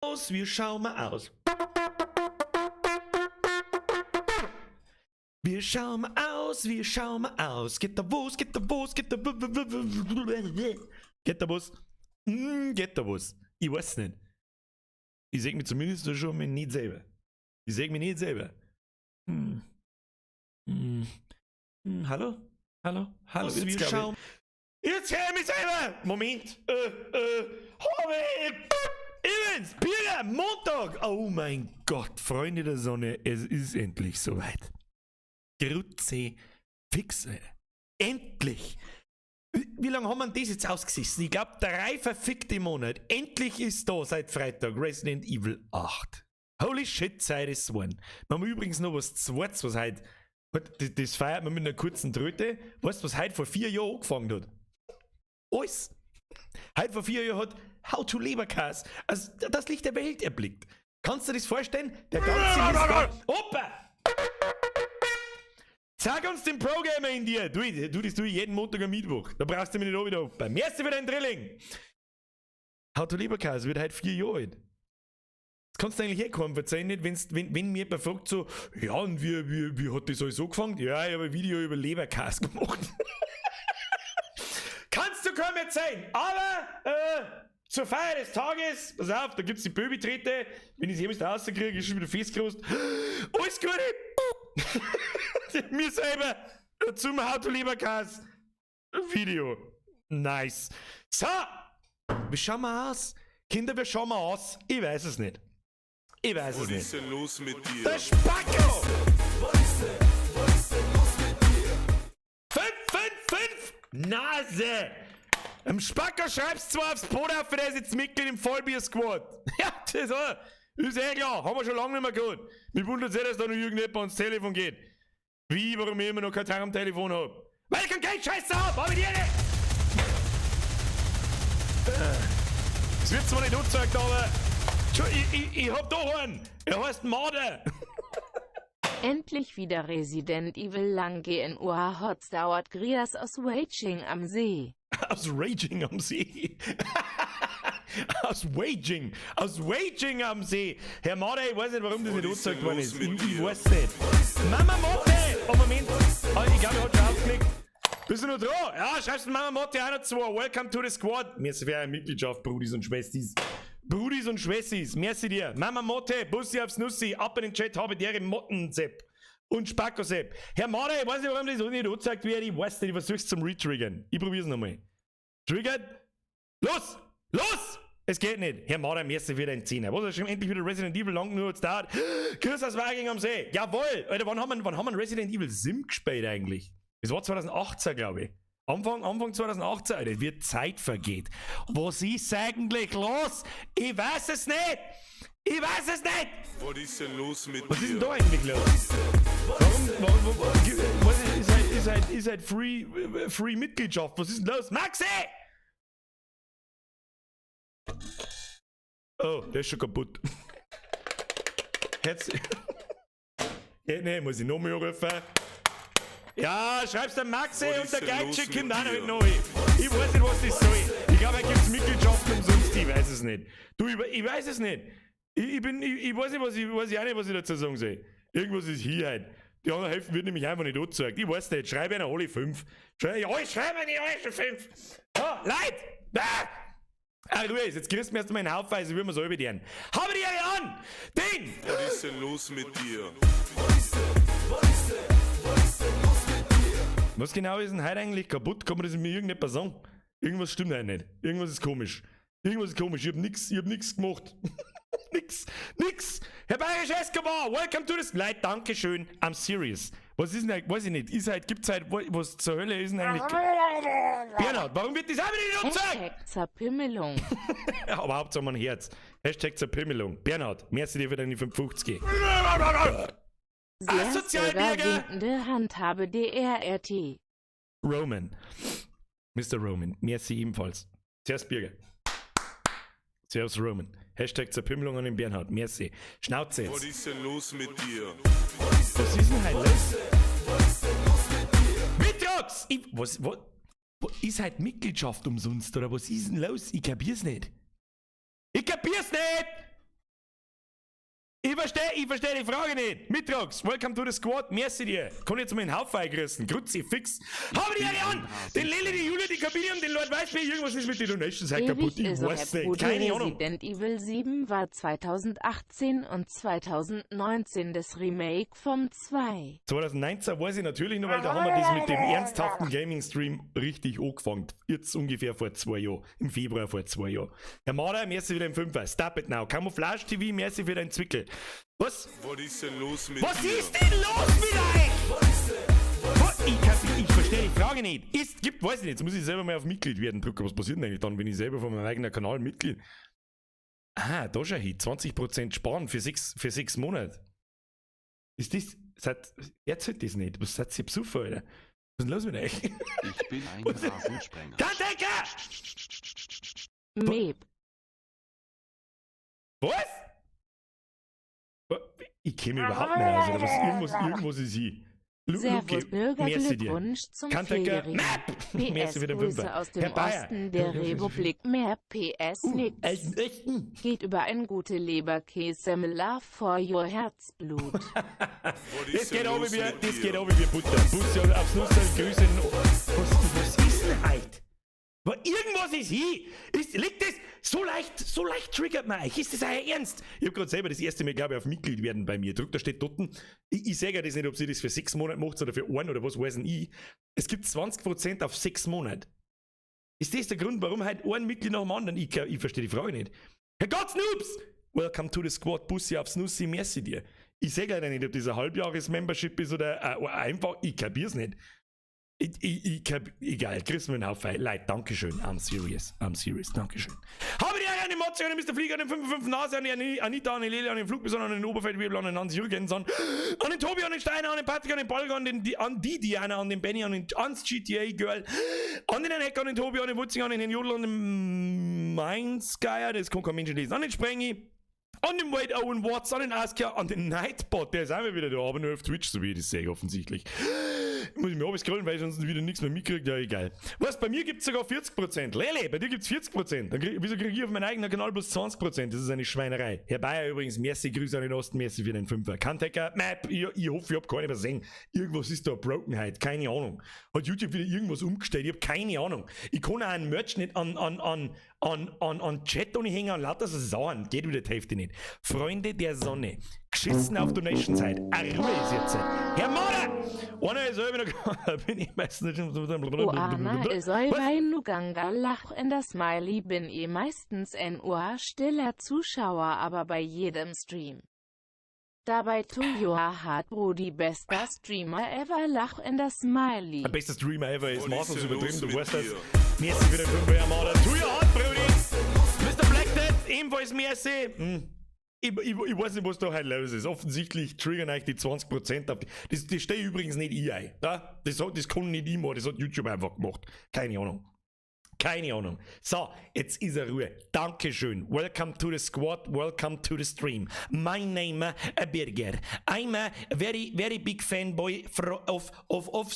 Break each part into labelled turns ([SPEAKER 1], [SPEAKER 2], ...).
[SPEAKER 1] Aus, wie schauen wir aus? Wie schauen wir aus? Wie schauen wir aus? Geht da was? Geht da was? Geht da Geht da was? Geht da was? Ich weiß nicht. Ich seh mich zumindest schon mal nicht selber. Ich seh mich nicht selber. Hm. Hm. Hallo? Hallo? Hallo?
[SPEAKER 2] Jetzt
[SPEAKER 1] Jetzt
[SPEAKER 2] glaub ich-
[SPEAKER 1] schauen. Jetzt hör ich mich selber! Moment! Habe Übrigens, Birger, Montag! Oh mein Gott, Freunde der Sonne, es ist endlich soweit. Grütze fix, Alter. Endlich! Wie lange haben wir denn das jetzt ausgesessen? Ich glaub, 3 verfickte Monate. Endlich ist da seit Freitag Resident Evil 8. Holy shit, Zeit ist geworden. Wir haben übrigens noch was Zweites, was heute. Das feiert man mit einer kurzen Tröte. Weißt du, was heute vor 4 Jahren angefangen hat? Alles. Heute vor 4 Jahren hat How to Leberkas, also das Licht der Welt erblickt. Kannst du dir das vorstellen? Der ganze Mist da. Opa! Zeig uns den Pro-Gamer in dir. Du, du, das tue ich jeden Montag am Mittwoch. Da brauchst du mich nicht auch wieder Opa. Merci für dein Drilling. How to Leberkas wird heute 4 Jahre alt. Das kannst du eigentlich eh keinem verzeihen, nicht? Wenn mir jemand fragt so, ja, und wie hat das alles angefangen? Ja, ich habe ein Video über Leberkas gemacht. Kannst du keinem erzählen, aber zur Feier des Tages, pass auf, da gibt's die Böbi-Trete, wenn ich sie jemals rauskriege, ist schon wieder festgerost. Alles Gute! Mir selber zum How to Leberkas Video. Nice. So, wie schauen wir aus? Kinder, wie schauen wir aus? Ich weiß es nicht. Ich weiß es
[SPEAKER 2] Was
[SPEAKER 1] nicht.
[SPEAKER 2] ist denn los mit dir?
[SPEAKER 1] Der Spacko! 5, 5, 5! Nase! Im Spacko schreibst du zwar aufs Boot auf, der ist jetzt Mitglied im Vollbier-Squad. Ja, das ist auch, ist eh klar, haben wir schon lange nicht mehr gehabt. Mich wundert sehr, dass da noch irgendjemand ans Telefon geht. Wie, warum ich immer noch kein Teil am Telefon hab? Weil ich kein Geld scheiße hab, hab ich dir nicht! Es wird zwar nicht angezeigt, aber ich hab da einen. Er heißt Marder.
[SPEAKER 3] Endlich wieder Resident Evil lang GNUH Hots dauert Grias aus Waging am See.
[SPEAKER 1] Aus Raging am See. Aus Waging. Aus Waging am See. Herr Marder, ich weiß nicht, warum das
[SPEAKER 2] Was
[SPEAKER 1] nicht
[SPEAKER 2] ist denn
[SPEAKER 1] angezeigt worden
[SPEAKER 2] los
[SPEAKER 1] ist.
[SPEAKER 2] mit
[SPEAKER 1] Ich
[SPEAKER 2] dir?
[SPEAKER 1] weiß nicht. Mama Motte! Oh, Moment. Oh, ich glaube, ich hab schon aufgelegt. Bist du noch dran? Ja, schreibst du Mama Motte 1 und 2. Welcome to the squad. Merci für eure Mitgliedschaft, Brudis und Schwestis. Brudis und Schwestis, merci dir. Mama Motte, Bussi aufs Nussi, ab in den Chat, habe deren Mottensepp. Und Spackosepp. Herr Marder, ich weiß nicht, warum das nicht angezeigt wird. Ich weiß nicht, ich versuch's zum Retriggern. Ich probier's nochmal. Triggert. Los! Los! Es geht nicht. Herr Marder, merci für deinen Zehner. Was ist schon endlich wieder Resident Evil lang nur jetzt dauert? Grüß aus Waging am See. Jawohl! Alter, wann haben wir Resident Evil Sim gespielt eigentlich? Das war 2018, glaub ich. Anfang 2018, Alter, wie Zeit vergeht. Was ist eigentlich los? Ich weiß es nicht! Ich weiß es nicht!
[SPEAKER 2] Was ist denn los mit
[SPEAKER 1] Was ist denn
[SPEAKER 2] dir?
[SPEAKER 1] da eigentlich los? Warum, was ist, ist halt, ist halt, ist halt Free, Free Mitgliedschaft? Was ist denn los? Maxi! Oh, der ist schon kaputt. Herz. Geht nicht, muss ich noch mal anrufen. Ja, schreib's der Maxi
[SPEAKER 2] Was
[SPEAKER 1] und
[SPEAKER 2] ist
[SPEAKER 1] der
[SPEAKER 2] denn
[SPEAKER 1] Geitsche
[SPEAKER 2] los mit
[SPEAKER 1] kommt auch noch
[SPEAKER 2] dir?
[SPEAKER 1] mit neu. Ich weiß nicht, was das soll. Ich glaub, er gibt's Mitgliedschaften umsonst. Ich weiß es nicht. Du, ich weiß es nicht. Ich, ich bin, ich, ich weiß nicht, was ich, weiß ich auch nicht, was ich dazu sagen soll. Irgendwas ist hier halt. Die andere Hälfte wird nämlich einfach nicht angezeigt. Ich weiß nicht. Schreib einer alle 5. Schrei, ja, ich schreibe nicht alle 5. Oh, Leute! Ah! Ah, Luis, jetzt kriegst du mir erst mal einen Haufen, also würden wir so über die an. Habe die Ehre an! Den!
[SPEAKER 2] Was ist denn los mit dir?
[SPEAKER 1] Was genau ist denn heute eigentlich kaputt? Kann man das mir irgendjemand sagen? Irgendwas stimmt heute nicht. Irgendwas ist komisch. Irgendwas ist komisch. Ich hab nix gemacht. Nix. Nix. Herr Bayerisch Escobar, welcome to this. Leute, Dankeschön. I'm serious. Was ist denn eigentlich, weiß ich nicht. Ist halt, gibt's halt, was zur Hölle ist denn eigentlich? Bernhard, warum wird das auch wieder nicht angezeigt?
[SPEAKER 3] Hashtag Zerpimmelung.
[SPEAKER 1] Ja, aber Hauptsache mein Herz. Hashtag Zerpimmelung. Bernhard, merci dir für deine 55.
[SPEAKER 3] Sehr
[SPEAKER 1] Asozial,
[SPEAKER 3] sogar
[SPEAKER 1] Bürger!
[SPEAKER 3] winkende Handhabe DRRT.
[SPEAKER 1] Roman. Mister Roman, merci ebenfalls. Servus Bürger. Servus Roman. Hashtag Zerpimmelung an den Bernhard. Merci. Schnauze jetzt.
[SPEAKER 2] Was ist denn los mit dir?
[SPEAKER 1] Was ist denn heute los? Mittags! Ich, was, was, was, ist heute Mitgliedschaft umsonst oder was ist denn los? Ich kapier's nicht. Ich kapier's nicht! Ich versteh die Frage nicht. Mitrox, welcome to the squad. Merci dir. Kann ich jetzt mal einen Haufen eingerissen. Kruzifix. Habe die Ehre an! Den Lele, die Julia, die Kabine und den Lord Weißbier. Irgendwas ist mit den Donations heute kaputt.
[SPEAKER 3] Ewig
[SPEAKER 1] Ich
[SPEAKER 3] ist
[SPEAKER 1] weiß
[SPEAKER 3] der
[SPEAKER 1] nicht.
[SPEAKER 3] Bruder.
[SPEAKER 1] Keine Ahnung.
[SPEAKER 3] Resident Evil 7 war 2018 und 2019 das Remake vom 2.
[SPEAKER 1] 2019 weiß ich natürlich noch, weil da haben wir das mit dem ernsthaften Gaming-Stream richtig angefangen. Jetzt ungefähr vor 2 Jahren. Im Februar vor 2 Jahren. Herr Mader, merci für den Fünfer. Stop it now. Camouflage TV, merci für deinen Zwickel. Was?
[SPEAKER 2] Was ist denn los mit
[SPEAKER 1] Was
[SPEAKER 2] dir?
[SPEAKER 1] Ist denn los mit euch? Was? Ich verstehe die Frage nicht. Ist, gibt, weiß ich nicht. Jetzt muss ich selber mal auf Mitglied werden drücken. Was passiert denn eigentlich dann, wenn ich selber von meinem eigenen Kanal Mitglied? Ah, da schau hin. 20% sparen für 6 Monate. Ist das. Seid, erzählt das nicht. Was seid ihr besoffen, Alter? Was ist denn los mit euch?
[SPEAKER 4] Ich bin ein Rasensprenger.
[SPEAKER 1] Kantecker!
[SPEAKER 3] Mep.
[SPEAKER 1] Was? Ich kenne mich überhaupt nicht aus, Alter. Was, irgendwas ist hier.
[SPEAKER 3] Servus
[SPEAKER 1] Luki,
[SPEAKER 3] Bürger,
[SPEAKER 1] merci dir.
[SPEAKER 3] Glückwunsch zum
[SPEAKER 1] Kantecker,
[SPEAKER 3] Vierjährigen.
[SPEAKER 1] Map! Merci
[SPEAKER 3] PS
[SPEAKER 1] für den
[SPEAKER 3] Grüße
[SPEAKER 1] Fünfer.
[SPEAKER 3] aus dem
[SPEAKER 1] Herr Bayer.
[SPEAKER 3] Osten der Republik. Mehr PS nix.
[SPEAKER 1] Alten Echten.
[SPEAKER 3] Geht über ein gute Leberkässemmel. Love for your Herzblut.
[SPEAKER 2] Was
[SPEAKER 1] Das
[SPEAKER 2] ist denn
[SPEAKER 1] geht aber
[SPEAKER 2] los
[SPEAKER 1] wie,
[SPEAKER 2] mit
[SPEAKER 1] das
[SPEAKER 2] dir?
[SPEAKER 1] geht aber wie Butter. Bussi aufs Nusserl, Grüße. Was ist denn heute? Irgendwas ist hier. Liegt das so leicht triggert man euch? Ist das euer Ernst? Ich habe gerade selber das erste Mal, glaube ich, auf Mitglied werden bei mir gedrückt. Da steht dort, ich sage ja das nicht, ob sie das für 6 Monate macht oder für einen oder was weiß denn ich. Es gibt 20% auf 6 Monate. Ist das der Grund, warum halt ein Mitglied nach dem anderen? Ich verstehe die Frage nicht. Herr Gott, Snoobs! Welcome to the squad, Bussi aufs Nussi, merci dir. Ich sehe leider nicht, ob das ein Halbjahres-Membership ist oder einfach, ich kapier's nicht. Egal, kriegst mir einen Haufen. Leute, Dankeschön. I'm serious. I'm serious. Dankeschön. Habe die Ehre an den Motzi, an den Mr. Flieger, an den 55 Nase, an die Anita, an die Lele, an den Flugbison, an den Oberfeldwebel, an den Hans Jürgensen, an den Tobi, an den Steiner, an den Patrick, an den Balger, an die Diana, an den Benny, ans GTA Girl, an den Heck, an den Tobi, an den Wutzing, an den Herrn Jodl, an den Mainzgeier, das kann kein Mensch lesen, an den Sprengi, an den Wade Owen Watts, an den Askia, an den Nightbot, der ist auch wieder da, aber nur auf Twitch, so wie ich das sehe, offensichtlich. Muss ich mir scrollen, weil ich sonst wieder nichts mehr mitkriege. Ja, egal. Was, bei mir gibt es sogar 40%. Lele, bei dir gibt es 40%. Wieso kriege ich auf meinem eigenen Kanal bloß 20%? Das ist eine Schweinerei. Herr Bayer übrigens, merci, Grüße an den Osten, merci für den Fünfer. Kantecker, Map, ich hoffe, ich hab keine übersehen. Irgendwas ist da Brokenheit, keine Ahnung. Hat YouTube wieder irgendwas umgestellt? Ich hab keine Ahnung. Ich kann auch einen Merch nicht an Chat hängen und lauter so Sachen. Geht wieder die Hälfte nicht. Freunde der Sonne. Geschissen auf Donationzeit. Eine Ruhe ist jetzt. Herr Mader! Einer ist selber noch, bin ich meistens nicht.
[SPEAKER 3] Oana Nuganga lachender Smiley, bin eh meistens NUA stiller Zuschauer, aber bei jedem Stream. Dabei to your heart, Brudi, bester Streamer ever lachender Smiley.
[SPEAKER 1] Bester Streamer ever ist maßlos übertrieben, du weißt das.
[SPEAKER 2] Merci
[SPEAKER 1] Merci für den 5 Herr Mader. To your heart, Brudi! Mr. Black Death, ebenfalls merci. Ich weiß nicht, was da heute los ist. Offensichtlich triggern euch die 20% auf die. Das stehe übrigens nicht ich ein. Ja? Das kann nicht ich machen, das hat YouTube einfach gemacht. Keine Ahnung. Keine Ahnung. So, jetzt ist er Ruhe. Dankeschön. Welcome to the squad. Welcome to the stream. My name Birger. I'm a very, very big fanboy of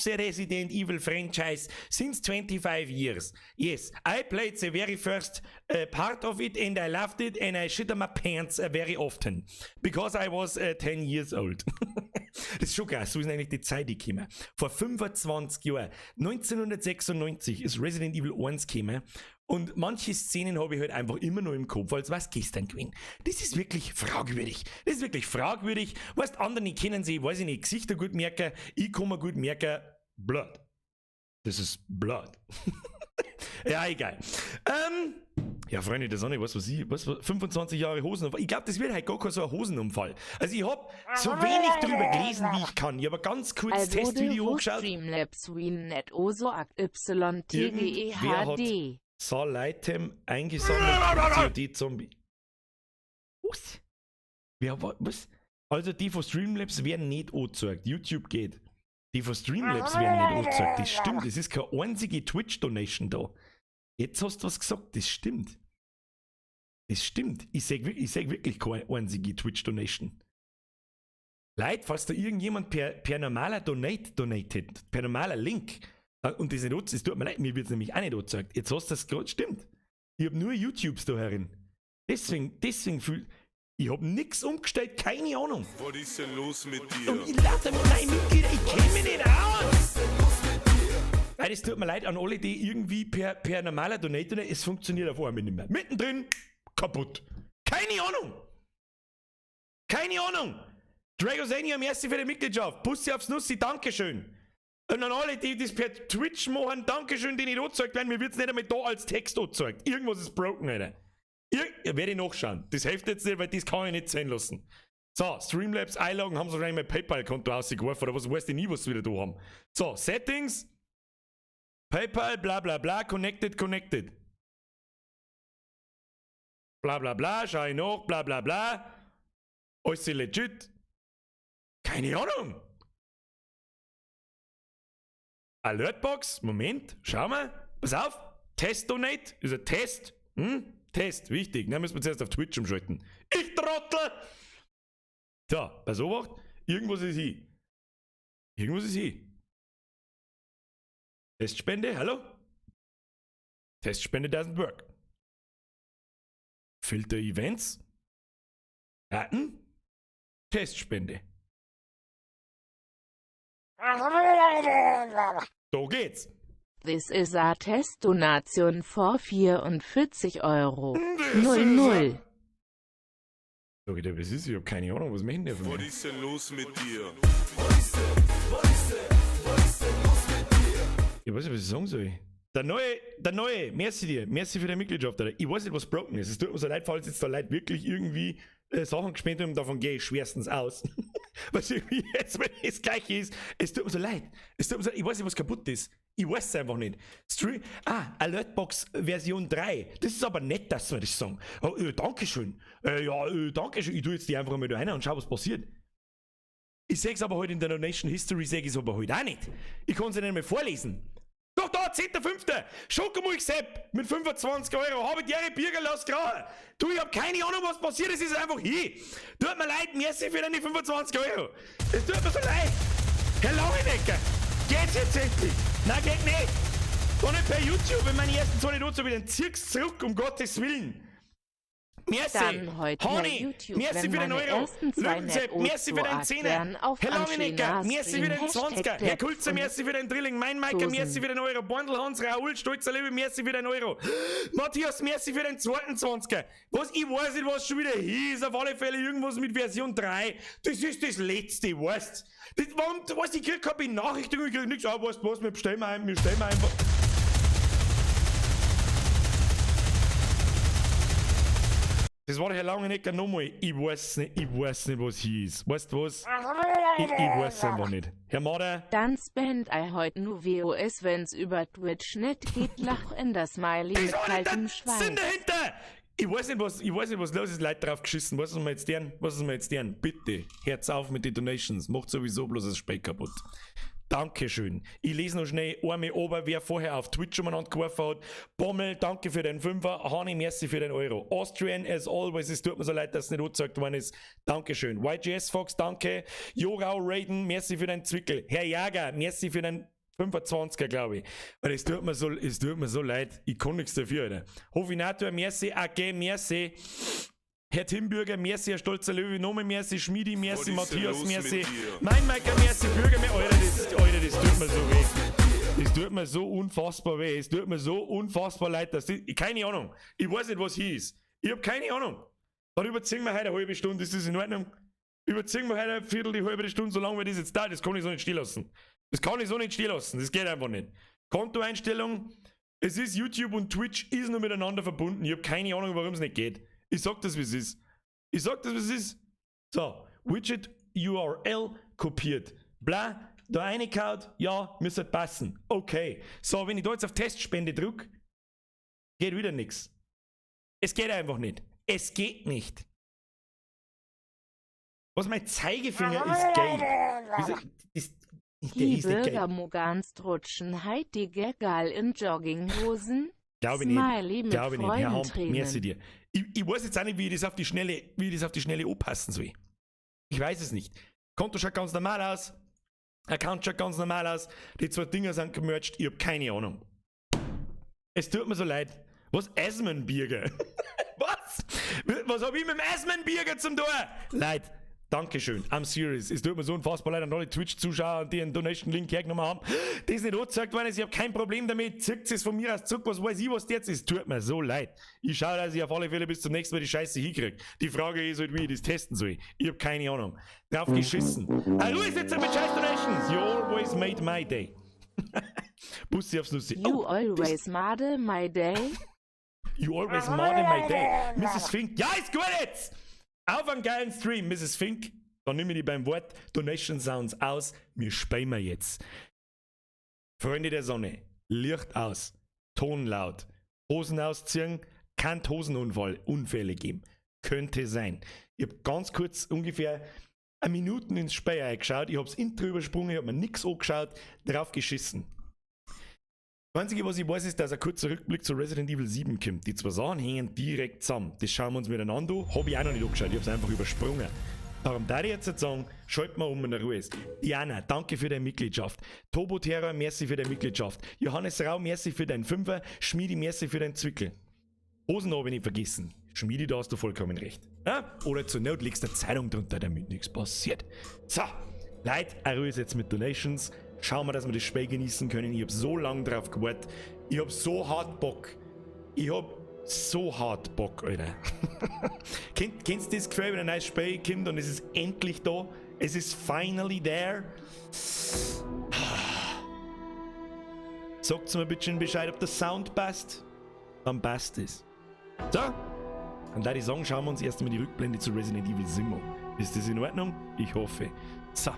[SPEAKER 1] the Resident Evil franchise since 25 years. Yes, I played the very first part of it and I loved it and I shit on my pants very often because I was 10 years old. Das ist schon krass, so ist eigentlich die Zeit gekommen. Vor 25 Jahren, 1996, ist Resident Evil 1 gekommen. Und manche Szenen habe ich halt einfach immer noch im Kopf, als was gestern gewesen. Das ist wirklich fragwürdig. Das ist wirklich fragwürdig. Weißt, andere kennen sich, weiß ich nicht, Gesichter gut merken. Ich kann mir gut merken, Blood. Das ist Blood. Ja, egal. Ja, Freunde der Sonne, was weiß ich, was, 25 Jahre Hosenunfall. Ich glaube, das wird halt gar kein so ein Hosenunfall. Also ich habe so wenig drüber gelesen, wie ich kann. Ich habe ein ganz kurzes
[SPEAKER 3] Also
[SPEAKER 1] Testvideo angeschaut.
[SPEAKER 3] Streamlabs Winnet Osoak Y T G E
[SPEAKER 1] Irgendwer
[SPEAKER 3] H
[SPEAKER 1] hat
[SPEAKER 3] D.
[SPEAKER 1] Saal-Item eingesammelt, COD Zombie. Was? Wer war, was? Also die von Streamlabs werden nicht angezeigt. YouTube geht. Die von Streamlabs werden nicht angezeigt. Das stimmt. Es ist keine einzige Twitch-Donation da. Jetzt hast du was gesagt. Das stimmt. Das stimmt. Ich seh wirklich keine einzige Twitch-Donation. Leute, falls da irgendjemand per normaler Donate donated, per normaler Link, und das nicht anzeigt, es tut mir leid, mir wird es nämlich auch nicht angezeigt. Jetzt hast du das gerade, stimmt. Ich habe nur YouTubes da herin. Deswegen fühl, Ich hab nix umgestellt, keine Ahnung.
[SPEAKER 2] Was ist denn los mit dir?
[SPEAKER 1] Und ich lade mit meinen Mitgliedern, ich kenn mich nicht aus! Nein, es tut mir leid an alle, die irgendwie per normaler Donator, es funktioniert auf einmal nicht mehr. Mittendrin, kaputt. Keine Ahnung! Keine Ahnung! Dragosania, merci für die Mitgliedschaft. Bussi aufs Nussi, Dankeschön. Und an alle, die das per Twitch machen, Dankeschön, die nicht angezeigt werden. Mir wird's nicht einmal da als Text angezeigt. Irgendwas ist broken, Alter. Ja, werde ich nachschauen. Das hilft jetzt nicht, weil das kann ich nicht sehen lassen. So, Streamlabs einloggen, haben sie wahrscheinlich mein PayPal-Konto ausgeworfen oder was, weiß ich nie, was sie wieder da haben. So, Settings, PayPal, bla bla bla, connected, connected. Bla bla bla, schau ich nach, bla bla bla. Alles legit. Keine Ahnung. Alertbox, Moment, schau mal. Pass auf. Test Donate, ist ein Test. Test, wichtig. Dann müssen wir zuerst auf Twitch umschalten. Ich Trottel! So, pass auf, irgendwas ist hier. Irgendwas ist hier. Testspende, hallo? Testspende doesn't work. Filter Events. Daten. Testspende. Da geht's.
[SPEAKER 3] This is a test donation for 44 Euro.
[SPEAKER 1] This
[SPEAKER 3] Null,
[SPEAKER 1] is a
[SPEAKER 3] null.
[SPEAKER 1] Sag ich dir, was ist? Ich hab keine Ahnung, was machen die von
[SPEAKER 2] Was
[SPEAKER 1] mir?
[SPEAKER 2] ist denn los mit dir?
[SPEAKER 1] Ich weiß nicht, was ich sagen soll. Der neue, merci dir, merci für deine Mitgliedschaft, Alter. Ich weiß nicht, was broken ist. Es tut mir so leid, falls jetzt da Leute wirklich irgendwie Sachen gespendet haben, davon gehe ich schwerstens aus. Was irgendwie jetzt, wenn das Gleiche ist, es tut mir so leid. Es tut mir so leid, ich weiß nicht, was kaputt ist. Ich weiß es einfach nicht. Stream, Alertbox Version 3. Das ist aber nett, dass wir das sagen. Oh, Dankeschön. Ja, Dankeschön. Ich tue jetzt die einfach mal da rein und schau, was passiert. Ich seh's aber heute in der Donation History, seh ich's aber heute auch nicht. Ich kann's ja nicht mehr vorlesen. Doch da, 10.5. Schokomilch Sepp mit 25 Euro. Habe die Ehre, Bürger, lass grau. Du, ich hab keine Ahnung, was passiert ist. Es ist einfach hier. Tut mir leid, merci für deine 25 Euro. Es tut mir so leid. Herr Langenecker, geht's jetzt endlich? Nein, geht nicht. Doch nicht per YouTube, wenn meine ersten zwei nicht anzeigen, dann zieh's zurück, um Gottes Willen. Merci.
[SPEAKER 3] Dann heute per
[SPEAKER 1] Honey,
[SPEAKER 3] YouTube,
[SPEAKER 1] merci
[SPEAKER 3] wenn
[SPEAKER 1] für den
[SPEAKER 3] meine
[SPEAKER 1] Euro.
[SPEAKER 3] ersten zwei
[SPEAKER 1] Löwensepp,
[SPEAKER 3] nicht
[SPEAKER 1] merci für den
[SPEAKER 3] angezeigt
[SPEAKER 1] Zehner.
[SPEAKER 3] werden auf
[SPEAKER 1] Herr Langenecker,
[SPEAKER 3] Angelina
[SPEAKER 1] merci für den
[SPEAKER 3] Stream.
[SPEAKER 1] 20er.
[SPEAKER 3] Hashtag
[SPEAKER 1] Herr Kulzer,
[SPEAKER 3] und
[SPEAKER 1] merci für den Drilling. Mein Maiker,
[SPEAKER 3] Dosen.
[SPEAKER 1] merci für den Euro. Bondel Hans, Raoul, Stolzer Löwe, merci für den Euro. Matthias, merci für den zweiten 20er. Was, ich weiß nicht, was schon wieder hieß. Auf alle Fälle irgendwas mit Version 3. Das ist das Letzte, weißt du? Das, warum, weißt du, ich krieg keine Benachrichtigung, ich krieg nichts. Ah, weißt du was, wir bestellen mal ein, wir bestellen mal einfach. Das war der Herr Langenecker nochmal. Ich weiß nicht, ich weiß nicht, was hier ist. Weißt du was? Ich weiß es einfach nicht. Herr Mader.
[SPEAKER 3] Dann spend I heute nur WOS, wenn's über Twitch nicht geht, lach in das Smiley
[SPEAKER 1] Das
[SPEAKER 3] mit
[SPEAKER 1] war nicht
[SPEAKER 3] kaltem
[SPEAKER 1] der
[SPEAKER 3] Schweiß.
[SPEAKER 1] Sinn dahinter! Ich weiß nicht, was, ich weiß nicht, was los ist. Leute drauf geschissen. Was ist mir jetzt deren? Was ist mir jetzt deren? Bitte, hört's auf mit den Donations. Macht sowieso bloß das Speck kaputt. Dankeschön. Ich lese noch schnell einmal ober, wer vorher auf Twitch umeinander geworfen hat. Bommel, danke für den Fünfer. Hani, merci für den Euro. Austrian, as always, es tut mir so leid, dass es nicht angezeigt worden ist. Dankeschön. YGS Fox, danke. Jorau Raiden, merci für den Zwickel. Herr Jager, merci für den 25er, glaube ich. Und es tut mir so, es tut mir so leid. Ich kann nichts dafür, Alter. Hofinator, merci. AG, merci. Herr Timbürger, merci, Herr Stolzer Löwe, Nome, merci, Schmiedi, merci,
[SPEAKER 2] Was ist denn
[SPEAKER 1] Matthias,
[SPEAKER 2] los
[SPEAKER 1] merci.
[SPEAKER 2] mit dir?
[SPEAKER 1] Mein Meiker, merci, Bürger, mir, Alter, das tut mir so weh. Das tut mir so unfassbar weh. Es tut mir so unfassbar leid, dass das, keine Ahnung. Ich weiß nicht, was hier ist. Ich hab keine Ahnung. Dann überziehen wir heute eine halbe Stunde, ist das in Ordnung? Überziehen wir heute eine Viertel, die halbe Stunde, solange wir das jetzt da, das kann ich so nicht stehen lassen. Das kann ich so nicht stehen lassen, das geht einfach nicht. Kontoeinstellung, es ist YouTube und Twitch ist nur miteinander verbunden. Ich hab keine Ahnung, warum es nicht geht. Ich sag das, wie es ist. Ich sag das, wie es ist. So, Widget URL kopiert. Bla, da reingehauen, ja, müsste passen. Okay. So, wenn ich da jetzt auf Testspende drück, geht wieder nix. Es geht einfach nicht. Es geht nicht. Was, mein Zeigefinger ist gelb. Wieso? Das, der
[SPEAKER 3] Die
[SPEAKER 1] ist nicht gelb.
[SPEAKER 3] Bürger Moganstrutschen heit die Gegal in Jogginghosen.
[SPEAKER 1] Glaube ich nicht.
[SPEAKER 3] Smiley mit
[SPEAKER 1] Glaube ich nicht. Herr Hamp,
[SPEAKER 3] Freudentränen.
[SPEAKER 1] merci dir. Ich weiß jetzt auch nicht, wie ich das auf die Schnelle, wie ich das auf die Schnelle anpassen soll. Ich weiß es nicht. Konto schaut ganz normal aus. Account schaut ganz normal aus. Die zwei Dinger sind gemerged. Ich hab keine Ahnung. Es tut mir so leid. Was Esmond Birger? Was? Was? Was hab ich mit dem Assman-Birger zum tun? Leute, Dankeschön. I'm serious. Es tut mir so unfassbar leid an alle Twitch-Zuschauer, die einen Donation-Link hergenommen haben. Das nicht angezeigt worden ist. Ich habe kein Problem damit. Zieht es von mir aus zurück. Was weiß ich, was jetzt ist. Tut mir so leid. Ich schaue, dass ich auf alle Fälle bis zum nächsten Mal die Scheiße hinkriege. Die Frage ist halt, wie ich das testen soll. Ich habe keine Ahnung. Drauf geschissen. Ah, Ruhe jetzt mit Scheiß Donations. You always made my day. Bussi aufs Nussi.
[SPEAKER 3] You
[SPEAKER 1] Oh,
[SPEAKER 3] always made my day.
[SPEAKER 1] You always made my day. Mrs. Fink. Ja, ist gut jetzt! Auf einen geilen Stream, Mrs. Fink. Dann nehme ich die beim Wort Donation Sounds aus. Wir spielen wir jetzt. Freunde der Sonne, Licht aus, Ton laut, Hosen ausziehen, kann Hosenunfall, Unfälle geben. Könnte sein. Ich habe ganz kurz ungefähr eine Minuten ins Spiel eingeschaut. Ich hab's Intro übersprungen, ich hab mir nix angeschaut, drauf geschissen. Das Einzige, was ich weiß, ist, dass ein kurzer Rückblick zu Resident Evil 7 kommt. Die zwei Sachen hängen direkt zusammen. Das schauen wir uns miteinander an. Hab ich auch noch nicht angeschaut, ich hab's einfach übersprungen. Darum darf ich jetzt sagen, schalt mal um, wenn er Ruhe ist. Diana, danke für deine Mitgliedschaft. Tobo Terror, merci für deine Mitgliedschaft. Johannes Rau, merci für deinen Fünfer. Schmiedi, merci für deinen Zwickel. Hosen habe ich nicht vergessen. Schmiedi, da hast du vollkommen recht. Ja? Oder zur Not legst du eine Zeitung drunter, damit nichts passiert. So, Leute, eine Ruhe ist jetzt mit Donations. Schauen wir, dass wir das Spiel genießen können. Ich habe so lange drauf gewartet. Ich habe so hart Bock. Ich hab so hart Bock, Alter. Kennst du das Gefühl, wenn ein neues Spiel kommt und es ist endlich da? Es ist finally there. Sagt's mir bitte Bescheid, ob der Sound passt. Dann passt es. So. Und da die sagen, schauen wir uns erst einmal die Rückblende zu Resident Evil 7 an. Ist das in Ordnung? Ich hoffe. So.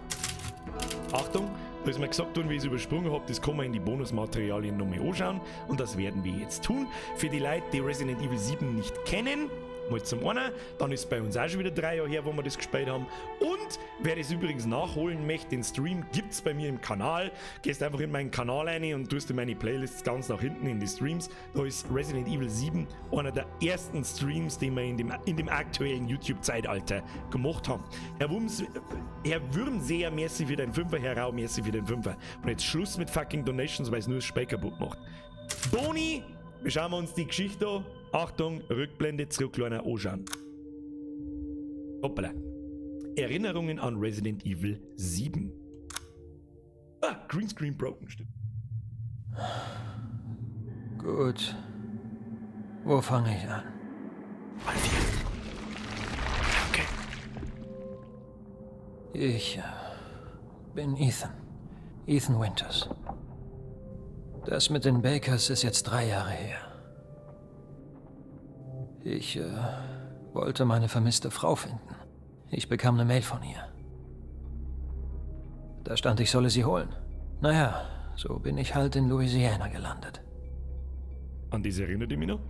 [SPEAKER 1] Achtung, da ist mir gesagt worden, wie ich es übersprungen habe, das kann man in die Bonusmaterialien nochmal anschauen. Und das werden wir jetzt tun. Für die Leute, die Resident Evil 7 nicht kennen, mal zum einen, dann ist bei uns auch schon wieder 3 Jahre her, wo wir das gespielt haben. Und wer das übrigens nachholen möchte, den Stream gibt's bei mir im Kanal. Gehst einfach in meinen Kanal rein und tust in meine Playlists ganz nach hinten in die Streams. Da ist Resident Evil 7 einer der ersten Streams, den wir in dem aktuellen YouTube-Zeitalter gemacht haben. Herr Wurms, Herr Würmseher, merci für den Fünfer, Herr Rau, merci für den Fünfer. Und jetzt Schluss mit fucking Donations, weil es nur das Spiel kaputt macht. Boni, wir schauen uns die Geschichte an. Achtung, Rückblende zurück, kleiner anschauen. Hoppala. Erinnerungen an Resident Evil 7. Ah, Greenscreen broken, stimmt.
[SPEAKER 5] Gut. Wo fange ich an?
[SPEAKER 1] Okay.
[SPEAKER 5] Ich bin Ethan. Ethan Winters. Das mit den Bakers ist jetzt 3 Jahre her. Ich wollte meine vermisste Frau finden. Ich bekam eine Mail von ihr. Da stand, ich solle sie holen. Naja, so bin ich halt in Louisiana gelandet.
[SPEAKER 1] An diese erinnert ich mich noch?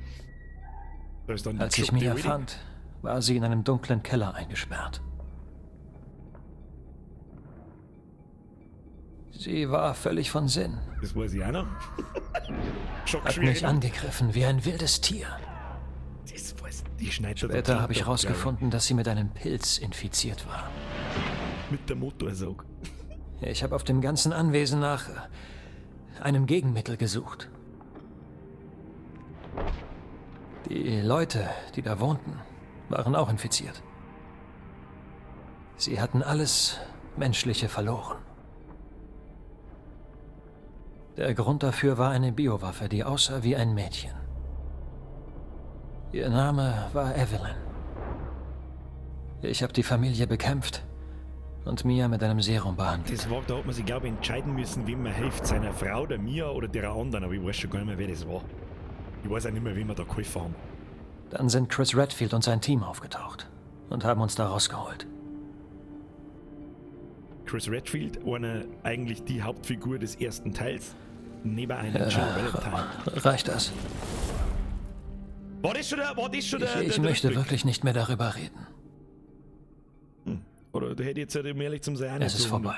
[SPEAKER 1] Da ist dann die
[SPEAKER 5] Als ich
[SPEAKER 1] Chuck
[SPEAKER 5] Mia
[SPEAKER 1] Theory.
[SPEAKER 5] fand, war sie in einem dunklen Keller eingesperrt. Sie war völlig von Sinn.
[SPEAKER 1] Das weiß ich auch noch. Schock
[SPEAKER 5] Hat
[SPEAKER 1] schwierig.
[SPEAKER 5] mich angegriffen wie ein wildes Tier.
[SPEAKER 1] Das weiß die schneidet
[SPEAKER 5] Später
[SPEAKER 1] total
[SPEAKER 5] habe ich
[SPEAKER 1] ab, glaub ich.
[SPEAKER 5] rausgefunden, dass sie mit einem Pilz infiziert war.
[SPEAKER 1] Mit der Motorsog.
[SPEAKER 5] Ich habe auf dem ganzen Anwesen nach einem Gegenmittel gesucht. Die Leute, die da wohnten, waren auch infiziert. Sie hatten alles Menschliche verloren. Der Grund dafür war eine Biowaffe, die aussah wie ein Mädchen. Ihr Name war Evelyn. Ich habe die Familie bekämpft und Mia mit einem Serum behandelt.
[SPEAKER 1] Das war, da hat man sich, glaub ich, entscheiden müssen, wem man hilft. Seiner Frau, der Mia oder der anderen. Aber ich weiß schon gar nicht mehr, wer das war. Ich weiß auch nicht mehr, wem wir da geholfen haben.
[SPEAKER 5] Dann sind Chris Redfield und sein Team aufgetaucht und haben uns da rausgeholt.
[SPEAKER 1] Chris Redfield, einer eigentlich die Hauptfigur des ersten Teils. Neben einem Jill Valentine.
[SPEAKER 5] Reicht das?
[SPEAKER 1] War das schon der, war das schon der,
[SPEAKER 5] Ich
[SPEAKER 1] der
[SPEAKER 5] möchte
[SPEAKER 1] Rückblick?
[SPEAKER 5] wirklich nicht mehr darüber reden.
[SPEAKER 1] Oder da hätte ich jetzt, um ehrlich zu sein, auch
[SPEAKER 5] Es
[SPEAKER 1] nicht
[SPEAKER 5] ist
[SPEAKER 1] so
[SPEAKER 5] vorbei.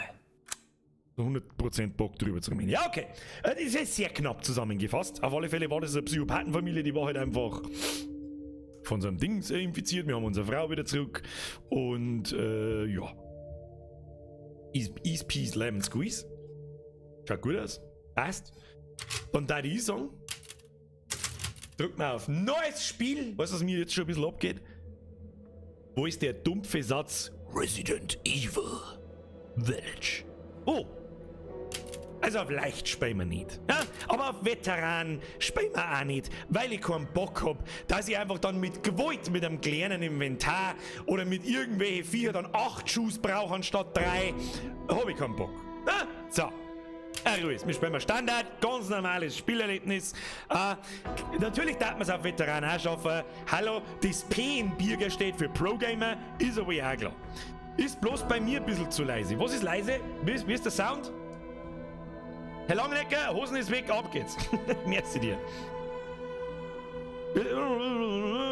[SPEAKER 1] 100% Bock drüber zu reden. Ja, okay. Das ist jetzt sehr knapp zusammengefasst. Auf alle Fälle war das eine Psychopathenfamilie, die war halt einfach von so einem Ding infiziert. Wir haben unsere Frau wieder zurück. Und ja. Ease, ease peas, lemon squeeze. Schaut gut aus. Passt. Dann da ich sagen. Drück mal auf neues Spiel. Weißt du, was mir jetzt schon ein bisschen abgeht? Wo ist der dumpfe Satz Resident Evil Village? Oh! Also auf leicht spielen wir nicht. Ja? Aber auf Veteran spielen wir auch nicht, weil ich keinen Bock hab, dass ich einfach dann mit Gewalt, mit einem kleinen Inventar oder mit irgendwelchen Viecher dann 8 Schuss brauche anstatt 3. Hab ich keinen Bock. Ja? So. Ruhig, wir spielen mal Standard, ganz normales Spielerlebnis. Natürlich darf man es auf Veteran auch schaffen. Hallo, das P in Birger steht für Pro-Gamer, ist aber ja auch klar. Ist bloß bei mir ein bisschen zu leise. Was ist leise? Wie ist der Sound? Herr Langnecker, Hosen ist weg, ab geht's. Merci dir.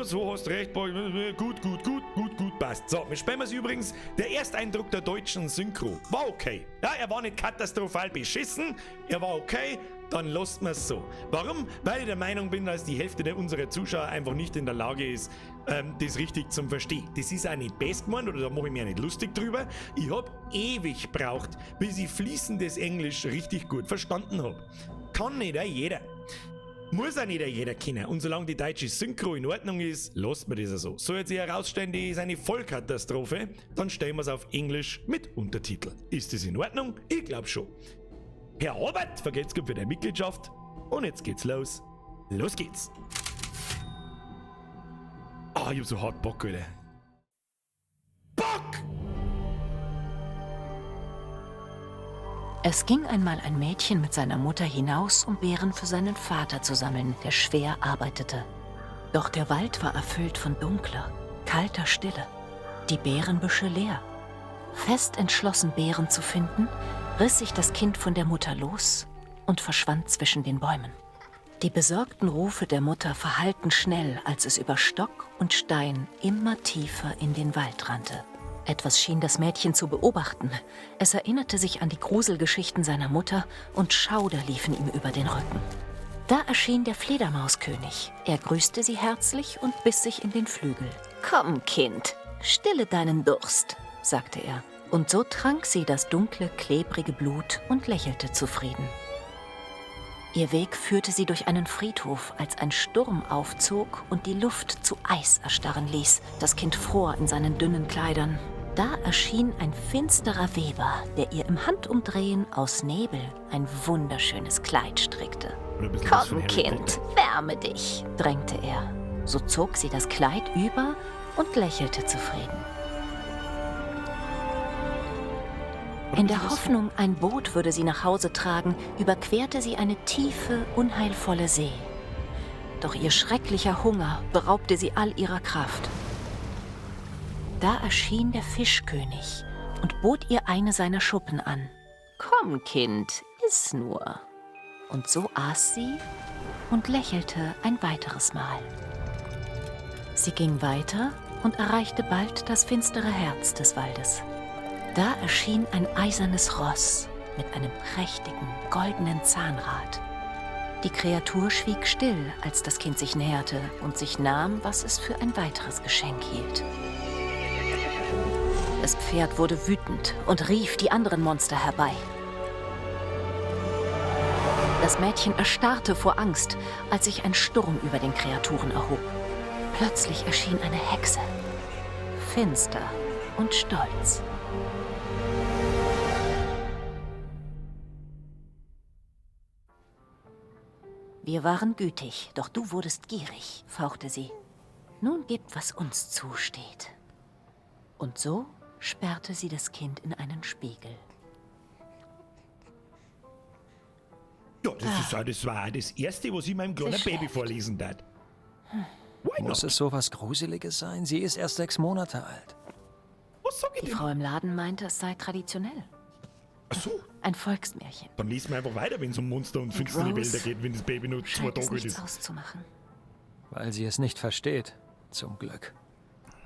[SPEAKER 1] So hast recht, boy. Gut, gut, gut, gut, gut, passt. So, wir spielen es übrigens. Der Ersteindruck der deutschen Synchro war okay. Ja, er war nicht katastrophal beschissen, er war okay, dann lasst man's so. Warum? Weil ich der Meinung bin, dass die Hälfte der unserer Zuschauer einfach nicht in der Lage ist, das richtig zum Verstehen. Das ist auch nicht best gemeint, oder da mache ich mir auch nicht lustig drüber. Ich hab ewig gebraucht, bis ich fließendes Englisch richtig gut verstanden hab. Kann nicht auch jeder. Muss auch nicht jeder kennen. Und solange die deutsche Synchro in Ordnung ist, lasst man das ja so. Soll jetzt sich herausstellen, die ist eine Vollkatastrophe, dann stellen wir's auf Englisch mit Untertitel. Ist das in Ordnung? Ich glaub schon. Herr Robert, vergelt's gut für deine Mitgliedschaft. Und jetzt geht's los. Los geht's. Ah, ich hab so hart Bock, Alter. Bock!
[SPEAKER 6] Es ging einmal ein Mädchen mit seiner Mutter hinaus, um Beeren für seinen Vater zu sammeln, der schwer arbeitete. Doch der Wald war erfüllt von dunkler, kalter Stille. Die Beerenbüsche leer. Fest entschlossen, Beeren zu finden, riss sich das Kind von der Mutter los und verschwand zwischen den Bäumen. Die besorgten Rufe der Mutter verhallten schnell, als es über Stock und Stein immer tiefer in den Wald rannte. Etwas schien das Mädchen zu beobachten. Es erinnerte sich an die Gruselgeschichten seiner Mutter und Schauder liefen ihm über den Rücken. Da erschien der Fledermauskönig. Er grüßte sie herzlich und biss sich in den Flügel. Komm, Kind, stille deinen Durst, sagte er. Und so trank sie das dunkle, klebrige Blut und lächelte zufrieden. Ihr Weg führte sie durch einen Friedhof, als ein Sturm aufzog und die Luft zu Eis erstarren ließ. Das Kind fror in seinen dünnen Kleidern. Da erschien ein finsterer Weber, der ihr im Handumdrehen aus Nebel ein wunderschönes Kleid strickte.
[SPEAKER 1] Oder ein bisschen was von
[SPEAKER 6] Komm,
[SPEAKER 1] Harry
[SPEAKER 6] Kind,
[SPEAKER 1] Potter.
[SPEAKER 6] wärme dich, drängte er. So zog sie das Kleid über und lächelte zufrieden. In der Hoffnung, ein Boot würde sie nach Hause tragen, überquerte sie eine tiefe, unheilvolle See. Doch ihr schrecklicher Hunger beraubte sie all ihrer Kraft. Da erschien der Fischkönig und bot ihr eine seiner Schuppen an. Komm, Kind, iss nur. Und so aß sie und lächelte ein weiteres Mal. Sie ging weiter und erreichte bald das finstere Herz des Waldes. Da erschien ein eisernes Ross mit einem prächtigen, goldenen Zahnrad. Die Kreatur schwieg still, als das Kind sich näherte und sich nahm, was es für ein weiteres Geschenk hielt. Das Pferd wurde wütend und rief die anderen Monster herbei. Das Mädchen erstarrte vor Angst, als sich ein Sturm über den Kreaturen erhob. Plötzlich erschien eine Hexe, finster und stolz. Wir waren gütig, doch du wurdest gierig, fauchte sie. Nun gib, was uns zusteht. Und so sperrte sie das Kind in einen Spiegel.
[SPEAKER 1] Ja, das ist auch, das war auch das Erste, was ich meinem kleinen
[SPEAKER 6] Sie
[SPEAKER 1] Baby
[SPEAKER 6] schläft.
[SPEAKER 1] vorlesen darf. Why
[SPEAKER 5] Muss
[SPEAKER 1] not?
[SPEAKER 5] es sowas Gruseliges sein? Sie ist erst 6 Monate alt.
[SPEAKER 1] Was sag ich
[SPEAKER 6] Die
[SPEAKER 1] denn?
[SPEAKER 6] Frau im Laden meinte, es sei traditionell.
[SPEAKER 1] Ach so.
[SPEAKER 6] Ein Volksmärchen.
[SPEAKER 1] Dann liest man einfach weiter, wenn es um Monster und finstere
[SPEAKER 6] Rose
[SPEAKER 1] Wälder geht, wenn das Baby nur 2
[SPEAKER 6] Scheint es
[SPEAKER 1] Tage alt
[SPEAKER 6] nichts
[SPEAKER 1] ist.
[SPEAKER 6] auszumachen.
[SPEAKER 5] Weil sie es nicht versteht. Zum Glück.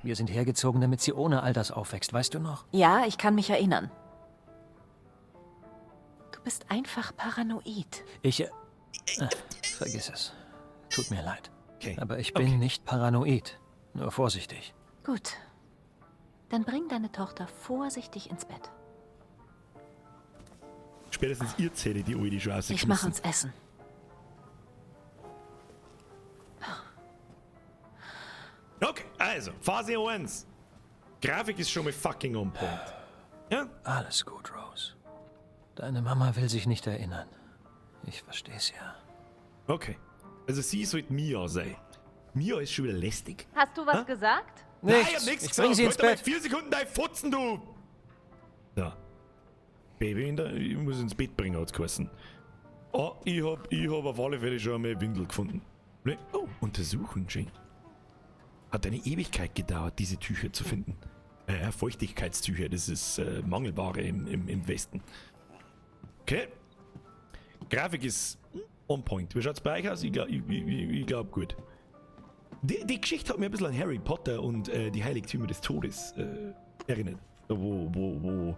[SPEAKER 5] Wir sind hergezogen, damit sie ohne all das aufwächst, weißt du noch?
[SPEAKER 6] Ja, ich kann mich erinnern. Du bist einfach paranoid.
[SPEAKER 5] Ich... vergiss es. Tut mir leid.
[SPEAKER 1] Okay.
[SPEAKER 5] Aber ich bin nicht paranoid. Nur vorsichtig.
[SPEAKER 6] Gut. Dann bring deine Tochter vorsichtig ins Bett.
[SPEAKER 1] Spätestens ihr Zähne, die Alte schon
[SPEAKER 6] Ich mache
[SPEAKER 1] rausgeschmissen.
[SPEAKER 6] uns Essen.
[SPEAKER 1] Also, Phase 1. Grafik ist schon mal fucking on point. Ja?
[SPEAKER 5] Alles gut, Rose. Deine Mama will sich nicht erinnern. Ich versteh's ja.
[SPEAKER 1] Okay. Also sie sollte Mia sein. Mia ist schon wieder lästig.
[SPEAKER 7] Hast du was gesagt?
[SPEAKER 1] Nein, ich hab nichts
[SPEAKER 5] Ich bring sie ins
[SPEAKER 1] Halt einmal
[SPEAKER 5] Bett.
[SPEAKER 1] 4 Sekunden, dein Fotzen, du! Ja. Baby, ich muss ins Bett bringen, hat's geheißen. Oh, ich hab auf alle Fälle schon einmal Windel gefunden. Ne? Oh, untersuchen, Jane. Hat eine Ewigkeit gedauert, diese Tücher zu finden. Feuchtigkeitstücher, das ist Mangelware im Westen. Okay. Grafik ist on point. Wie schaut's bei euch aus? Ich glaub gut. Die Geschichte hat mir ein bisschen an Harry Potter und die Heiligtümer des Todes erinnert. Wo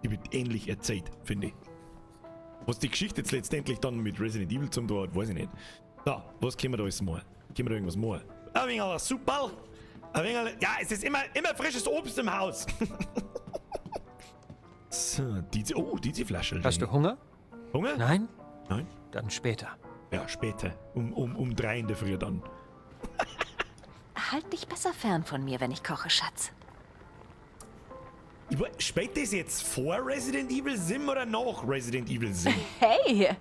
[SPEAKER 1] die wird ähnlich erzählt, finde ich. Was die Geschichte jetzt letztendlich dann mit Resident Evil zum tun hat, weiß ich nicht. So, was können wir da alles machen? Können wir da irgendwas machen? Ein wenig aller Superl. Ein wenig aller, ja, es ist immer frisches Obst im Haus. So, diese Flasche.
[SPEAKER 5] Hast du Hunger?
[SPEAKER 1] Hunger?
[SPEAKER 5] Nein?
[SPEAKER 1] Nein.
[SPEAKER 5] Dann später.
[SPEAKER 1] Ja, später. Um 3 in der Früh dann.
[SPEAKER 6] Halt dich besser fern von mir, wenn ich koche, Schatz.
[SPEAKER 1] Spielt das jetzt vor Resident Evil Sim oder nach Resident Evil Sim?
[SPEAKER 6] Hey,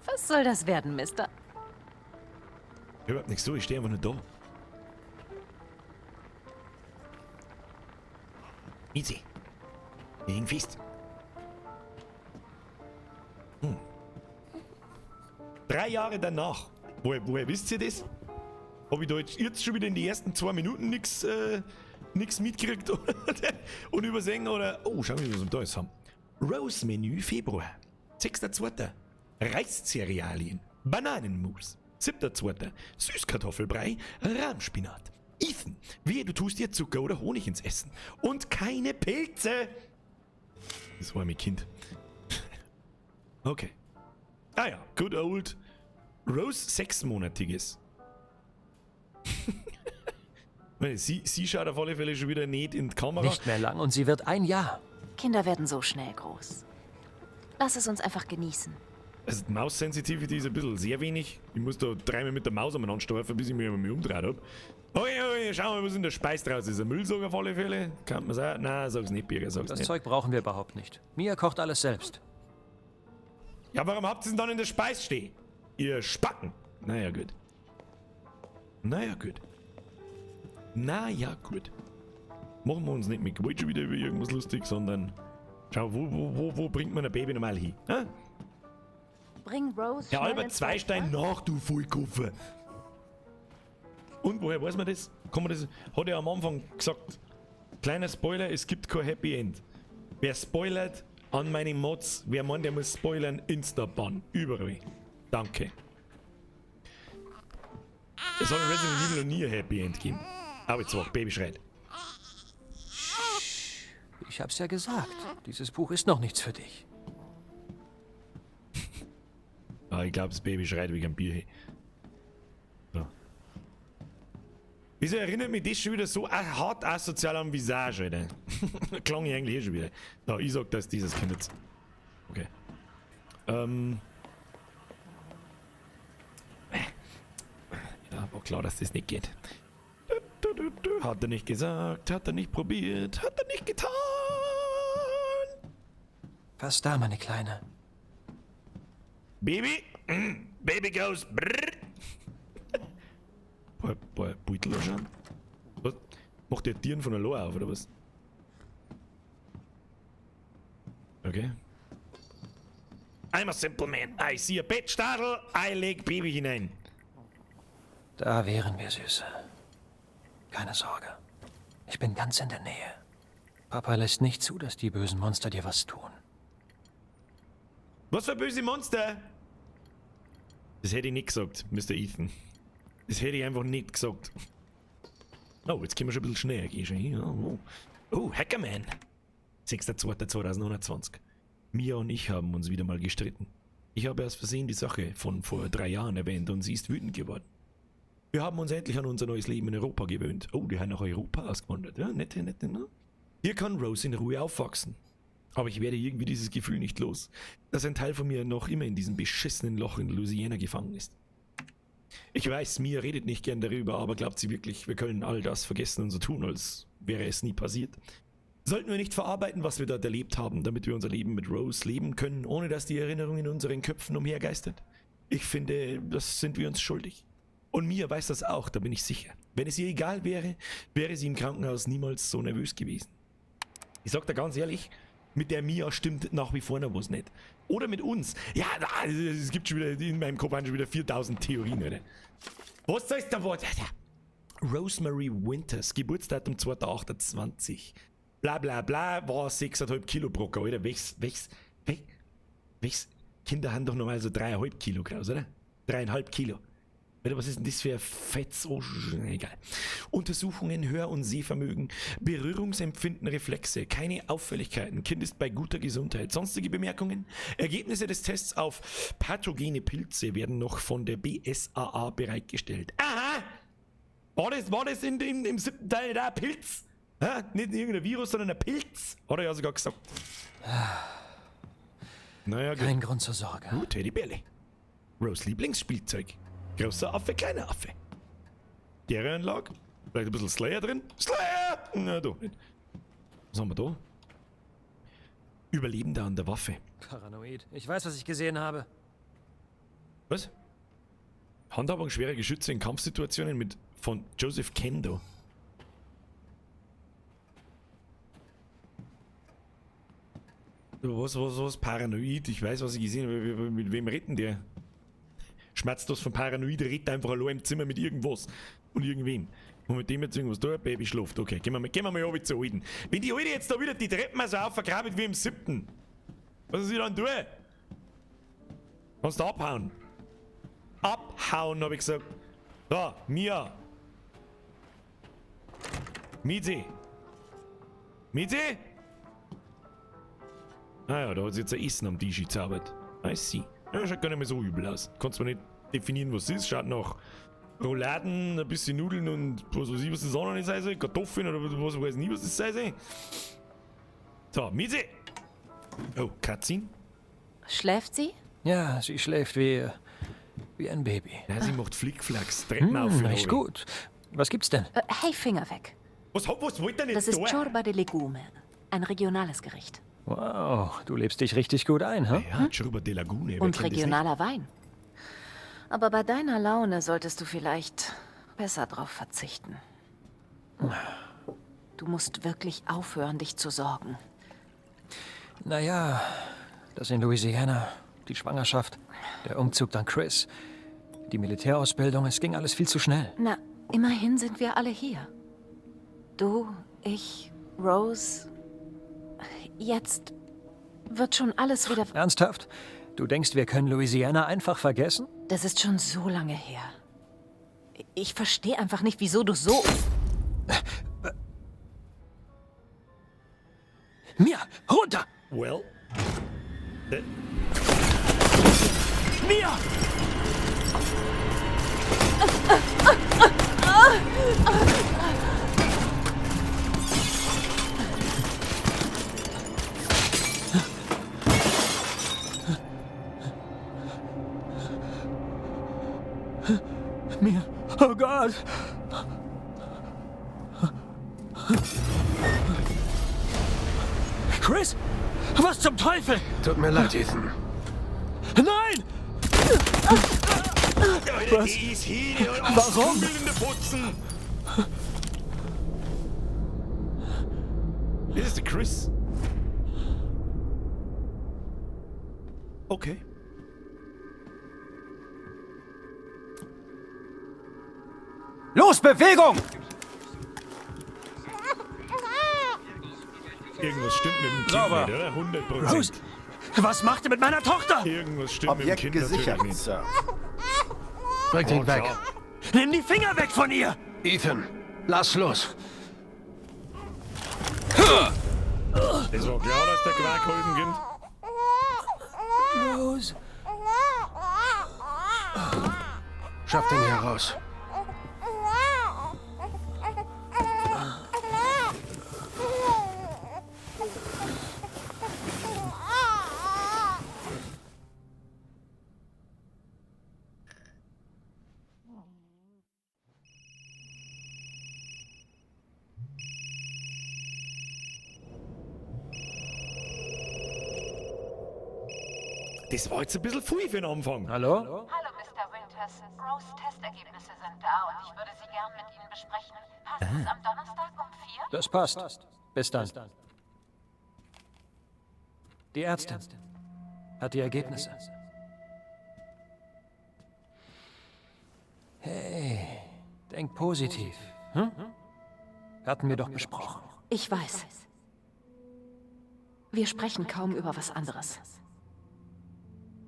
[SPEAKER 6] was soll das werden, Mister?
[SPEAKER 1] Überhaupt nichts so, ich stehe einfach nur da. Easy. Wir hängen fest. 3 Jahre danach. Woher wisst ihr das? Hab ich da jetzt schon wieder in die ersten 2 Minuten nix mitgekriegt und übersehen? Oder? Oh, schauen wir, was wir da jetzt haben. Rose-Menü Februar. 6.2. Reiscerealien. Bananenmus. 7.2. Süßkartoffelbrei. Rahmspinat. Ethan, wehe, du tust dir Zucker oder Honig ins Essen. Und keine Pilze. Das war mein Kind. Okay. Ah ja, good old Rose 6-monatiges. Sie schaut auf alle Fälle schon wieder nicht in die Kamera.
[SPEAKER 5] Nicht mehr lang und sie wird 1 Jahr.
[SPEAKER 6] Kinder werden so schnell groß. Lass es uns einfach genießen.
[SPEAKER 1] Also die Maus-Sensitivity ist ein bisschen sehr wenig. Ich muss da dreimal mit der Maus umeinander streifen, bis ich mich einmal umgedreht hab. Okay, okay, schauen wir mal, was in der Speis draus ist. Ein Müllsack auf alle Fälle. Kann man sagen? Nein, sag's nicht, Birger, sag's
[SPEAKER 5] Das
[SPEAKER 1] nicht.
[SPEAKER 5] Zeug brauchen wir überhaupt nicht. Mia kocht alles selbst.
[SPEAKER 1] Ja, warum habt ihr denn dann in der Speis stehen? Ihr Spacken. Naja, gut. Naja, gut. Naja, gut. Machen wir uns nicht mit Gewalt schon wieder über irgendwas lustig, sondern schau, wo bringt man ein Baby normal hin? Hä?
[SPEAKER 7] Bring Rose
[SPEAKER 1] Herr
[SPEAKER 7] schnell
[SPEAKER 1] Albert
[SPEAKER 7] ins Bett,
[SPEAKER 1] Zweistein
[SPEAKER 7] ne?
[SPEAKER 1] nach, du Vollkoffer. Und woher weiß man das? Kann man das? Hat er am Anfang gesagt. Kleiner Spoiler, es gibt kein Happy End. Wer spoilert an meine Mods, wer meint, der muss spoilern, Insta-Ban. Überall. Danke. Es hat in Resident Evil noch nie ein Happy End gegeben. Aber jetzt war Baby schreit.
[SPEAKER 5] Ich hab's ja gesagt. Dieses Buch ist noch nichts für dich.
[SPEAKER 1] Ah, ich glaub, das Baby schreit wegen einem Bier. So. Wieso erinnert mich das schon wieder so hart asozial an Visage, Alter? Klang ich eigentlich eh schon wieder. So, ich sag, dass dieses Kind jetzt. Okay. Ja, war klar, dass das nicht geht. Hat er nicht gesagt, hat er nicht probiert, hat er nicht getan.
[SPEAKER 5] Fast da, meine Kleine.
[SPEAKER 1] Baby? Baby goes brrr. Paar Beutel anschauen. Was? Macht der Tieren von der Lohr auf, oder was? Okay. I'm a simple man. I see a Bettstadel, I leg Baby hinein.
[SPEAKER 5] Da wären wir, Süße. Keine Sorge. Ich bin ganz in der Nähe. Papa lässt nicht zu, dass die bösen Monster dir was tun.
[SPEAKER 1] Was für böse Monster? Das hätte ich nicht gesagt, Mister Ethan. Das hätte ich einfach nicht gesagt. Oh, jetzt können wir schon ein bisschen schneller gehen. Schon hier. Oh, oh. Oh, Hackerman. 6.2.2021. Mia und ich haben uns wieder mal gestritten. Ich habe aus Versehen die Sache von vor 3 Jahren erwähnt und sie ist wütend geworden. Wir haben uns endlich an unser neues Leben in Europa gewöhnt. Oh, die haben nach Europa ausgewandert. Ja, nette, nette, ne? Hier kann Rose in Ruhe aufwachsen. Aber ich werde irgendwie dieses Gefühl nicht los, dass ein Teil von mir noch immer in diesem beschissenen Loch in Louisiana gefangen ist. Ich weiß, Mia redet nicht gern darüber, aber glaubt sie wirklich, wir können all das vergessen und so tun, als wäre es nie passiert? Sollten wir nicht verarbeiten, was wir dort erlebt haben, damit wir unser Leben mit Rose leben können, ohne dass die Erinnerung in unseren Köpfen umhergeistert? Ich finde, das sind wir uns schuldig. Und Mia weiß das auch, da bin ich sicher. Wenn es ihr egal wäre, wäre sie im Krankenhaus niemals so nervös gewesen. Ich sag da ganz ehrlich, mit der Mia stimmt nach wie vor noch was nicht. Oder mit uns. Ja, es gibt schon wieder, in meinem Kopf schon wieder 4000 Theorien, oder? Was soll's da was? Rosemary Winters, Geburtsdatum 2.8.20. Bla bla bla, war 6,5 Kilo Brocker, Alter. Welches Kinder haben doch normal so 3,5 Kilo groß, oder? 3,5 Kilo. Alter, was ist denn das für ein Fetz? Oh, egal. Untersuchungen, Hör- und Sehvermögen, Berührungsempfinden, Reflexe, keine Auffälligkeiten, Kind ist bei guter Gesundheit. Sonstige Bemerkungen? Ergebnisse des Tests auf pathogene Pilze werden noch von der BSAA bereitgestellt. Aha! War das in dem 7. Teil da ein Pilz? Ha? Nicht irgendein Virus, sondern ein Pilz? Hat er ja sogar gesagt. Naja, gut.
[SPEAKER 5] Kein Grund zur Sorge.
[SPEAKER 1] Teddybärle. Rose Lieblingsspielzeug. Großer Affe, kleiner Affe. Deren Anlage. Vielleicht ein bisschen Slayer drin. Slayer! Na, doch nicht. Was haben wir da? Überlebender an der Waffe.
[SPEAKER 5] Paranoid. Ich weiß, was ich gesehen habe.
[SPEAKER 1] Was? Handhabung schwerer Geschütze in Kampfsituationen mit von Joseph Kendo. Was? Paranoid? Ich weiß, was ich gesehen habe. Mit wem retten der? Schmerzlos von Paranoid redet einfach allein im Zimmer mit irgendwas. Und irgendwem. Und mit dem jetzt irgendwas da, Baby schläft. Okay, gehen wir mal runter zur Alten. Wenn die Alte jetzt da wieder die Treppen so aufvergraben wie im 7. Was soll sie dann tun? Kannst du abhauen? Abhauen, hab ich gesagt. So, Mia. Mizi. Mizi? Ah ja, da hat sie jetzt ein Essen am Tisch gezaubert. I see. Ja, schaut gar nicht mehr so übel aus. Kannst du mir nicht definieren, was es ist. Schaut nach Rouladen, ein bisschen Nudeln und was weiß ich, was das auch noch nicht sein soll. Kartoffeln oder was weiß ich nie, was das sein soll. So, Mizi. Oh, Katzin.
[SPEAKER 7] Schläft sie?
[SPEAKER 5] Ja, sie schläft wie ein Baby.
[SPEAKER 1] Ja, sie macht Flickflacks. Treppen auf.
[SPEAKER 5] Echt gut. Was gibt's denn?
[SPEAKER 7] Hey, Finger weg.
[SPEAKER 1] Was wollt ihr denn
[SPEAKER 7] Das
[SPEAKER 1] jetzt
[SPEAKER 7] ist
[SPEAKER 1] da?
[SPEAKER 7] Ciorba de Legume. Ein regionales Gericht.
[SPEAKER 5] Wow, du lebst dich richtig gut ein, hm?
[SPEAKER 1] Ja, Ciorba de Lagune.
[SPEAKER 7] Und regionaler Wein. Aber bei deiner Laune solltest du vielleicht besser drauf verzichten. Du musst wirklich aufhören, dich zu sorgen.
[SPEAKER 5] Naja, das in Louisiana, die Schwangerschaft, der Umzug dann Chris, die Militärausbildung, es ging alles viel zu schnell.
[SPEAKER 7] Na, immerhin sind wir alle hier. Du, ich, Rose. Jetzt wird schon alles wieder...
[SPEAKER 5] Ernsthaft? Du denkst, wir können Louisiana einfach vergessen?
[SPEAKER 7] Das ist schon so lange her. Ich verstehe einfach nicht, wieso du so...
[SPEAKER 5] Mia, runter!
[SPEAKER 1] Well.
[SPEAKER 5] Mia! Mia, oh Gott! Chris? Was zum Teufel?
[SPEAKER 8] Tut mir leid, Ethan.
[SPEAKER 5] Nein!
[SPEAKER 1] Was? Die ist hier,
[SPEAKER 5] Warum?
[SPEAKER 1] Das ist der Chris. Okay.
[SPEAKER 8] Los, Bewegung!
[SPEAKER 1] Irgendwas stimmt mit dem Kind
[SPEAKER 8] Sauber.
[SPEAKER 1] nicht, oder? 100%.
[SPEAKER 5] Rose, was macht ihr mit meiner Tochter?
[SPEAKER 1] Irgendwas stimmt
[SPEAKER 9] Objekt
[SPEAKER 1] mit dem Kind
[SPEAKER 9] gesichert,
[SPEAKER 1] natürlich nicht.
[SPEAKER 9] Sir.
[SPEAKER 8] Bringt ihn
[SPEAKER 1] Oh,
[SPEAKER 8] weg.
[SPEAKER 1] klar.
[SPEAKER 5] Nimm die Finger weg von ihr!
[SPEAKER 8] Ethan, lass los.
[SPEAKER 1] Es war klar, dass der Quark holden kommt.
[SPEAKER 5] Rose.
[SPEAKER 8] Schaff den hier raus.
[SPEAKER 1] Das war jetzt ein bisschen viel für den Anfang.
[SPEAKER 5] Hallo?
[SPEAKER 6] Hallo, Mr. Winters. Rose Testergebnisse sind da und ich würde sie gern mit Ihnen besprechen. Passt es am Donnerstag um 4?
[SPEAKER 5] Das passt. Bis dann. Die Ärztin hat die Ergebnisse. Hey, denk positiv. Hm? Hatten wir doch besprochen.
[SPEAKER 7] Ich weiß. Wir sprechen kaum über was anderes.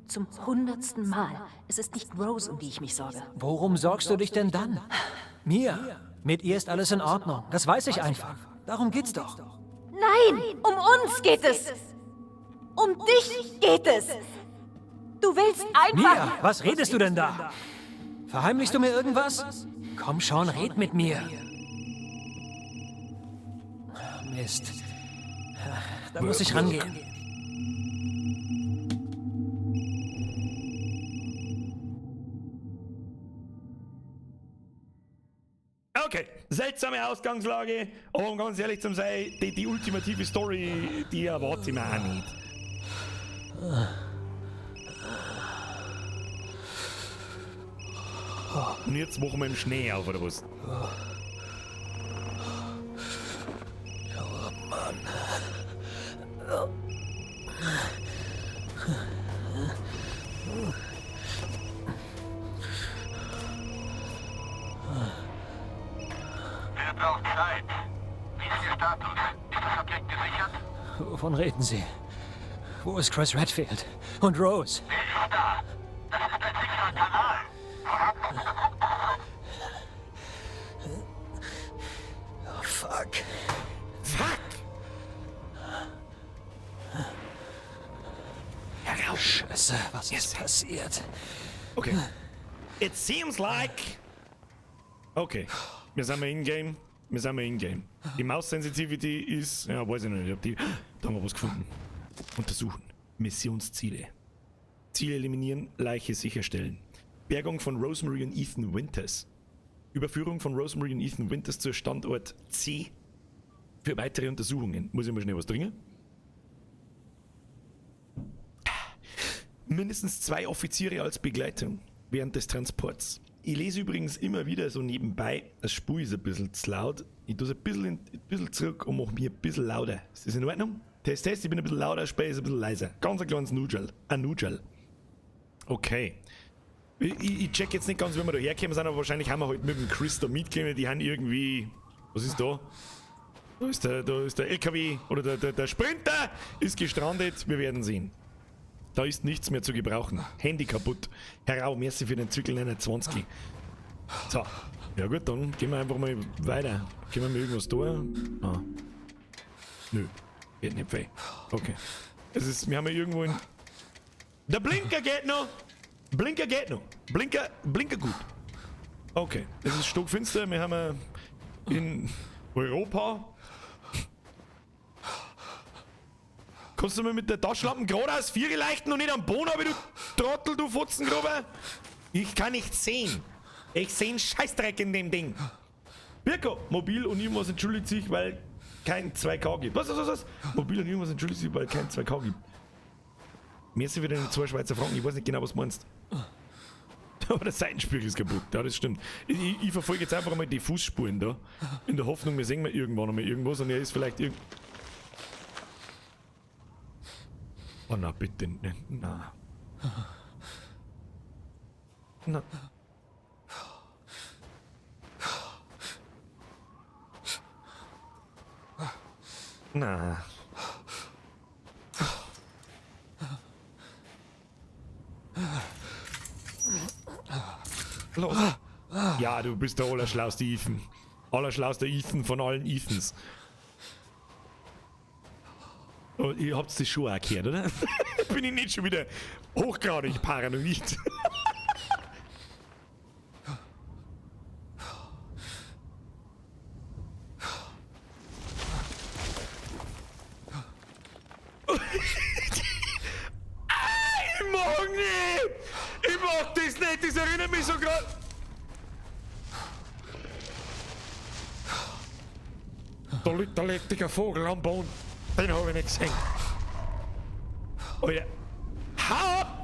[SPEAKER 7] Zum 100. Mal. Es ist nicht Rose, um die ich mich sorge.
[SPEAKER 5] Worum sorgst du dich denn dann? Mia, mit ihr ist alles in Ordnung. Das weiß ich einfach. Darum geht's doch.
[SPEAKER 7] Nein, um uns geht es. Um dich geht es. Du willst einfach...
[SPEAKER 5] Mia, was redest du denn da? Verheimlichst du mir irgendwas? Komm schon, red mit mir. Mist. Da muss ich rangehen.
[SPEAKER 1] Okay, seltsame Ausgangslage, aber um ganz ehrlich zu sein, die ultimative Story, die erwarte ich mir auch nicht. Und jetzt machen wir im Schnee auf, oder was?
[SPEAKER 5] Oh Mann.
[SPEAKER 9] Wird auch Zeit. Wie ist Ihr Status? Ist das Objekt gesichert?
[SPEAKER 5] Wovon reden Sie? Wo ist Chris Redfield? Und Rose?
[SPEAKER 9] Wer ist da? Das ist ein sicherer Kanal.
[SPEAKER 5] Oh, fuck.
[SPEAKER 1] Fuck! Heraus!
[SPEAKER 5] Scheiße, was ist passiert?
[SPEAKER 1] Okay. It seems like... Okay. Wir sind mal in-game. Wir sind mal in-game. Die Maus-Sensitivity ist... Ja, weiß ich nicht. Ich hab die... Da haben wir was gefunden. Untersuchen. Missionsziele. Ziele eliminieren, Leiche sicherstellen. Bergung von Rosemary und Ethan Winters. Überführung von Rosemary und Ethan Winters zur Standort C für weitere Untersuchungen. Muss ich mal schnell was trinken? Mindestens 2 Offiziere als Begleitung während des Transports. Ich lese übrigens immer wieder so nebenbei, das Spul ist ein bisschen zu laut. Ich tue es ein bisschen zurück und mache mich ein bisschen lauter. Ist das in Ordnung? Test, Test, ich bin ein bisschen lauter, Spul ist ein bisschen leiser. Ganz ein kleines Nudgel. Ein Nudgel. Okay. Ich check jetzt nicht ganz, wie wir da hergekommen sind, aber wahrscheinlich haben wir halt mit dem Chris da mitgekommen. Die haben irgendwie... Was ist da? Da ist der LKW oder der Sprinter ist gestrandet. Wir werden sehen. Da ist nichts mehr zu gebrauchen. Handy kaputt. Herr Rau, merci für den Zirkel 29. So. Ja gut, dann gehen wir einfach mal weiter. Können wir mal irgendwas tun? Ah. Nö. Geht nicht weh. Okay. Es ist, wir haben ja irgendwo in... Der Blinker geht noch! Blinker geht noch. Blinker, Blinker gut. Okay. Es ist stockfinster. Wir haben ja in Europa... Kannst du mir mit der Taschenlampe geradeaus Viere leichten und nicht am Boden, aber du Trottel, du Fotzengrube? Ich kann nicht sehen. Ich seh einen Scheißdreck in dem Ding. Birko, mobil und irgendwas entschuldigt sich, weil kein 2K gibt. Was, was, was, was? Mobil und irgendwas entschuldigt sich, weil kein 2K gibt. Mir sind wieder 2 Schweizer Franken, ich weiß nicht genau, was du meinst. Aber der Seitenspiegel ist kaputt, ja, das stimmt. Ich verfolge jetzt einfach mal die Fußspuren da. In der Hoffnung, wir sehen mal irgendwann noch mal irgendwas und er ist vielleicht irgend... Oh na, bitte nicht. Na. Na. Na. Los. Ja, du bist der allerschlauste Ethan. Allerschlauster Ethan von allen Ethans. Oh, ihr habt das schon auch gehört, oder? Bin ich nicht schon wieder hochgradig paranoid? Ich mag nicht! Ich mag das nicht! Das erinnert mich so grad... Da liegt der letzte Vogel am Boden. Den hab ich nicht gesehen. Alter. Hau ab!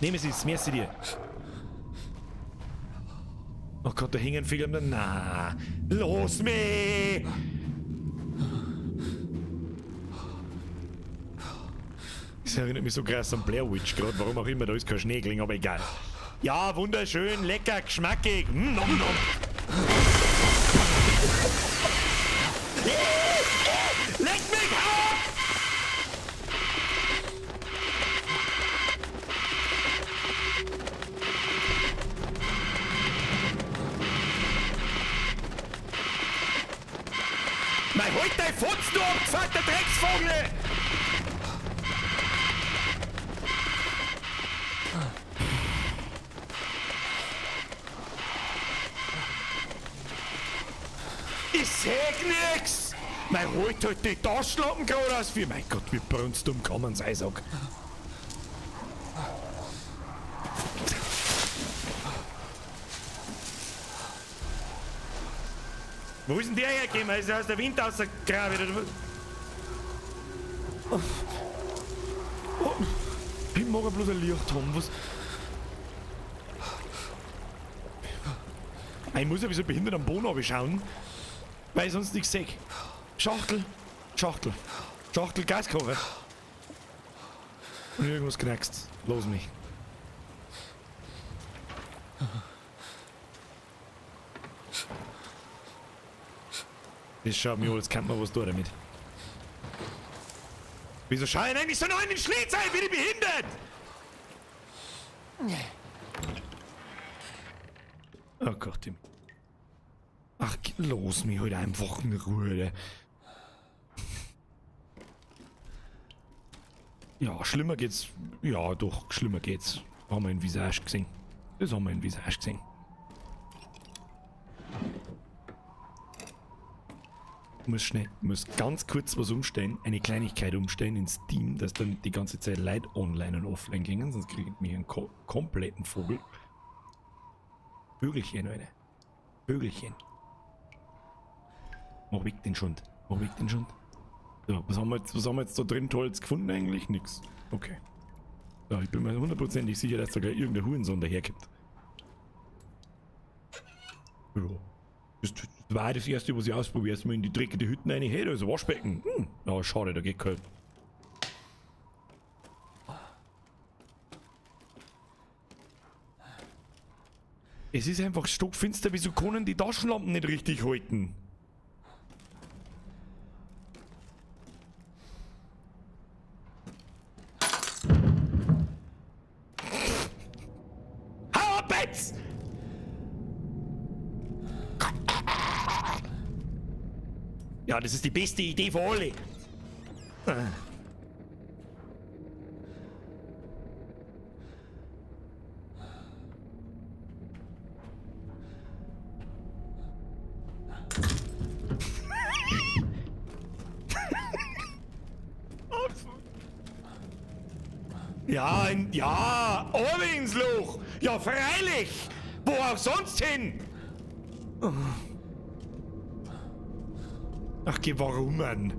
[SPEAKER 1] Nemesis, merci dir. Oh Gott, da hängen viele am... Na, los mich! Das erinnert mich so krass an Blair Witch gerade, warum auch immer, da ist kein Schnee gelegen, aber egal. Ja, wunderschön, lecker, geschmackig. Mm, nom, nom. Leck mich ab! Mein, halt dein Futz, du abgefuckter Drecksvogel! Ich seh nix! Mein, holt halt die Taschenlampen gerade aus. Wie, mein Gott, wie brunstdumm kann man sein, sag. Wo ist denn der hergekommen? Ist er aus der Wind rausgegraben oder was? Oh. Oh. Ich mag ja bloß ein Licht haben, was? Ich muss ja wie so behindert am Boden schauen, weil ich sonst nichts sehe. Schachtel, Schachtel, Schachtel, Gaskocher. Und irgendwas knackst. Los mich. Das schaut mir an, als könnte man was tun damit. Wieso schau ich eigentlich so nah in den Schlitz ein? Bin ich behindert? Oh Gott. Ach, los mich halt einfach in Ruhe. Ja, schlimmer geht's. Ja, doch, schlimmer geht's. Haben wir in Visage gesehen. Das haben wir in Visage gesehen. Ich muss ganz kurz was umstellen, eine Kleinigkeit umstellen in Steam, dass dann die ganze Zeit Leute online und offline gingen, sonst kriege ich mich einen kompletten Vogel. Vögelchen, Alter. Vögelchen. Mach weg den Schund. Mach weg den Schund. So, was haben wir jetzt da drin Tolles gefunden eigentlich? Nix. Okay. So, ich bin mir hundertprozentig sicher, dass da gleich irgendein Hurensohn daherkommt. Ja. Das war das erste, was ich ausprobiere. Erstmal in die dreckige Hütten rein. Hey, da ist ein Waschbecken. Hm. Ja, schade, da geht kein. Es ist einfach stockfinster, wieso können die Taschenlampen nicht richtig halten? Hau ab jetzt! Ja, das ist die beste Idee für alle. Ja, ja, oben ins Loch. Ja, freilich. Wo auch sonst hin? Ach, geh, warum, Mann?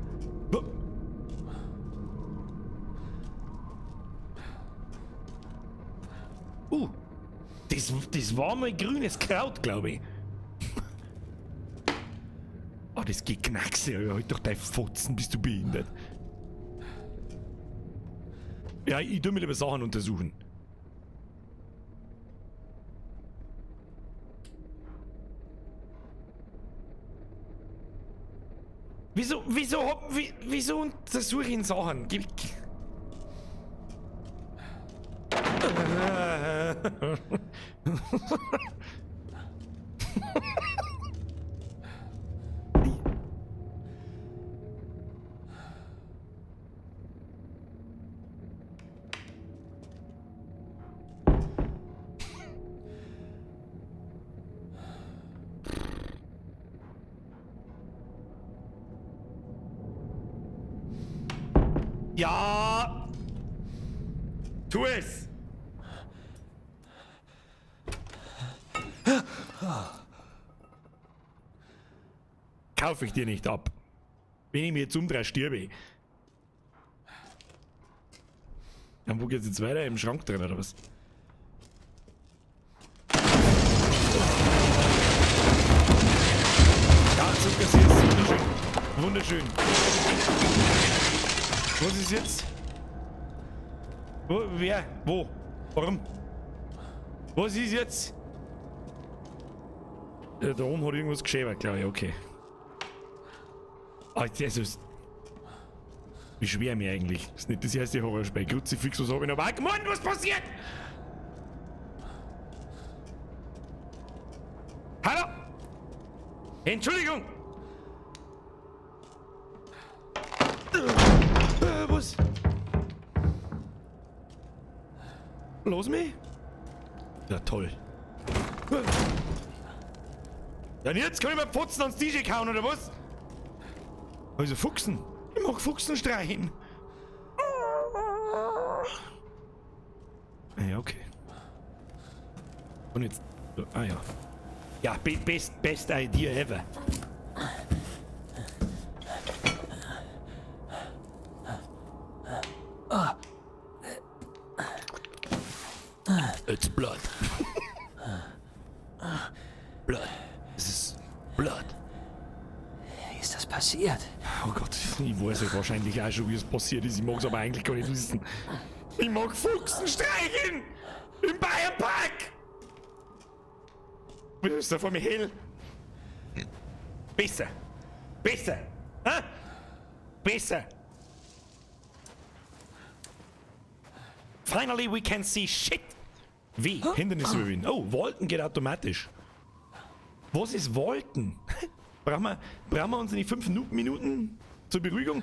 [SPEAKER 1] Das war mal grünes Kraut, glaube ich. Oh, das geht knackse. Halt doch dein Fotzen, bist du behindert. Ja, ich tu mir lieber Sachen untersuchen. Wieso untersuche ich Sachen? Gib. Ja! Tu es! Kaufe ich dir nicht ab. Wenn ich mir jetzt umdrehe, stirbe ich. Ja, wo geht's jetzt weiter? Im Schrank drin, oder was? Ja, Zucker ist wunderschön. Wunderschön. Was ist jetzt? Wo, wer? Wo? Warum? Was ist jetzt? Ja, da oben hat irgendwas geschehen, glaube ich. Okay. Ah, das ist. Wie schwer mir eigentlich. Das ist nicht das erste Horrorspiel. Kruzifix, was hab ich noch? Ah, Mann, was passiert? Hallo? Entschuldigung! Was? Los mich? Ja, toll. Ja, und jetzt kann ich mir Pfotzen ans DJ kauen, oder was? Also Fuchsen. Ich mach Fuchsenstreichen. Ja, okay. Und jetzt. Ah ja. Ja, best idea ever. It's blood. Blood. Es ist blood.
[SPEAKER 5] Wie ist das passiert?
[SPEAKER 1] Oh Gott, ich weiß ja wahrscheinlich auch schon, wie es passiert ist. Ich mag's aber eigentlich gar nicht wissen. Ich mag Fuchsen streicheln! Im Bayernpark! Was ist da vor mir hell? Besser! Besser! Ha? Besser! Finally we can see shit! Wie? Hindernisse überwinden. Oh, Wolken geht automatisch. Was ist Wolken? Brauchen wir uns nicht 5 Minuten zur Beruhigung?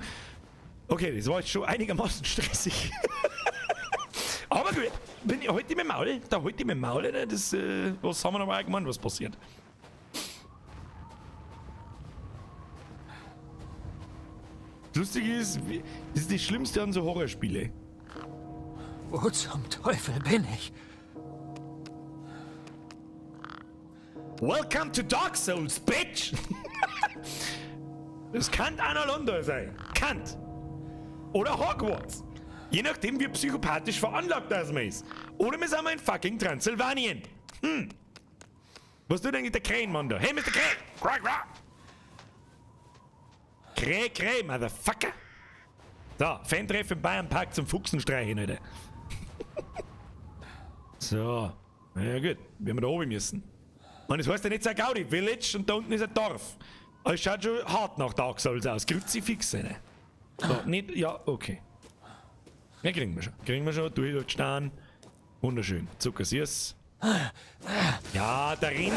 [SPEAKER 1] Okay, das war jetzt schon einigermaßen stressig. Aber gut, bin ich heute mit Maul, da heute mit Maul, ne, das, was haben wir noch allgemein, was passiert? Das Lustige ist, das ist das Schlimmste an so Horrorspiele.
[SPEAKER 5] Wo zum Teufel bin ich?
[SPEAKER 1] Welcome to Dark Souls, bitch! Das kann Anor Londo sein. Kann. Oder Hogwarts. Je nachdem, wie psychopathisch veranlagt das man ist. Oder wir sind mal in fucking Transsilvanien. Hm. Was tut eigentlich der Krähenmann da? Hey, Mr. Krähen! Kra, kra. Kräh, kräh, Motherfucker! So, Fan-Treff im Bayernpark zum Fuchsenstreichen, Alter. So. Na ja, gut. Wir haben da oben müssen. Man, das heißt ja nicht so Gaudi Village und da unten ist ein Dorf. Aber es schaut schon hart nach Dark Souls aus. Kruzifix, ne? So, nicht, ja, okay. Ja, kriegen wir schon. Kriegen wir schon. Durchstehen. Wunderschön. Zuckersüß. Ja, der Rinde,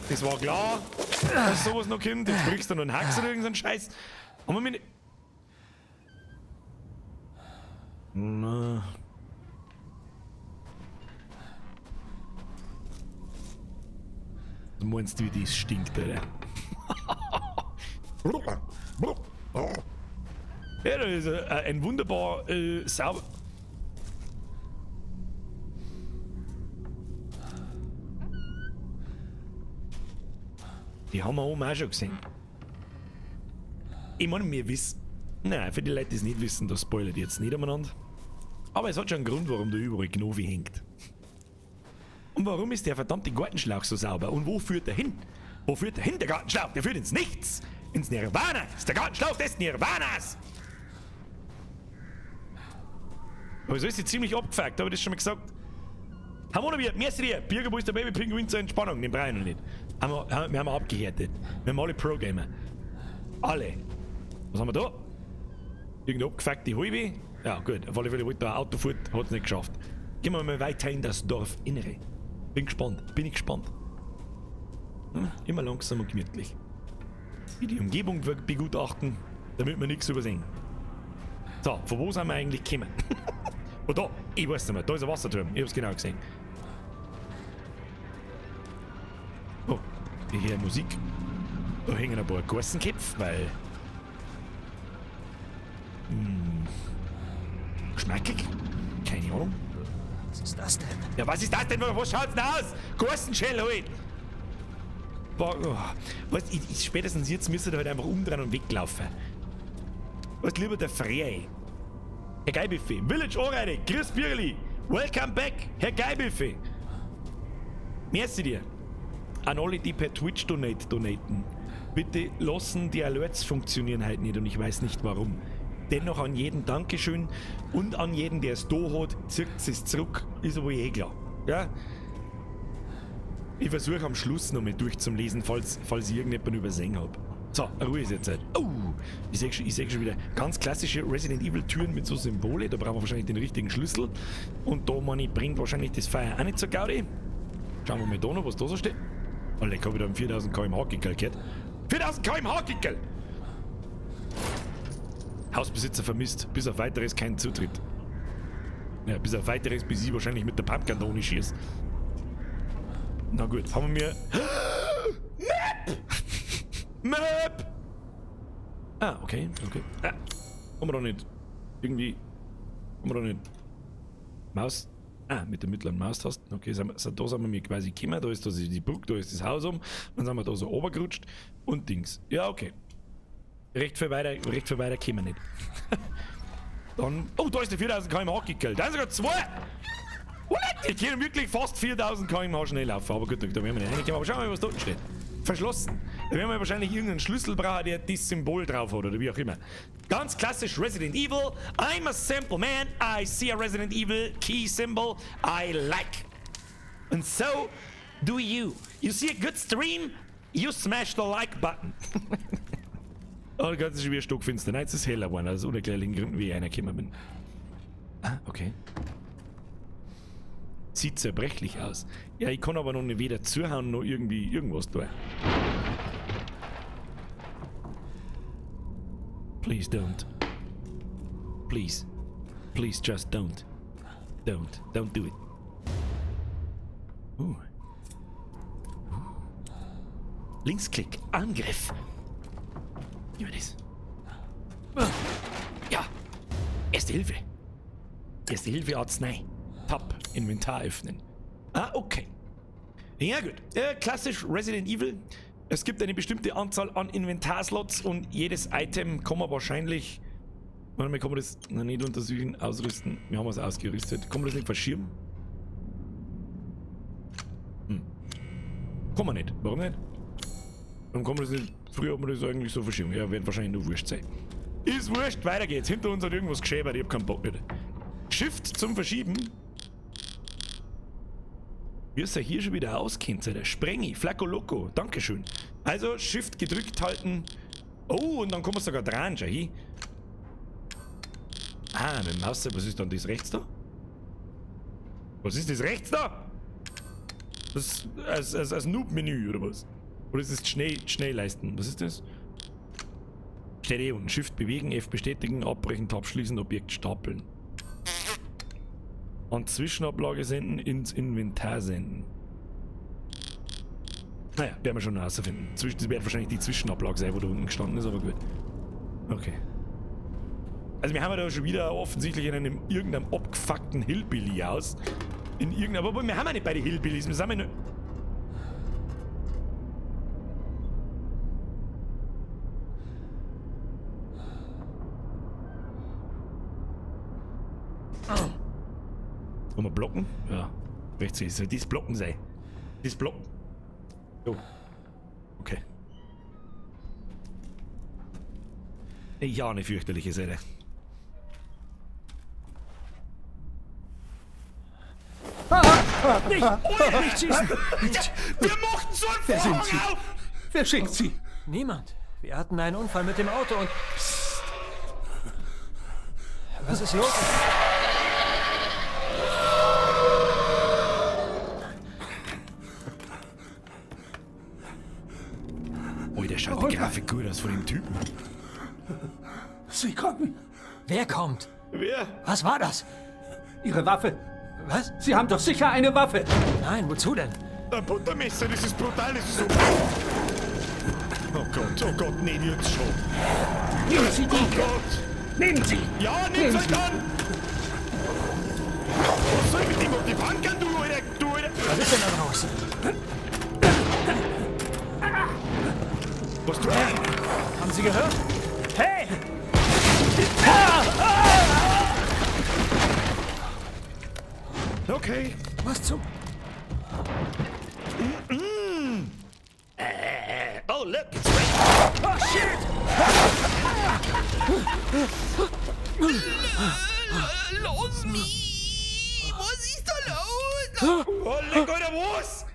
[SPEAKER 1] das war klar, dass sowas noch kommt. Jetzt brichst du noch einen Hax oder irgendeinen Scheiß. Haben wir mit. Na. Du meinst, wie das stinkt, Alter? Ja, das ist ein wunderbar sauber. Die haben wir oben auch schon gesehen. Ich meine, wir wissen. Nein, für die Leute, die es nicht wissen, das spoilert jetzt nicht umeinander. Aber es hat schon einen Grund, warum da überall Gnovi hängt. Und warum ist der verdammte Gartenschlauch so sauber? Und wo führt er hin? Wo führt er hin, der Gartenschlauch? Der führt ins Nichts! Ins Nirvana! Das ist der Gartenschlauch des Nirvanas! Aber so ist sie ziemlich abgefuckt, hab ich das schon mal gesagt? Harmonobier, merci dir! Birger, wo ist der Baby-Pinguin zur Entspannung? Den brauche ich noch nicht. Wir haben abgehärtet. Wir haben alle Pro-Gamer. Alle. Was haben wir da? Irgendeine abgefuckte Halbe? Ja, gut. Auf alle Fälle wollte da ein Auto fort, hat's nicht geschafft. Gehen wir mal weiter in das Dorfinnere. Bin gespannt, bin ich gespannt. Immer langsam und gemütlich. Wie die Umgebung begutachten, damit wir nichts übersehen. So, von wo sind wir eigentlich gekommen? Oh, da, ich weiß nicht mehr, da ist ein Wasserturm, ich hab's genau gesehen. Oh, ich höre Musik. Da hängen ein paar Gassenköpfe, weil... geschmackig? Keine Ahnung.
[SPEAKER 5] Was ist das denn?
[SPEAKER 1] Ja, was ist das denn? Was schaut's denn aus? Gassenschell halt! Boah, oh. Weißt, ich, spätestens jetzt müsste ich halt einfach umdrehen und weglaufen. Weißt, lieber der Frey. Herr Geilbuffet, Village Anreide, Chris Birli, welcome back, Herr Geilbuffet. Merci dir. An alle, die per Twitch donaten. Bitte lassen, die Alerts funktionieren halt nicht und ich weiß nicht warum. Dennoch an jeden Dankeschön und an jeden, der es da hat, zieht es zurück, ist aber eh klar. Ja? Ich versuche am Schluss noch mal durchzulesen, falls ich irgendjemanden übersehen habe. So, Ruhe ist jetzt. Oh, ich seh schon wieder ganz klassische Resident Evil Türen mit so Symbole. Da brauchen wir wahrscheinlich den richtigen Schlüssel. Und da, meine ich, bringt wahrscheinlich das Feuer auch nicht zur Gaudi. Schauen wir mal da noch, was da so steht. Alter, ich hab wieder einen 4000 km/h Gickel gehört. 4000 km/h Gickel! Hausbesitzer vermisst. Bis auf weiteres kein Zutritt. Ja, bis auf weiteres, bis ich wahrscheinlich mit der Pumpgun da ohne schieß. Na gut, haben wir... Map! Map! Ah, okay, okay. Ah, haben wir doch nicht. Irgendwie... Haben wir doch nicht. Maus... Ah, mit der mittleren Maustaste. Okay, da sind wir mir quasi gekommen. Da ist das die Brücke, da ist das Haus um. Dann sind wir da so runtergerutscht. Und Dings. Ja, okay. Recht viel weiter kommen wir nicht. Dann... Oh, da ist der 4000 km/h Gickel. Da sind sogar zwei! What? Die können wirklich fast 4000 km/h schnell laufen. Aber gut, da werden wir nicht reinkommen. Aber schauen wir mal, was da unten steht. Verschlossen. Da werden wir wahrscheinlich irgendeinen Schlüssel brauchen, der das Symbol drauf hat oder wie auch immer. Ganz klassisch Resident Evil. I'm a simple man. I see a Resident Evil key symbol I like. And so do you. You see a good stream, you smash the like button. Oh Gott, es ist schon wieder stockfinster. Nein, es ist heller geworden, aus unerklärlichen Gründen, wie ich reingekommen bin. Ah, okay. Sieht zerbrechlich aus. Ja, ich kann aber noch nicht weder zuhauen noch irgendwie irgendwas tun. Please don't. Please. Please just don't. Don't. Don't do it. Linksklick. Angriff. Gib mir das. Ja. Erste Hilfe. Erste Hilfe, Arznei. Tab. Inventar öffnen. Ah, okay. Ja gut. Klassisch Resident Evil. Es gibt eine bestimmte Anzahl an Inventarslots und jedes Item kann man wahrscheinlich... Warte mal, kann man das noch nicht untersuchen, ausrüsten? Wir haben es ausgerüstet. Kann man das nicht verschieben? Hm. Kann man nicht. Warum nicht? Warum kann man das nicht? Früher hat man das eigentlich so verschieben. Ja, wird wahrscheinlich nur wurscht sein. Ist wurscht, weiter geht's. Hinter uns hat irgendwas geschehen, weil ich hab keinen Bock mehr. Shift zum Verschieben. Wie es ja hier schon wieder auskennt, Alter. Sprengi, Flacco Loco, Dankeschön. Also, Shift gedrückt halten. Oh, und dann kommen wir sogar dran, schau hier. Ah, mit dem Maus, was ist dann das rechts da? Was ist das rechts da? Das ist als Noob-Menü, oder was? Oder ist das Schnellleisten? Was ist das? Steht eh unten. Shift bewegen, F bestätigen, abbrechen, Tab schließen, Objekt stapeln. An Zwischenablage senden, ins Inventar senden. Naja, werden wir schon herausfinden. Das wird wahrscheinlich die Zwischenablage sein, wo da unten gestanden ist, aber gut. Okay. Also wir haben ja da schon wieder offensichtlich in einem irgendeinem abgefuckten Hillbilly-Haus. In irgendeinem... Aber wir haben ja nicht bei den Hillbillies, wir sind ja nur... Wollen wir blocken? Ja. Rechts ist das Blocken sei. Das Blocken. So. Okay. Ja, eine fürchterliche Seite.
[SPEAKER 5] Nicht! Oh, nicht schießen!
[SPEAKER 1] Wir mochten so einen
[SPEAKER 8] Wer sind
[SPEAKER 1] Vorhang
[SPEAKER 8] Sie?
[SPEAKER 1] auf!
[SPEAKER 8] Wer schickt Sie?
[SPEAKER 5] Niemand. Wir hatten einen Unfall mit dem Auto und... Psst. Was ist los?
[SPEAKER 1] Oh, der schaut die Grafik gut aus von dem Typen.
[SPEAKER 8] Sie kommen.
[SPEAKER 5] Wer kommt?
[SPEAKER 1] Wer?
[SPEAKER 5] Was war das?
[SPEAKER 8] Ihre Waffe.
[SPEAKER 5] Was?
[SPEAKER 8] Sie haben doch sicher eine Waffe.
[SPEAKER 5] Nein, wozu denn?
[SPEAKER 1] Ein Buttermesser, das ist brutal, das ist so... Oh Gott, nee, jetzt schon.
[SPEAKER 8] Nehmen Sie die.
[SPEAKER 1] Oh Gott.
[SPEAKER 8] Nehmen Sie.
[SPEAKER 1] Ja, nimm's halt an! Was soll ich mit dem auf die Bank an, du Alter, du Alter?
[SPEAKER 5] Was ist denn da draußen?
[SPEAKER 1] Was tut er?
[SPEAKER 5] Haben Sie gehört? Hey!
[SPEAKER 1] Okay.
[SPEAKER 5] Was zum...
[SPEAKER 1] Oh, look, it's raining. Lass mich! Was ist da los? Oh, leck, Alter, was?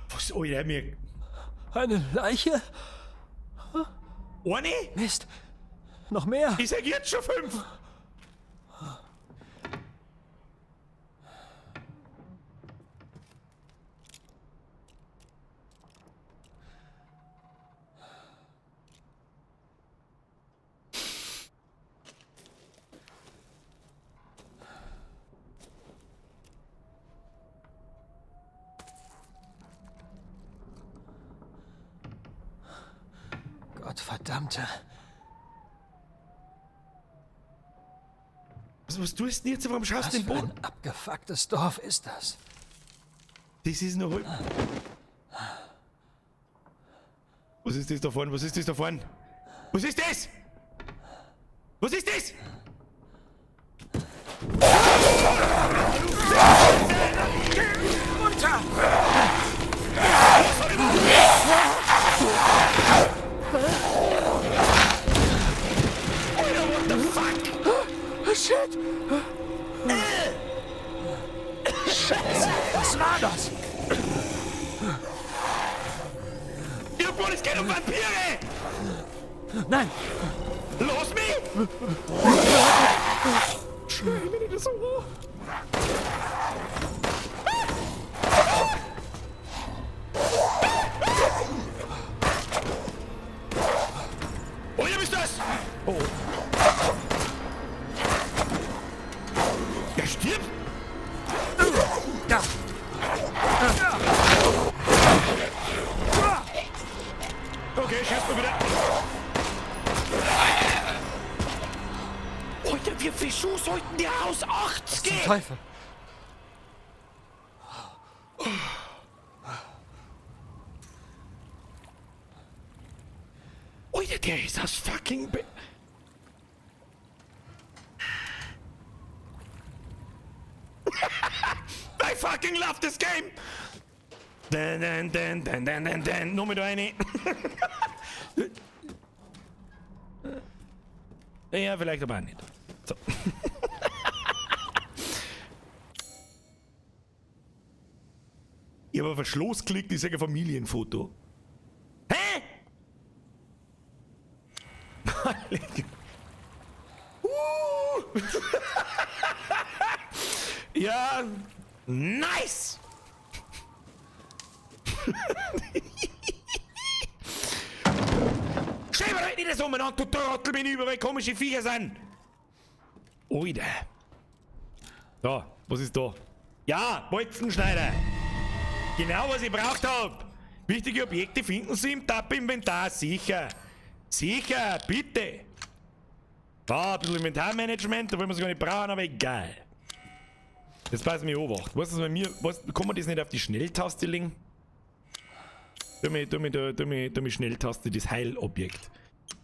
[SPEAKER 1] Was, Alter, mir...
[SPEAKER 5] Eine Leiche?
[SPEAKER 1] Eine?
[SPEAKER 5] Mist. Noch mehr?
[SPEAKER 1] Ich sag jetzt schon 5.
[SPEAKER 5] Gottverdammte.
[SPEAKER 1] Was tust du denn jetzt? Warum schaust
[SPEAKER 5] Was
[SPEAKER 1] du den
[SPEAKER 5] für
[SPEAKER 1] Boden?
[SPEAKER 5] ein abgefucktes Dorf ist das?
[SPEAKER 1] Das ist noch halb. Was ist das da vorne? Was ist das da vorne? Was ist das? Was ist das? Runter! Alter, what the fuck?
[SPEAKER 5] Shit! Scheiße, was war das?
[SPEAKER 1] Ich hab es geht um Vampire!
[SPEAKER 5] Nein!
[SPEAKER 1] Lass mich! Schrei mich nicht so an. Oh, ihr bist das! Oh. Er stirbt!
[SPEAKER 5] Da!
[SPEAKER 1] Okay, schießt mal wieder. Alter, wie viel Schuss sollten der aus 80?
[SPEAKER 5] Zum Teufel!
[SPEAKER 1] Alter, der ist aus fucking... Be I fucking love this game! Dan, dan, dan, dan, dan, dan, dan. Nur mit eine. Ja, vielleicht aber auch nicht. So. Ich habe auf ein Schloss geklickt, ich sage ein Familienfoto. Hä? Ja, nice! Stell mir halt nicht so umeinander, du Trottel, wenn überall komische Viecher sind! Oida. So, was ist da? Ja, Bolzenschneider! Genau, was ich braucht hab! Wichtige Objekte finden Sie im Tab-Inventar, sicher! Sicher, bitte! Da, ein bisschen Inventarmanagement, da wollen wir es gar nicht brauchen, aber egal. Jetzt pass mich Obacht. Weißt du, was bei mir, was, kann man das nicht auf die Schnelltaste legen? Tu mir Schnelltaste, das Heilobjekt.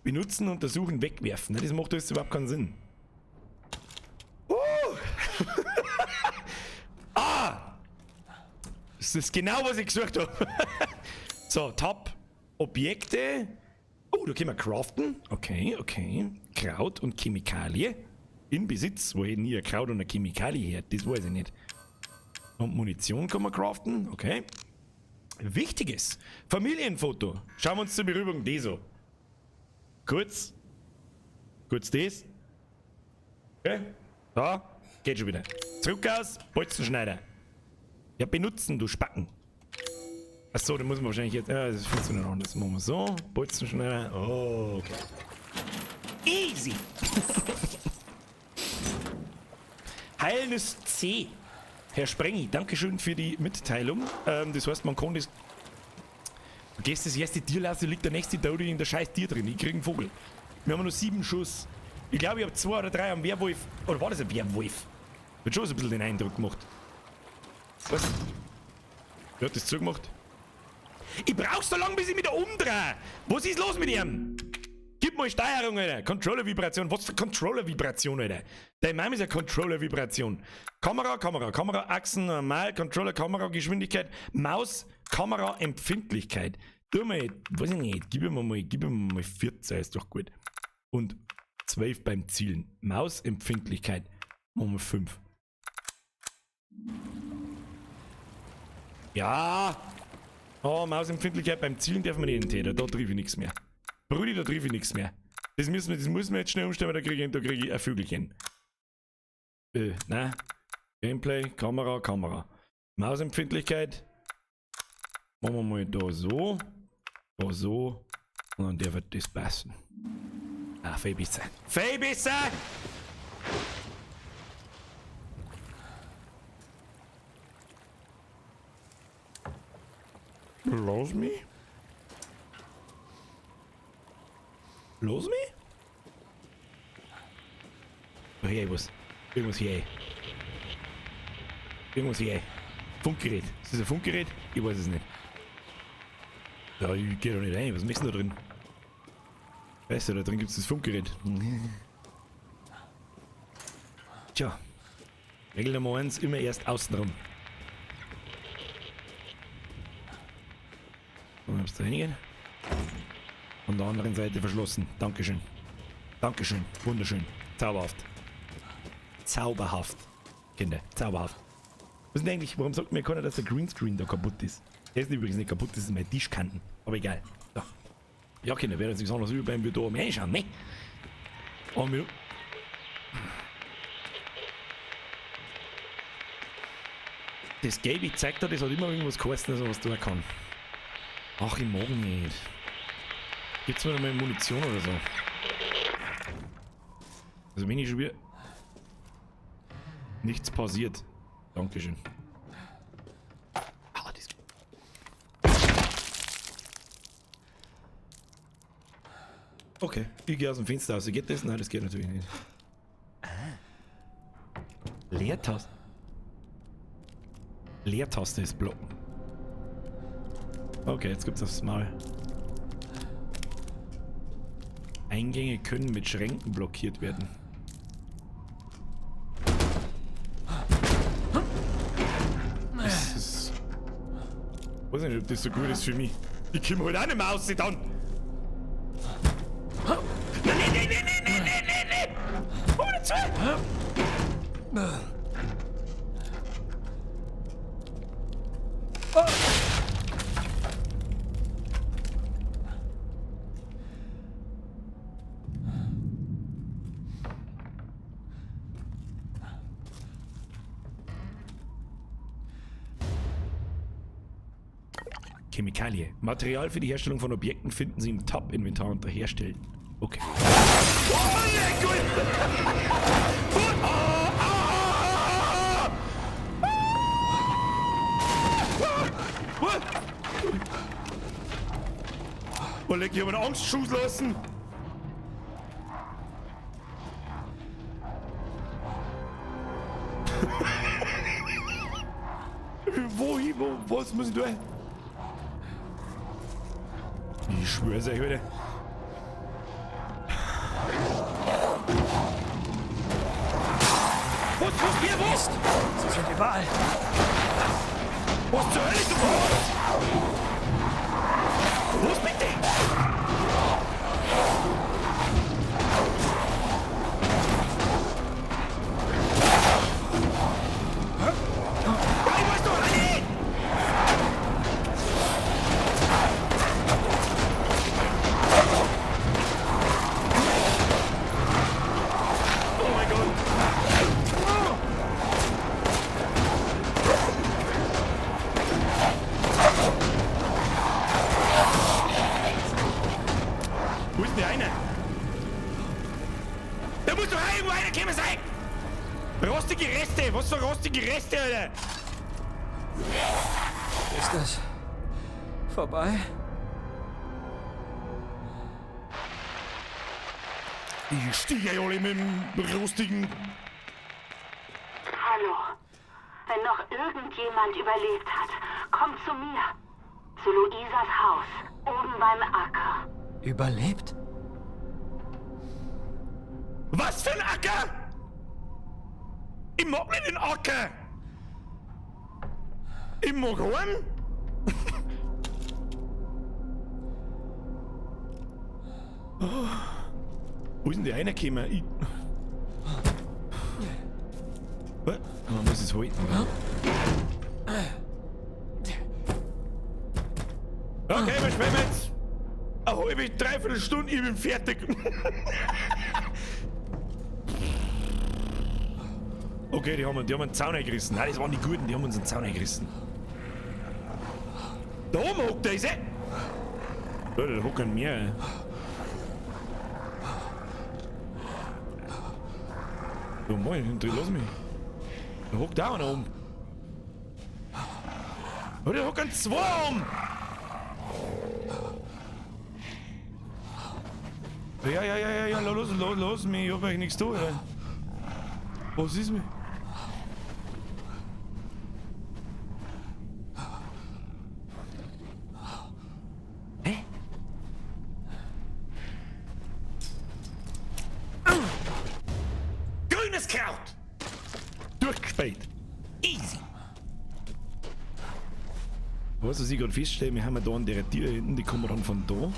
[SPEAKER 1] Benutzen, untersuchen, wegwerfen. Das macht alles überhaupt keinen Sinn. Ah! Das ist genau, was ich gesucht habe. So, Tab. Objekte. Oh, da können wir craften. Okay, okay. Kraut und Chemikalie. In Besitz, wo ich nie ein Kraut und eine Chemikalie her, das weiß ich nicht. Und Munition kann man craften, okay. Wichtiges. Familienfoto. Schauen wir uns zur Berührung das an. Kurz. Kurz das. Okay. Da. Geht schon wieder. Zurück aus. Bolzenschneider. Ja, benutzen, du Spacken. Achso, da muss man wahrscheinlich jetzt. Ja, das funktioniert noch. Das machen wir so. Bolzenschneider. Oh, okay. Easy. Heilen ist C. Herr Sprengi, Dankeschön für die Mitteilung. Das heißt, man kann das... Du gehst das erste Tier lassen, liegt der nächste Dodi in der scheiß Tier drin. Ich krieg einen Vogel. Wir haben nur 7 Schuss. Ich glaube, ich habe 2 oder 3 am Werwolf. Oder war das ein Werwolf? Wird schon so ein bisschen den Eindruck gemacht. Was? Wer hat das zugemacht? Ich brauch so lange, bis ich mich da umdrehe. Was ist los mit ihm? Gib mal Steuerung, Alter. Controller-Vibration. Was für Controller-Vibration, Alter? Dein Mom ist ja Controller-Vibration. Kamera, Kamera, Kamera, Achsen, normal, Controller, Kamera, Geschwindigkeit, Maus, Kamera, Empfindlichkeit. Tu mal, weiß ich nicht, gib ihm mal 14, ist doch gut. Und 12 beim Zielen. Mausempfindlichkeit, machen wir 5. Ja! Oh, Mausempfindlichkeit beim Zielen darf man nicht entdecken. Da triff ich nichts mehr. Brudi, da triff ich nichts mehr. Das muss man jetzt schnell umstellen, weil da krieg ich ein Vögelchen. Nein. Gameplay, Kamera, Kamera. Mausempfindlichkeit. Machen wir mal da so. Da so. Und dann der wird das passen. Ah, viel besser. Viel besser! Lass mich? Lass mich? Oh, hier was. Irgendwas hier. Irgendwas hier. Funkgerät. Ist das ein Funkgerät? Ich weiß es nicht. Ja, ich geh doch nicht rein. Was machst du da drin? Weißt du, da drin gibt's das Funkgerät. Tja. Regel Nummer 1, immer erst außenrum. Und ob's da reingehen? An der anderen Seite verschlossen. Dankeschön. Dankeschön. Wunderschön. Zauberhaft. Zauberhaft. Kinder, zauberhaft. Was ist denn eigentlich, warum sagt mir keiner, dass der Greenscreen da kaputt ist? Der ist übrigens nicht kaputt, das ist meine Tischkanten. Aber egal. So. Ja, Kinder, wer jetzt nichts anderes überbleiben, wir da am Einschauen, ne? Oh, mir. Das Gelbe zeigt da, das hat immer irgendwas geheißen, dass er was tun kann. Ach, ich mag nicht. Gibt's mir noch mal Munition oder so? Also wenn ich schon wieder... Nichts passiert. Dankeschön. Ah, das... Okay, ich gehe aus dem Fenster raus. Geht das? Nein, das geht natürlich nicht. Ah. Leertaste. Leertaste ist blocken. Okay, jetzt gibt's das Mal. Eingänge können mit Schränken blockiert werden. Das ist... Ich weiß nicht, ob das so gut ist für mich. Ich komme halt auch nicht mehr raus, dann! Nein, nein, nein, nein, nein, nein, nein, nein! Komm nicht zu! Chemikalie. Material für die Herstellung von Objekten finden Sie im Tab-Inventar unter Herstellen. Okay. Oh, leck! Oh, leck, ich hab einen Angstschuss lassen. Wohin? Wo, was muss ich tun? Ich schwör's euch, Alter. Was, wer, was?
[SPEAKER 5] Sie sind überall.
[SPEAKER 1] Was zur Hölle ist das? Was bitte? Ich weiß doch nicht! Oh mein Gott! Wo ist denn der eine? Da muss doch irgendwo einer kommen sein! Rostige Reste! Was für rostige Reste, Alter?
[SPEAKER 5] Ist das vorbei?
[SPEAKER 1] Ich steige alle mit dem rostigen...
[SPEAKER 10] Hallo. Wenn noch irgendjemand überlebt hat, kommt zu mir. Zu Luisas Haus, oben beim Acker.
[SPEAKER 5] Überlebt?
[SPEAKER 1] Was für ein Acker? Ich mag nicht den Acker! Ich mag heim! Oh. Wo ist denn der reingekommen? Ich... Was? Man muss es halten. Okay, wir schwimmen jetzt. Eine halbe, dreiviertel Stunde, ich bin fertig. Okay, die haben einen Zaun eingerissen. Nein, das waren die Guten, die haben uns einen Zaun eingerissen. Da oben hockt der, ist er? Ja, da hocken mehrere. Oh moin, lass mich. Da hockt auch einer um. Oh, da hocken zwei um! Ja, ja, ja, ja, ja, los, los, los mich, ich hab eigentlich nichts zu tun. Was ist mir? Hä? Grünes Kraut! Durchgespielt. Easy. Weißt du, was ich gerade feststelle? Wir haben ja da an der Tür hinten, die kommen wir dann von da.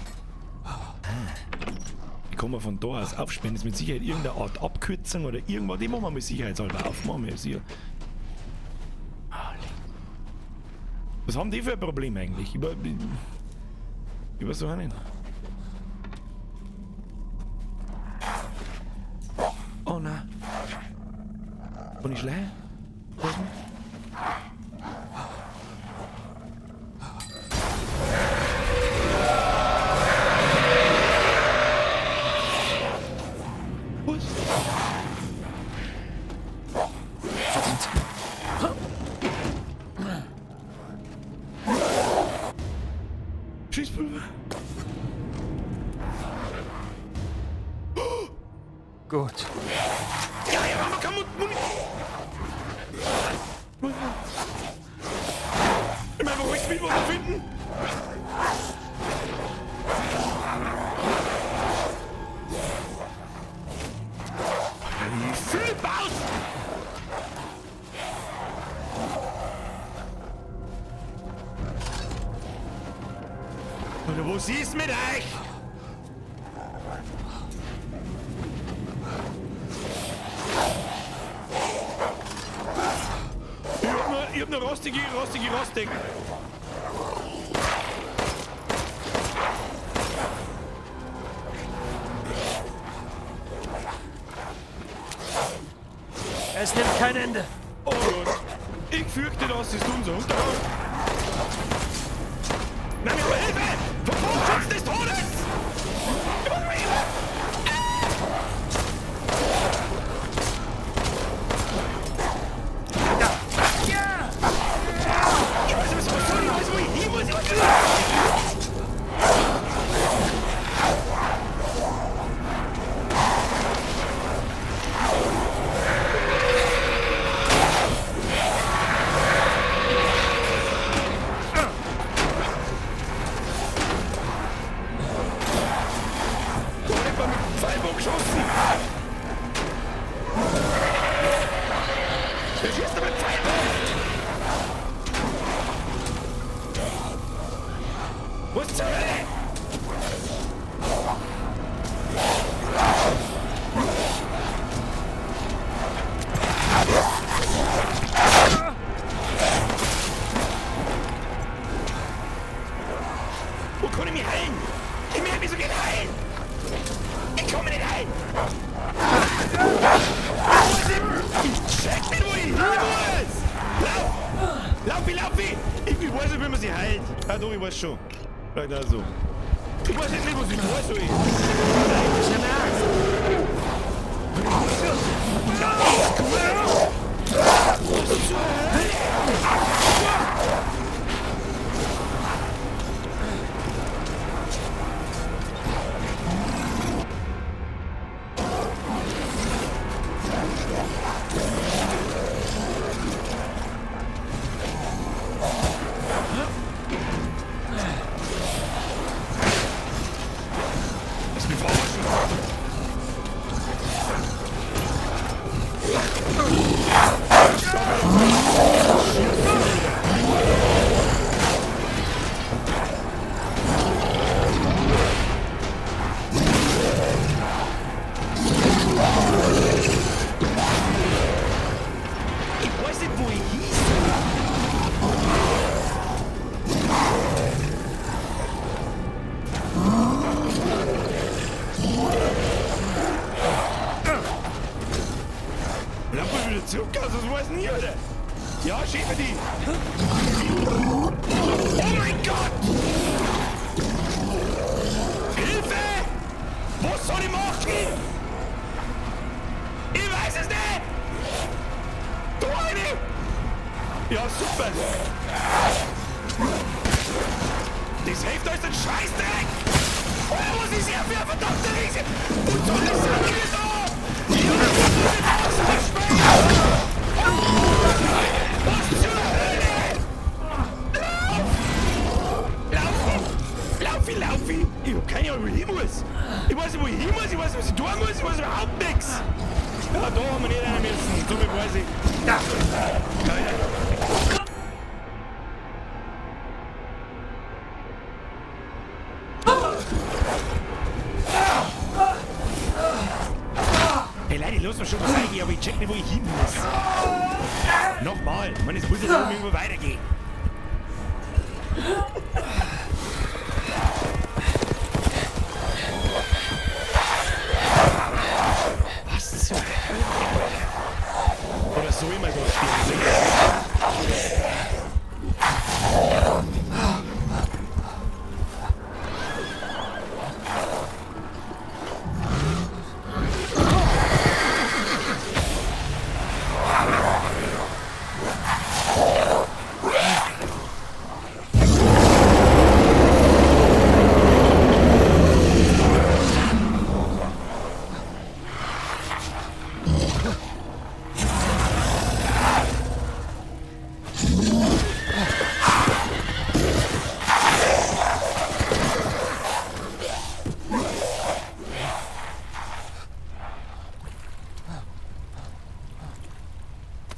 [SPEAKER 1] Die kann man von da aus aufsperren. Das ist mit Sicherheit irgendeine Art Abkürzung oder irgendwas. Die machen wir mit sicherheitshalber auf. Machen wir sicher. Was haben die für ein Problem eigentlich? Ich weiß auch nicht. Oh nein. Bin ich schlecht? Was? Was?
[SPEAKER 5] Verdammt.
[SPEAKER 1] Schießpulver.
[SPEAKER 5] Gut.
[SPEAKER 1] Ja, ja, man kann Ich meine, wo ich will, was finden? Ich flipp aus! Alter, was ist mit euch? Ich hab nur rostige Rostig.
[SPEAKER 5] Es nimmt kein Ende.
[SPEAKER 1] Oh Gott. Ich fürchte, das ist unser Untergang. Nein, ich brauche Hilfe! Vom Bogenschutz des Todes! Ich brauche Hilfe! Ich weiß, was soll ich weiß, wo ich hin muss. Ich weiß, Da hat jemand mit dem Pfeilbogen geschossen! Der schießt mit dem Pfeilbogen! Was zur Hölle? Wo kann ich mich heilen? Ich möchte mich so gerne heilen! Ich komme nicht heilen! Ich check nicht, wo ich hin muss! Lauf! Laufi, laufi! Ich weiß nicht, wie man sich heilt. Ah doch, ich weiß schon. Vielleicht auch so. Ich weiß nicht, was ich tun soll. Ja, ist gut! Was zur Hölle? Lass mich verarschen! wieder zurück aus? Was weiß denn hier, Alter? Ja, schön für die. Oh mein Gott! Hilfe! Was soll ich machen? Ich weiß es nicht! Du eine! Ja, super! Das hilft euch den Scheißdreck! Oh, was ist hier für ein verdammter Riese? Und so eine Sache ist da! Ja, das ist Was zur Hölle? Lauf! Laufi! Laufi, Laufi! Ich hab keine Ahnung, wo ich hin muss! Ich weiß nicht, wo ich hin muss, ich weiß nicht, was ich tun muss, ich weiß überhaupt nichts! Ja, da haben wir nicht rein müssen, so viel weiß ich. Da! Ja, ja. Hey Leute, lass mir schon was reingehen, aber ich check nicht, wo ich hin muss. Nochmal, ich meine, es muss ja irgendwo weitergehen. Was zur Hölle? Oder soll ich mal so stehen?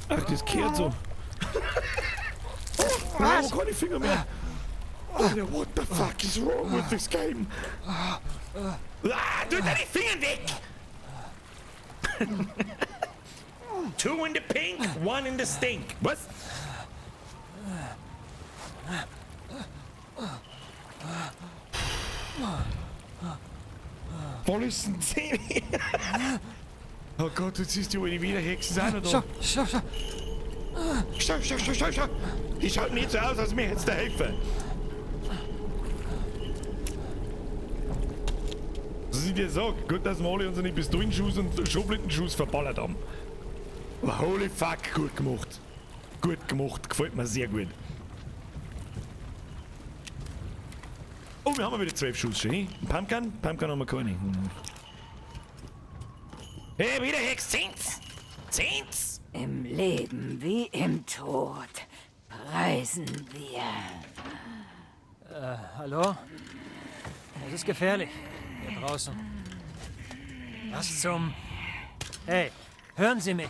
[SPEAKER 1] Ach, das kehrt so. Oh, nein, keine Finger mehr. Alter, what the fuck is wrong with this game? Ah, tu deine Finger weg! Two in the pink, one in the stink. Was? Voll ist denn 10? Oh Gott, jetzt ist die alte Wiederhexe auch noch da.
[SPEAKER 5] Schau, schau, schau.
[SPEAKER 1] Schau, schau, schau, schau, schau. Die schaut nicht so aus, als mir jetzt da helfen. Was ich dir sag, gut, dass wir alle unsere Pistolenschuss und Schrotflintenschuss verballert haben. Aber holy fuck, gut gemacht. Gut gemacht, gefällt mir sehr gut. Oh, wir haben wieder 12 Schuss, schön. Pumpgun? Pumpgun haben wir keine. Hey, wieder Hex, Zehns! Zehns!
[SPEAKER 11] Im Leben wie im Tod preisen wir.
[SPEAKER 5] Hallo? Es ist gefährlich. Hier draußen. Was zum... Hey, hören Sie mich.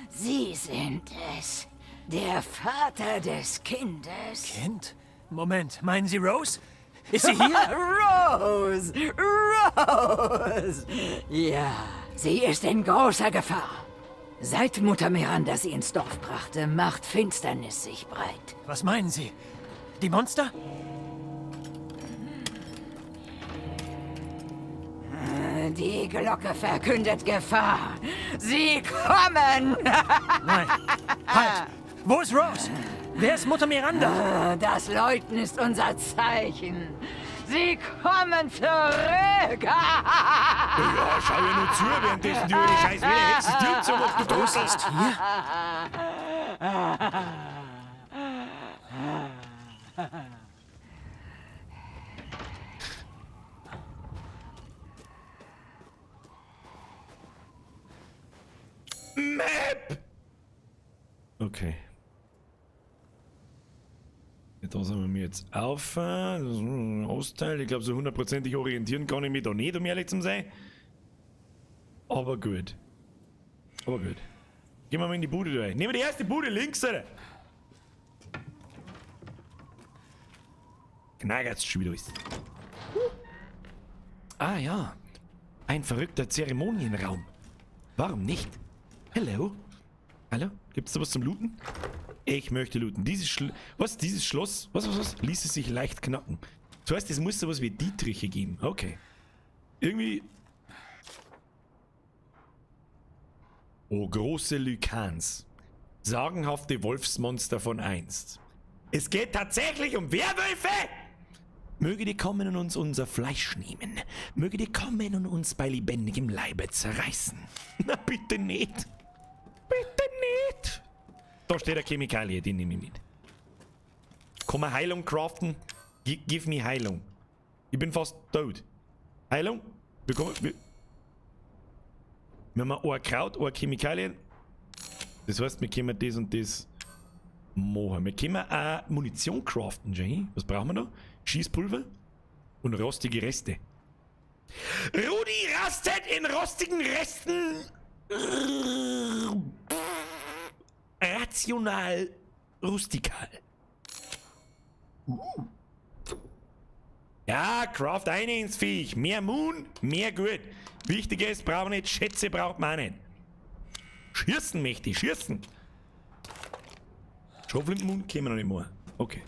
[SPEAKER 11] Sie sind es. Der Vater des Kindes.
[SPEAKER 5] Kind? Moment, meinen Sie Rose? Ist sie hier?
[SPEAKER 11] Rose! Rose! Ja, sie ist in großer Gefahr. Seit Mutter Miranda sie ins Dorf brachte, macht Finsternis sich breit.
[SPEAKER 5] Was meinen Sie? Die Monster?
[SPEAKER 11] Die Glocke verkündet Gefahr. Sie kommen!
[SPEAKER 5] Nein. Halt! Wo ist Rose? Wer ist Mutter Miranda?
[SPEAKER 11] Das Läuten ist unser Zeichen. Sie kommen zurück!
[SPEAKER 1] Ja, schau ja nur zu, währenddessen die alte scheiß Wiederhexe die Tür zumacht, du
[SPEAKER 5] Rose ist hier?
[SPEAKER 1] Map! Okay. Da sind wir jetzt auf. Das ist ein Ostteil. Ich glaube, so hundertprozentig orientieren kann ich mich da nicht, um ehrlich zu sein. Aber gut. Aber gut. Gehen wir mal in die Bude rein. Nehmen wir die erste Bude links, Alter. Knaggert's schon wieder alles. Ah ja. Ein verrückter Zeremonienraum. Warum nicht? Hello? Hallo? Gibt's da was zum Looten? Ich möchte looten. Dieses was? Dieses Schloss? Was, was, was? Ließe sich leicht knacken. Das heißt, es muss sowas wie Dietriche geben. Okay. Irgendwie... O große Lykans, sagenhafte Wolfsmonster von einst. Es geht tatsächlich um Werwölfe! Möget ihr kommen und uns unser Fleisch nehmen. Möget ihr kommen und uns bei lebendigem Leibe zerreißen. Na bitte nicht. Bitte nicht. Da steht eine Chemikalie, die nehme ich mit. Kann man Heilung craften? Give me Heilung. Ich bin fast tot. Heilung? Wir haben ein Kraut, ein Chemikalien. Das heißt, wir können das und das machen. Wir können auch Munition craften, Jenny. Was brauchen wir da? Schießpulver und rostige Reste. Rudi rastet in rostigen Resten. Rational rustikal. Ja, craft eine ins Viech. Mehr Moon, mehr gut. Wichtig ist, brauchen wir nicht. Schätze braucht man auch nicht. Schießen möchte ich, schießen. Schrotflinten-Moon kämen wir noch nicht mehr. Okay.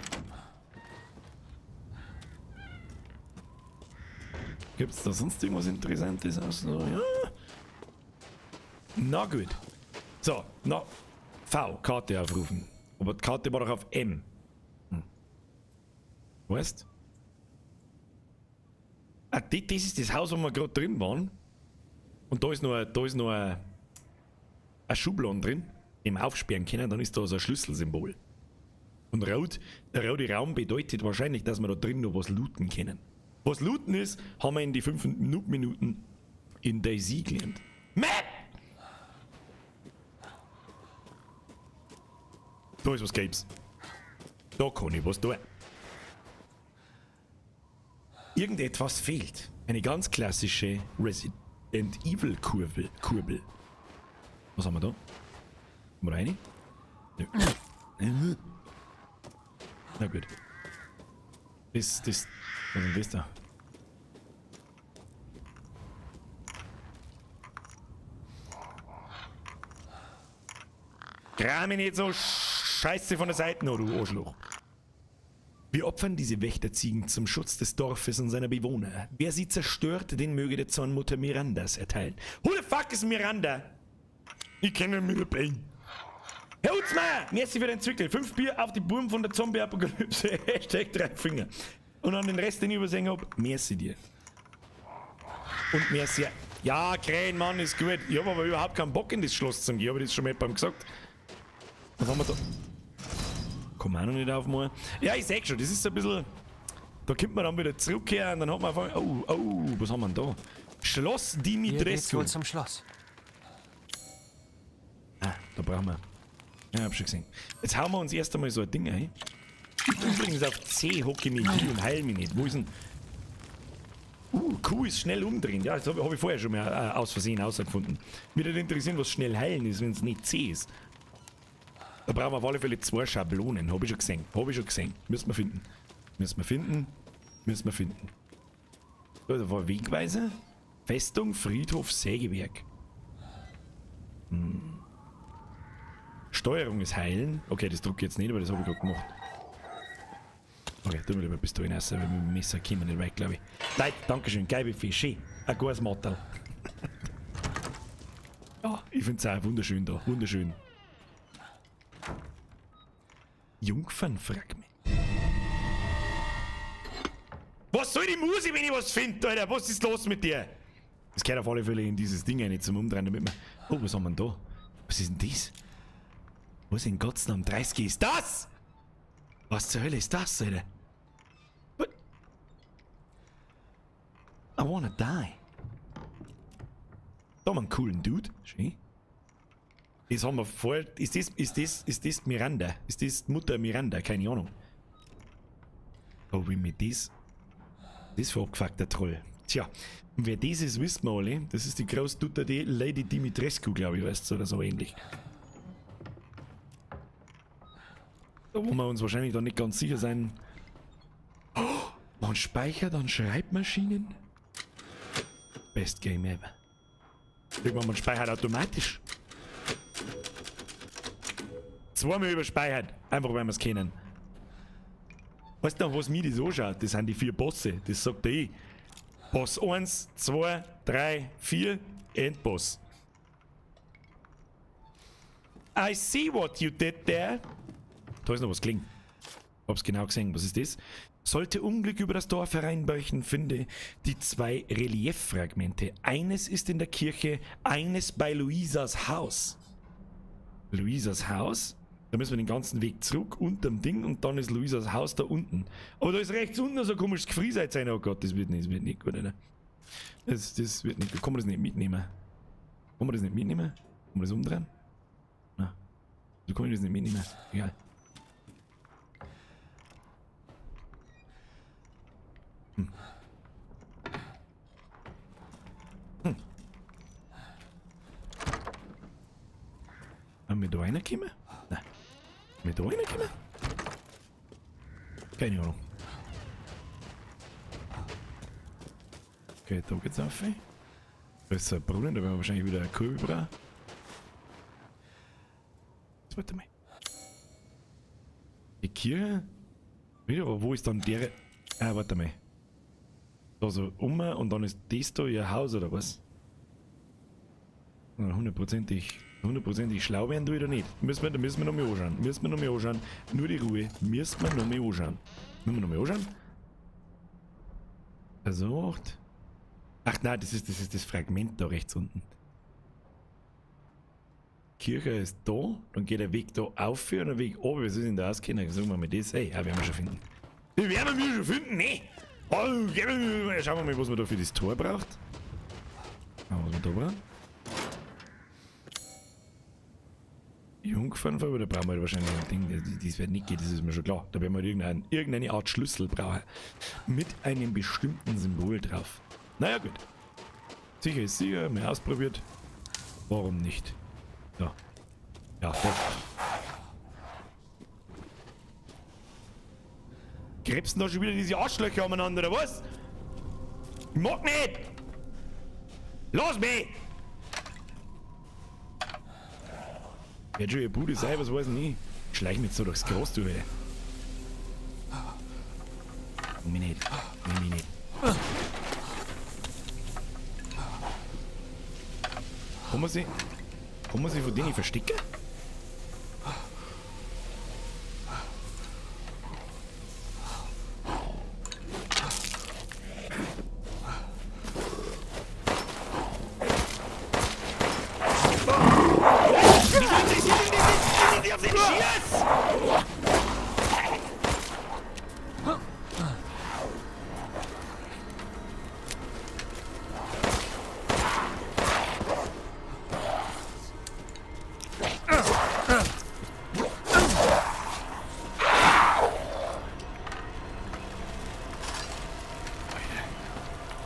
[SPEAKER 1] Gibt's da sonst irgendwas Interessantes aus? Ja. Na gut. So, na. V, Karte aufrufen. Aber die Karte war doch auf M. Weißt? Ah, das ist das Haus, wo wir gerade drin waren. Und da ist noch eine Schublade drin, die wir aufsperren können. Dann ist da so ein Schlüsselsymbol. Und rot, der rote Raum bedeutet wahrscheinlich, dass wir da drin noch was looten können. Was looten ist, haben wir in die 5 Minuten in DayZ gelernt. Map! Da ist was Gelbes. Da kann ich was tun. Irgendetwas fehlt. Eine ganz klassische Resident Evil Kurbel. Was haben wir da? Haben wir da eine? Nö. Na gut. Das, was ist denn das da? Kram mich nicht so scheiße von der Seite, oh, du Arschloch. Wir opfern diese Wächterziegen zum Schutz des Dorfes und seiner Bewohner. Wer sie zerstört, den möge der Zorn Mutter Mirandas erteilen. Who the fuck is Miranda? Ich kenne Mirabelle. Herr Utzmeier, merci für den Zwickel. 5 Bier auf die Buben von der Zombie-Apokalypse. Hashtag 3 Finger. Und an den Rest, den ich übersehen hab, merci dir. Und merci. Ja, Krähen, Mann, ist gut. Ich hab aber überhaupt keinen Bock in das Schloss zu gehen. Ich hab das schon mal jemandem gesagt. Was haben wir da? Kann man auch noch nicht aufmachen. Ja, ich seh schon, das ist so ein bisschen. Da kommt man dann wieder zurückkehren und dann hat man einfach. Oh, oh, was haben wir denn da? Schloss Dimitrescu.
[SPEAKER 5] Hier geht's wohl zum Schloss.
[SPEAKER 1] Ah, da brauchen wir. Ja, hab schon gesehen. Jetzt hauen wir uns erst einmal so ein Ding ein. Übrigens auf C hocke ich mich hin und heil mich nicht. Wo ist denn. Q ist schnell umdrehen. Ja, das hab ich vorher schon mal aus Versehen rausgefunden. Mich würde interessieren, was schnell heilen ist, wenn es nicht C ist. Da brauchen wir auf alle Fälle 2 Schablonen. Hab ich schon gesehen. Hab ich schon gesehen. Müssen wir finden. Müssen wir finden. Müssen wir finden. So, da war Wegweiser. Festung, Friedhof, Sägewerk. Hm. Steuerung ist heilen. Okay, das drucke ich jetzt nicht, aber das habe ich gerade gemacht. Okay, tun wir lieber Pistolen raus, weil mit dem Messer kommen wir nicht weit, glaube ich. Leute, Dankeschön. Geil Buffet. Schön. Ein gutes Matterl. Ja, ich finde es auch wunderschön da. Wunderschön. Jungfernfragment. Was soll die Musik, wenn ich was finde, Alter? Was ist los mit dir? Das gehört auf alle Fälle in dieses Ding rein zum Umdrehen, damit man. Oh, was haben wir denn da? Was ist denn das? Was in Gottes Namen 30 ist das? Was zur Hölle ist das, Alter? What? I wanna die. Da haben wir einen coolen Dude. Schön. Das haben wir vorher. Ist das Miranda? Ist das Mutter Miranda? Keine Ahnung. Oh, wie mit das? Das für abgefuckter Troll. Tja, und wer das ist, wissen wir alle. Das ist die Großdutter, die Lady Dimitrescu, glaube ich, weißt du, oder so ähnlich. Da wo wir uns wahrscheinlich dann nicht ganz sicher sein. Oh, man speichert an Schreibmaschinen? Best Game ever. Irgendwann man speichert automatisch. Zweimal überspeichert. Einfach weil wir es kennen. Weißt du, was mir das anschaut? Das sind die 4 Bosse. Das sagt er eh. Boss 1, 2, 3, 4, Endboss. I see what you did there. Da ist noch was gelegen. Hab's genau gesehen. Was ist das? Sollte Unglück über das Dorf hereinbrechen, finde die zwei Relieffragmente. Eines ist in der Kirche, eines bei Luisas Haus. Luisas Haus? Da müssen wir den ganzen Weg zurück unterm Ding und dann ist Luisas Haus da unten. Aber da ist rechts unten so ein komisches Gefrieseid sein. Oh Gott, das wird nicht gut, oder? Das wird nicht gut. Kann man das nicht mitnehmen? Kann man das nicht mitnehmen? Kann man das umdrehen? Na. So kann ich das nicht mitnehmen. Egal. Hm. Hm. Haben wir da reingekommen? Nein. Haben wir da reingekommen? Keine Ahnung. Okay, da geht's auf. Da ist so ein Brunnen, da werden wir wahrscheinlich wieder eine Kurve brauchen. Jetzt warte mal. Die Kirche? Wieder, aber wo ist dann der? Ah, warte mal. Da so um und dann ist das da ihr Haus oder was? Hundertprozentig schlau werden du oder nicht? Da müssen wir noch mal anschauen. Müssen wir noch mal anschauen. Nur die Ruhe. Müssen wir noch mal anschauen. Müssen wir noch mal anschauen? Versucht. Ach nein, das ist das Fragment da rechts unten. Kirche ist da, dann geht der Weg da auf und der Weg oben. Was ist denn da ausgegangen? Sagen wir mal das. Ey, ja, werden wir schon finden. Die werden wir schon finden, ne? Oh, schauen wir mal, was man da für das Tor braucht. Was man da braucht. Jungfernfarbe, da brauchen wir halt wahrscheinlich ein Ding, das wird nicht gehen, das ist mir schon klar. Da werden wir irgendeine Art Schlüssel brauchen. Mit einem bestimmten Symbol drauf. Naja, gut. Sicher ist sicher, mehr ausprobiert. Warum nicht? Ja. Ja, doch. Krebsen da schon wieder diese Arschlöcher umeinander, oder was? Ich mag nicht! Lass mich! Wird schon ihr Bude sein, was weiß ich nicht. Ich schleich mich jetzt so durchs Gras durch, ey. Nimm mich nicht. Nimm mich nicht. Kann man sich von denen verstecken?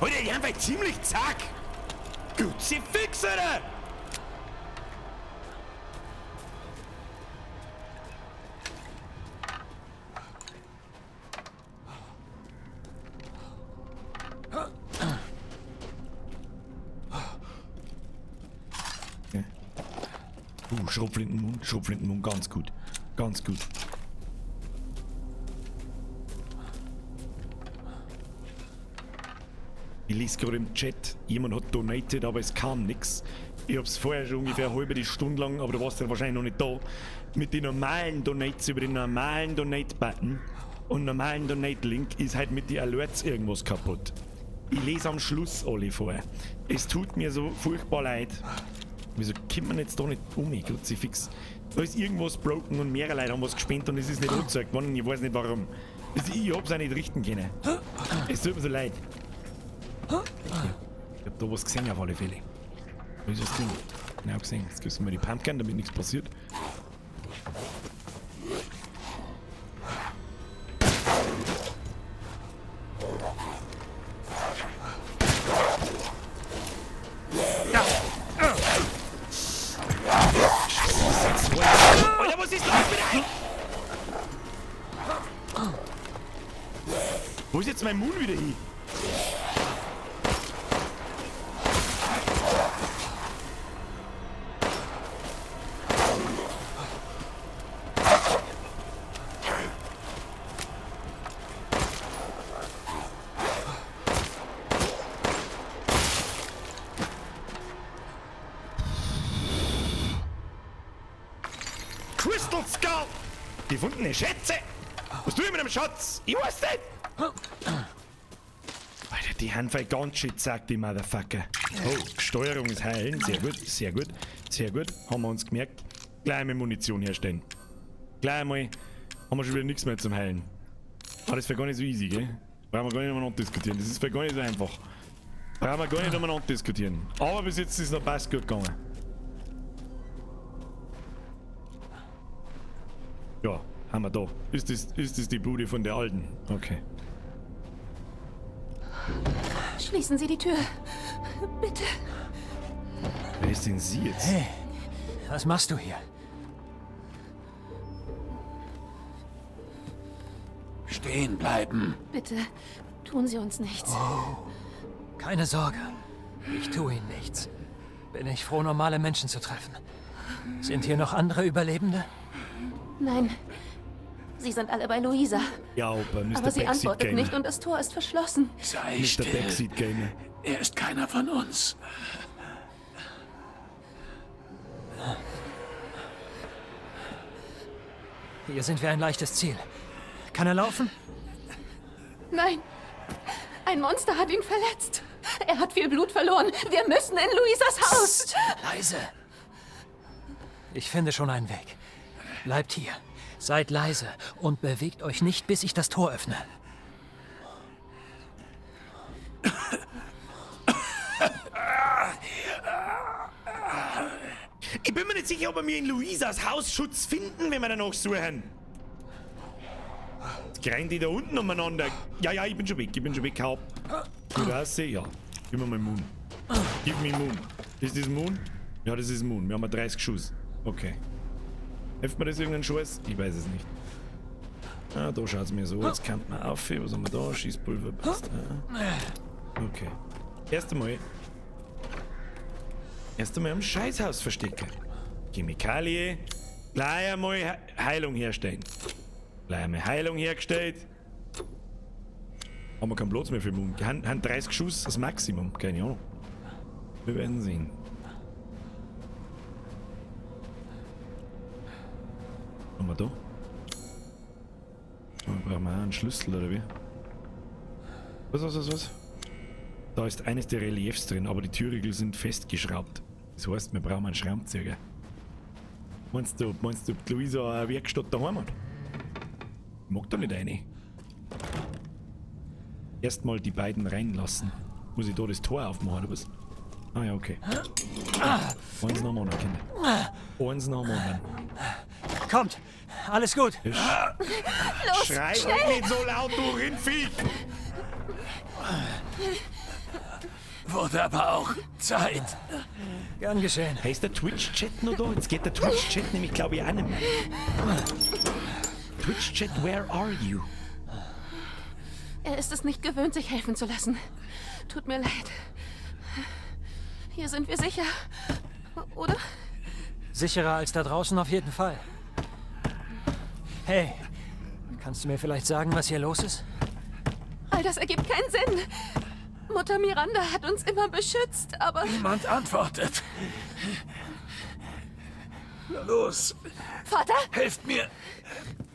[SPEAKER 1] Alter, die haben wir ziemlich zack. Gut, sie fix, Alter! Okay. Schrotflintenmund, Schrotflintenmund, ganz gut. Ganz gut. Ich lese gerade im Chat, jemand hat donated, aber es kam nichts. Ich hab's vorher schon ungefähr eine halbe Stunde lang, aber du warst ja wahrscheinlich noch nicht da. Mit den normalen Donates über den normalen Donate-Button und normalen Donate-Link ist halt mit den Alerts irgendwas kaputt. Ich lese am Schluss alle vor. Es tut mir so furchtbar leid. Wieso kommt man jetzt da nicht um? Kruzifix. Da ist irgendwas broken und mehrere Leute haben was gespendet und es ist nicht angezeigt worden und ich weiß nicht warum. Ich hab's auch nicht richten können. Es tut mir so leid. Ich hab da was gesehen auf alle Fälle. Da ist was drin. Genau gesehen. Jetzt gibst du mir die Pumpkin, damit nichts passiert. Alter, was ist los mit euch? Wo ist jetzt mein Moon wieder hin? Crystal Skull! Gefundene Schätze! Was tue ich mit dem Schatz? Ich weiß nicht! Alter, die haben voll ganz schön gesagt, die Motherfucker. Oh, Steuerung ist heilen. Sehr gut, sehr gut, sehr gut. Haben wir uns gemerkt. Gleich einmal Munition herstellen. Gleich einmal haben wir schon wieder nichts mehr zum Heilen. Aber das wäre gar nicht so easy, gell? Brauchen wir gar nicht umeinander diskutieren. Das ist gar nicht so einfach. Brauchen wir gar nicht umeinander diskutieren. Aber bis jetzt ist es noch passt gut gegangen. Ja, haben wir da. Ist das die Bude von der Alten? Okay.
[SPEAKER 7] Schließen Sie die Tür. Bitte.
[SPEAKER 1] Wer ist denn sie jetzt?
[SPEAKER 5] Hey, was machst du hier?
[SPEAKER 8] Stehen bleiben.
[SPEAKER 7] Bitte, tun Sie uns nichts.
[SPEAKER 5] Oh, keine Sorge. Ich tue Ihnen nichts. Bin ich froh, normale Menschen zu treffen. Sind hier noch andere Überlebende?
[SPEAKER 7] Nein. Sie sind alle bei Luisa.
[SPEAKER 1] Ja, aber Mr.
[SPEAKER 7] Aber sie
[SPEAKER 1] Backseat
[SPEAKER 7] antwortet
[SPEAKER 1] Gamer.
[SPEAKER 7] nicht und das Tor ist verschlossen.
[SPEAKER 8] Sei
[SPEAKER 1] Mr.
[SPEAKER 8] still.
[SPEAKER 1] Backseat Gamer.
[SPEAKER 8] Er ist keiner von uns.
[SPEAKER 5] Hier sind wir ein leichtes Ziel. Kann er laufen?
[SPEAKER 7] Nein. Ein Monster hat ihn verletzt. Er hat viel Blut verloren. Wir müssen in Luisas Haus.
[SPEAKER 5] Psst, leise. Ich finde schon einen Weg. Bleibt hier. Seid leise und bewegt euch nicht, bis ich das Tor öffne.
[SPEAKER 1] Ich bin mir nicht sicher, ob wir in Luisas Haus Schutz finden, wenn wir danach suchen. Jetzt kreien die da unten umeinander. Ja, ja, ich bin schon weg, ich bin schon weg. Hau. Gut aussehen, ja. Gib mir mal Moon. Gib mir Moon. Ist das Moon? Ja, das ist Moon. Wir haben 30 Schuss. Okay. Hilft mir das irgendein Schuss? Ich weiß es nicht. Ah, da schaut es mir so. Jetzt kommt man auf. Was haben wir da? Schießpulver passt. Ah. Okay. Erst einmal. Erst einmal am Scheißhaus verstecken. Chemikalie. Gleich einmal Heilung herstellen. Gleich einmal Heilung hergestellt. Haben wir keinen Platz mehr für Mund. Haben 30 Schuss das Maximum. Keine Ahnung. Wir werden sehen. Haben wir da? Brauchen wir auch einen Schlüssel oder wie? Was? Da ist eines der Reliefs drin, aber die Türriegel sind festgeschraubt. Das heißt, wir brauchen einen Schraubenzieher. Meinst du, die Luisa eine Werkstatt daheim hat? Ich mag da nicht rein. Erstmal die beiden reinlassen. Muss ich da das Tor aufmachen oder was? Ah ja, okay. Eins nach dem anderen, Kinder. Eins nach dem anderen.
[SPEAKER 5] Kommt! Alles gut!
[SPEAKER 1] Los, schrei
[SPEAKER 7] schnell!
[SPEAKER 1] nicht so laut, du Rindviech!
[SPEAKER 8] Wurde aber auch Zeit.
[SPEAKER 5] Gern geschehen.
[SPEAKER 1] Hey, ist der Twitch-Chat noch da? Jetzt geht der Twitch-Chat nämlich, glaube ich, auch nicht mehr. Twitch-Chat, where are you?
[SPEAKER 7] Er ist es nicht gewöhnt, sich helfen zu lassen. Tut mir leid. Hier sind wir sicher, oder?
[SPEAKER 5] Sicherer als da draußen auf jeden Fall. Hey, kannst du mir vielleicht sagen, was hier los ist?
[SPEAKER 7] All das ergibt keinen Sinn. Mutter Miranda hat uns immer beschützt, aber...
[SPEAKER 8] Niemand antwortet. Na los.
[SPEAKER 7] Vater?
[SPEAKER 8] Helft mir.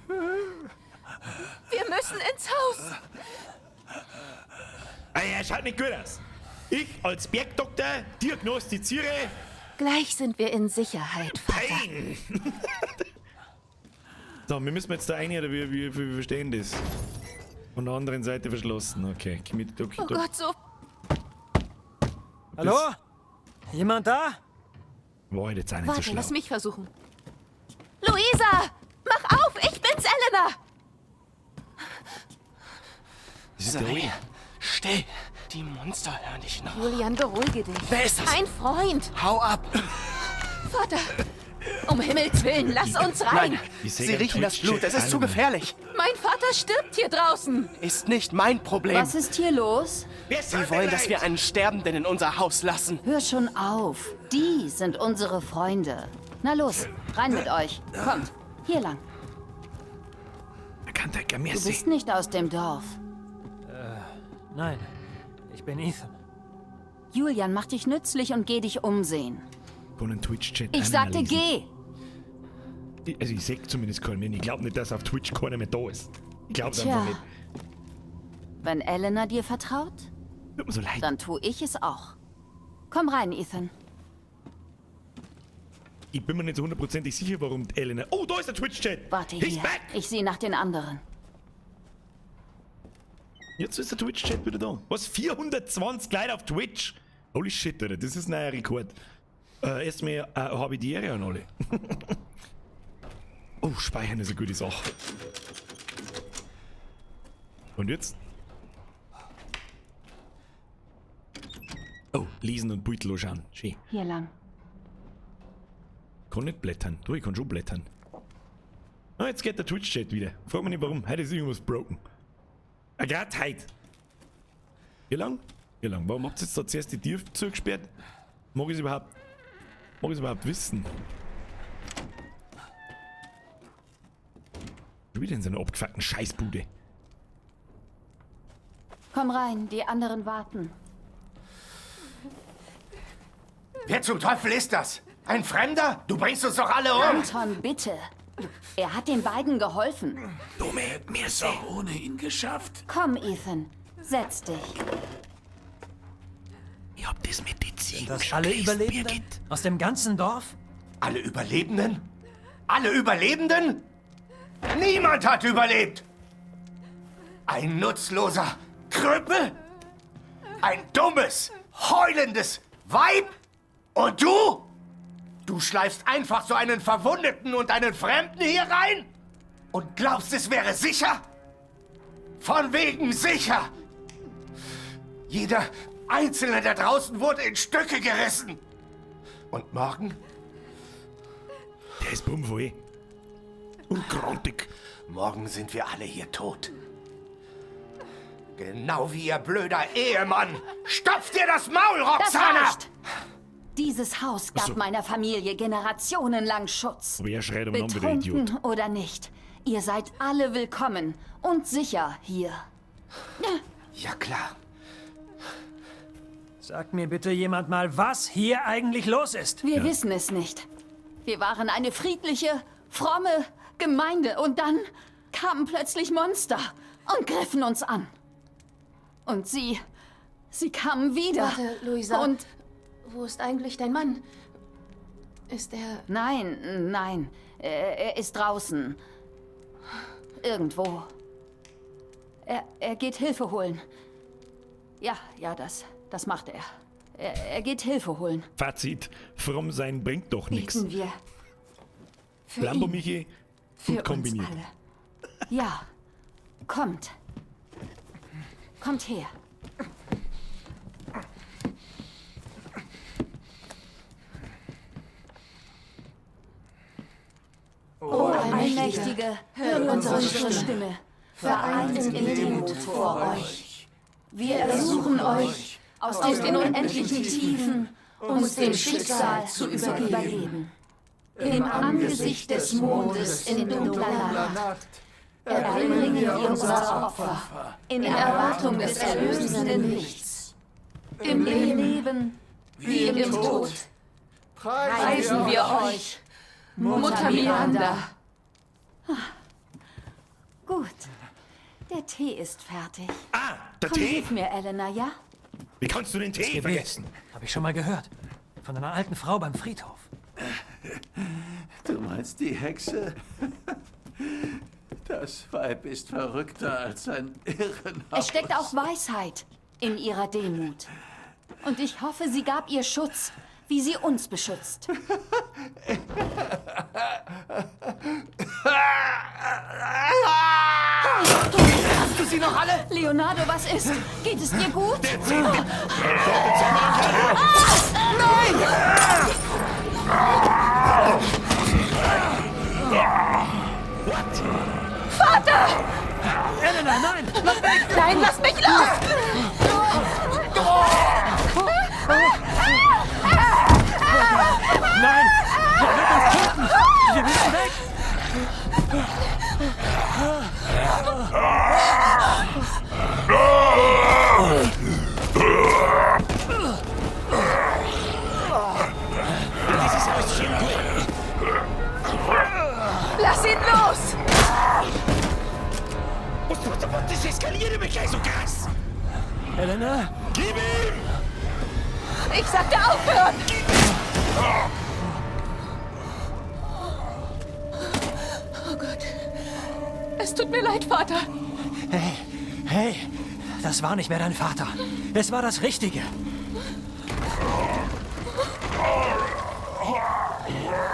[SPEAKER 7] Wir müssen ins Haus.
[SPEAKER 1] Ey, er schaut nicht gut aus. Ich als Bergdoktor diagnostiziere...
[SPEAKER 7] Gleich sind wir in Sicherheit, Vater.
[SPEAKER 1] Pain. So, wir müssen jetzt da rein, oder wir verstehen das. Von der anderen Seite verschlossen. Okay. Okay,
[SPEAKER 7] oh Gott, so...
[SPEAKER 5] Hallo? Jemand da?
[SPEAKER 1] War jetzt auch nicht
[SPEAKER 7] Warte,
[SPEAKER 1] so schlau.
[SPEAKER 7] lass mich versuchen. Luisa! Mach auf! Ich bin's, Elena!
[SPEAKER 1] Das ist der
[SPEAKER 12] Sei still! Die Monster hören dich noch.
[SPEAKER 7] Julian, beruhige dich.
[SPEAKER 12] Wer ist das?
[SPEAKER 7] Ein Freund.
[SPEAKER 12] Hau ab!
[SPEAKER 7] Vater! Um Himmels Willen, lass uns rein!
[SPEAKER 12] Nein, sie riechen das Blut. Es ist zu gefährlich.
[SPEAKER 7] Mein Vater stirbt hier draußen.
[SPEAKER 12] Ist nicht mein Problem.
[SPEAKER 13] Was ist hier los?
[SPEAKER 12] Sie wollen, dass wir einen Sterbenden in unser Haus lassen.
[SPEAKER 13] Hör schon auf. Die sind unsere Freunde. Na los, rein mit euch. Kommt, hier lang. Du bist nicht aus dem Dorf.
[SPEAKER 5] Nein, ich bin Ethan.
[SPEAKER 13] Julian, mach dich nützlich und geh dich umsehen.
[SPEAKER 1] Twitch-Chat
[SPEAKER 13] Ich sagte, geh!
[SPEAKER 1] Also ich seh zumindest keinen mehr. Ich glaube nicht, dass auf Twitch keiner mehr da ist. Ich glaub's
[SPEAKER 13] Tja.
[SPEAKER 1] einfach nicht.
[SPEAKER 13] Wenn Elena dir vertraut,
[SPEAKER 1] Tut mir so leid.
[SPEAKER 13] dann tu ich es auch. Komm rein, Ethan.
[SPEAKER 1] Ich bin mir nicht so hundertprozentig sicher, warum die Elena... Oh, da ist der Twitch-Chat!
[SPEAKER 13] Warte
[SPEAKER 1] He's
[SPEAKER 13] hier.
[SPEAKER 1] back!
[SPEAKER 13] Ich sehe nach den anderen.
[SPEAKER 1] Jetzt ist der Twitch-Chat wieder da. Was? 420 Leute auf Twitch? Holy shit, Alter, das ist ein neuer Rekord. Erstmal habe ich die Ehre an alle. Oh, speichern ist eine gute Sache. Und jetzt? Oh, lesen und Beutel anschauen. Schön.
[SPEAKER 13] Hier lang.
[SPEAKER 1] Kann nicht blättern. Du, ich kann schon blättern. Ah, jetzt geht der Twitch-Chat wieder. Frag mich nicht warum. Heute ist irgendwas broken. Ah, grad heute. Hier lang? Hier lang. Warum habt ihr jetzt da zuerst die Tür zugesperrt? Mag ich's überhaupt... Mag ich's überhaupt wissen? Schon wieder in so einer abgefuckten Scheißbude.
[SPEAKER 13] Komm rein, die anderen warten.
[SPEAKER 9] Wer zum Teufel ist das? Ein Fremder? Du bringst uns doch alle um!
[SPEAKER 13] Anton, bitte. Er hat den beiden geholfen.
[SPEAKER 8] Dumme, mir ist auch ohne ihn geschafft.
[SPEAKER 13] Komm, Ethan. Setz dich.
[SPEAKER 1] Ich hab das mit den Ziegen
[SPEAKER 5] Das
[SPEAKER 1] schon
[SPEAKER 5] alle
[SPEAKER 1] gelesen,
[SPEAKER 5] Überlebenden?
[SPEAKER 1] Birgit.
[SPEAKER 5] Aus dem ganzen Dorf?
[SPEAKER 9] Alle Überlebenden? Alle Überlebenden? Niemand hat überlebt! Ein nutzloser Krüppel? Ein dummes, heulendes Weib? Und du? Du schleifst einfach so einen Verwundeten und einen Fremden hier rein? Und glaubst, es wäre sicher? Von wegen sicher! Jeder Einzelne da draußen wurde in Stücke gerissen. Und morgen?
[SPEAKER 1] Der ist bummvoll. Und grantig.
[SPEAKER 9] Morgen sind wir alle hier tot. Genau wie ihr blöder Ehemann. Stopf dir das Maul,
[SPEAKER 13] Das
[SPEAKER 9] Roxana!
[SPEAKER 13] reicht. Dieses Haus gab
[SPEAKER 1] Ach so.
[SPEAKER 13] meiner Familie generationenlang Schutz.
[SPEAKER 1] Aber er schreit umeinander, der Idiot.
[SPEAKER 13] Betrunken oder nicht, ihr seid alle willkommen und sicher hier.
[SPEAKER 9] Ja, klar.
[SPEAKER 5] Sagt mir bitte jemand mal, was hier eigentlich los ist.
[SPEAKER 13] Wir wissen es nicht. Wir waren eine friedliche, fromme Gemeinde und dann kamen plötzlich Monster und griffen uns an. Und sie kamen wieder.
[SPEAKER 7] Warte, Luisa.
[SPEAKER 13] Und
[SPEAKER 7] Wo ist eigentlich dein Mann? Ist er...
[SPEAKER 13] nein, nein, er ist draußen. Irgendwo. Er geht Hilfe holen. Ja, ja, das macht er. Er geht Hilfe holen.
[SPEAKER 1] Fazit: Fromm sein bringt doch nichts.
[SPEAKER 13] Beten wir. Für
[SPEAKER 1] Lambo
[SPEAKER 13] ihn.
[SPEAKER 1] Michi,
[SPEAKER 13] Für
[SPEAKER 1] gut kombiniert.
[SPEAKER 13] uns alle. Ja, kommt. Kommt her. O Allmächtige, hör unsere Stimme, vereint in Demut vor euch. Wir ersuchen euch, aus den unendlichen Tiefen uns dem Schicksal zu übergeben. Im Angesicht des Mondes in dunkler Nacht erbringen wir unser Opfer in Erwartung des erlösenden Lichts. Im Leben wie im Tod preisen wir euch, Mutter Miranda. Gut, der Tee ist fertig.
[SPEAKER 1] Ah, der
[SPEAKER 13] Komm,
[SPEAKER 1] Tee?
[SPEAKER 13] hilf mir, Elena, ja?
[SPEAKER 1] Wie kannst du den Tee
[SPEAKER 5] Gebet.
[SPEAKER 1] vergessen?
[SPEAKER 5] Habe ich schon mal gehört. Von einer alten Frau beim Friedhof.
[SPEAKER 8] Du meinst die Hexe? Das Weib ist verrückter als ein Irrenhaus.
[SPEAKER 13] Es steckt auch Weisheit in ihrer Demut. Und ich hoffe, sie gab ihr Schutz, wie sie uns beschützt.
[SPEAKER 9] Hast du sie noch alle?
[SPEAKER 13] Leonardo, was ist? Geht es dir gut?
[SPEAKER 9] Nein!
[SPEAKER 1] What?
[SPEAKER 7] Vater!
[SPEAKER 5] Elena, nein! Lass weg!
[SPEAKER 7] Nein, lass mich los!
[SPEAKER 5] Nein! Er wird uns töten! Wir müssen weg!
[SPEAKER 1] Das ist alles eskaliert immer gleich so krass?
[SPEAKER 5] Elena?
[SPEAKER 1] Gib ihm!
[SPEAKER 7] Ich sagte aufhören! Oh Gott. Es tut mir leid, Vater.
[SPEAKER 5] Hey, hey, das war nicht mehr dein Vater. Es war das Richtige.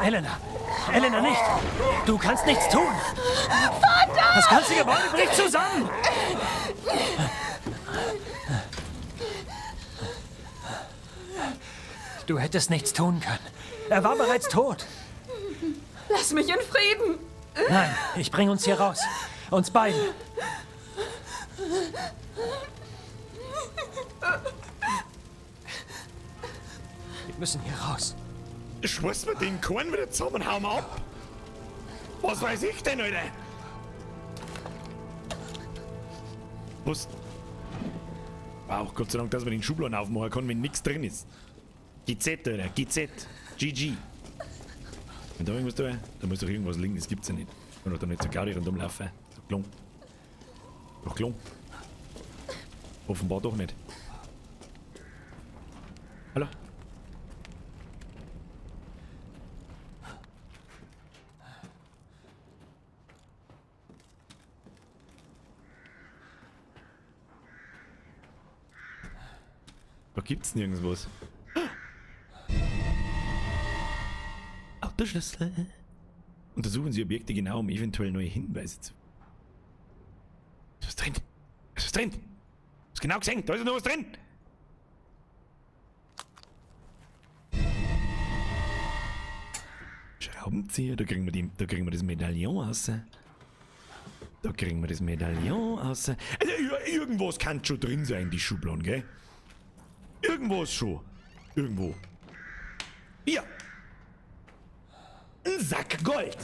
[SPEAKER 5] Elena, Elena, nicht! Du kannst nichts tun!
[SPEAKER 7] Vater!
[SPEAKER 5] Das ganze Gebäude bricht zusammen! Du hättest nichts tun können. Er war bereits tot.
[SPEAKER 7] Lass mich in Frieden!
[SPEAKER 5] Nein, ich bringe uns hier raus. Uns beide. Wir müssen hier raus.
[SPEAKER 1] Schmeiß mir den Korn wieder zusammen und hau mal ab. Was weiß ich denn, Alter? Was? Wow, Gott sei Dank, dass man den Schubladen aufmachen kann, wenn nichts drin ist. GZ, Alter, GZ. GG. Wenn da irgendwas da, da muss doch irgendwas liegen, das gibt's ja nicht. Ich kann doch da nicht so Gaudi rundum laufen. So klong. Doch klong. Offenbar doch nicht. Hallo? Da gibt's nirgends was. Autoschlüssel. Untersuchen Sie Objekte genau, um eventuell neue Hinweise zu. Ist was drin? Ist was drin? Ist genau gesehen, da ist noch was drin. Schraubenzieher, da kriegen wir, die, da kriegen wir das Medaillon raus. Da kriegen wir das Medaillon raus. Also, irgendwas kann schon drin sein, die Schubladen, gell? Irgendwo ist schon. Irgendwo. Hier. Ein Sack Gold.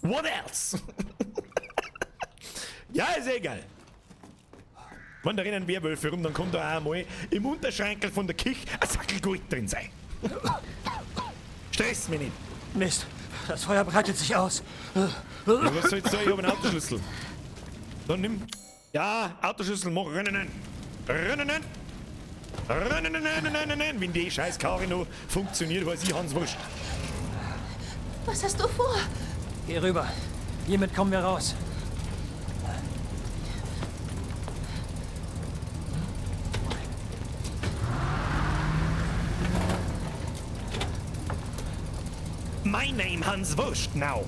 [SPEAKER 1] What else? Ja, ist egal. Wenn da rennen Werwölfe rum, dann kommt da auch einmal im Unterschrankel von der Küche ein Sackel Gold drin sein. Stress mich nicht.
[SPEAKER 5] Mist, das Feuer breitet sich aus.
[SPEAKER 1] Ja, was soll ich sagen? Ich hab einen Autoschlüssel. Dann nimm. Ja, Autoschlüssel, mach rennen. Rennen. Rennen. Wenn die scheiß Karre noch funktioniert, weiß ich Hans Wurscht.
[SPEAKER 7] Was hast du vor?
[SPEAKER 5] Geh rüber. Hiermit kommen wir raus.
[SPEAKER 1] My name Hans Wurst now.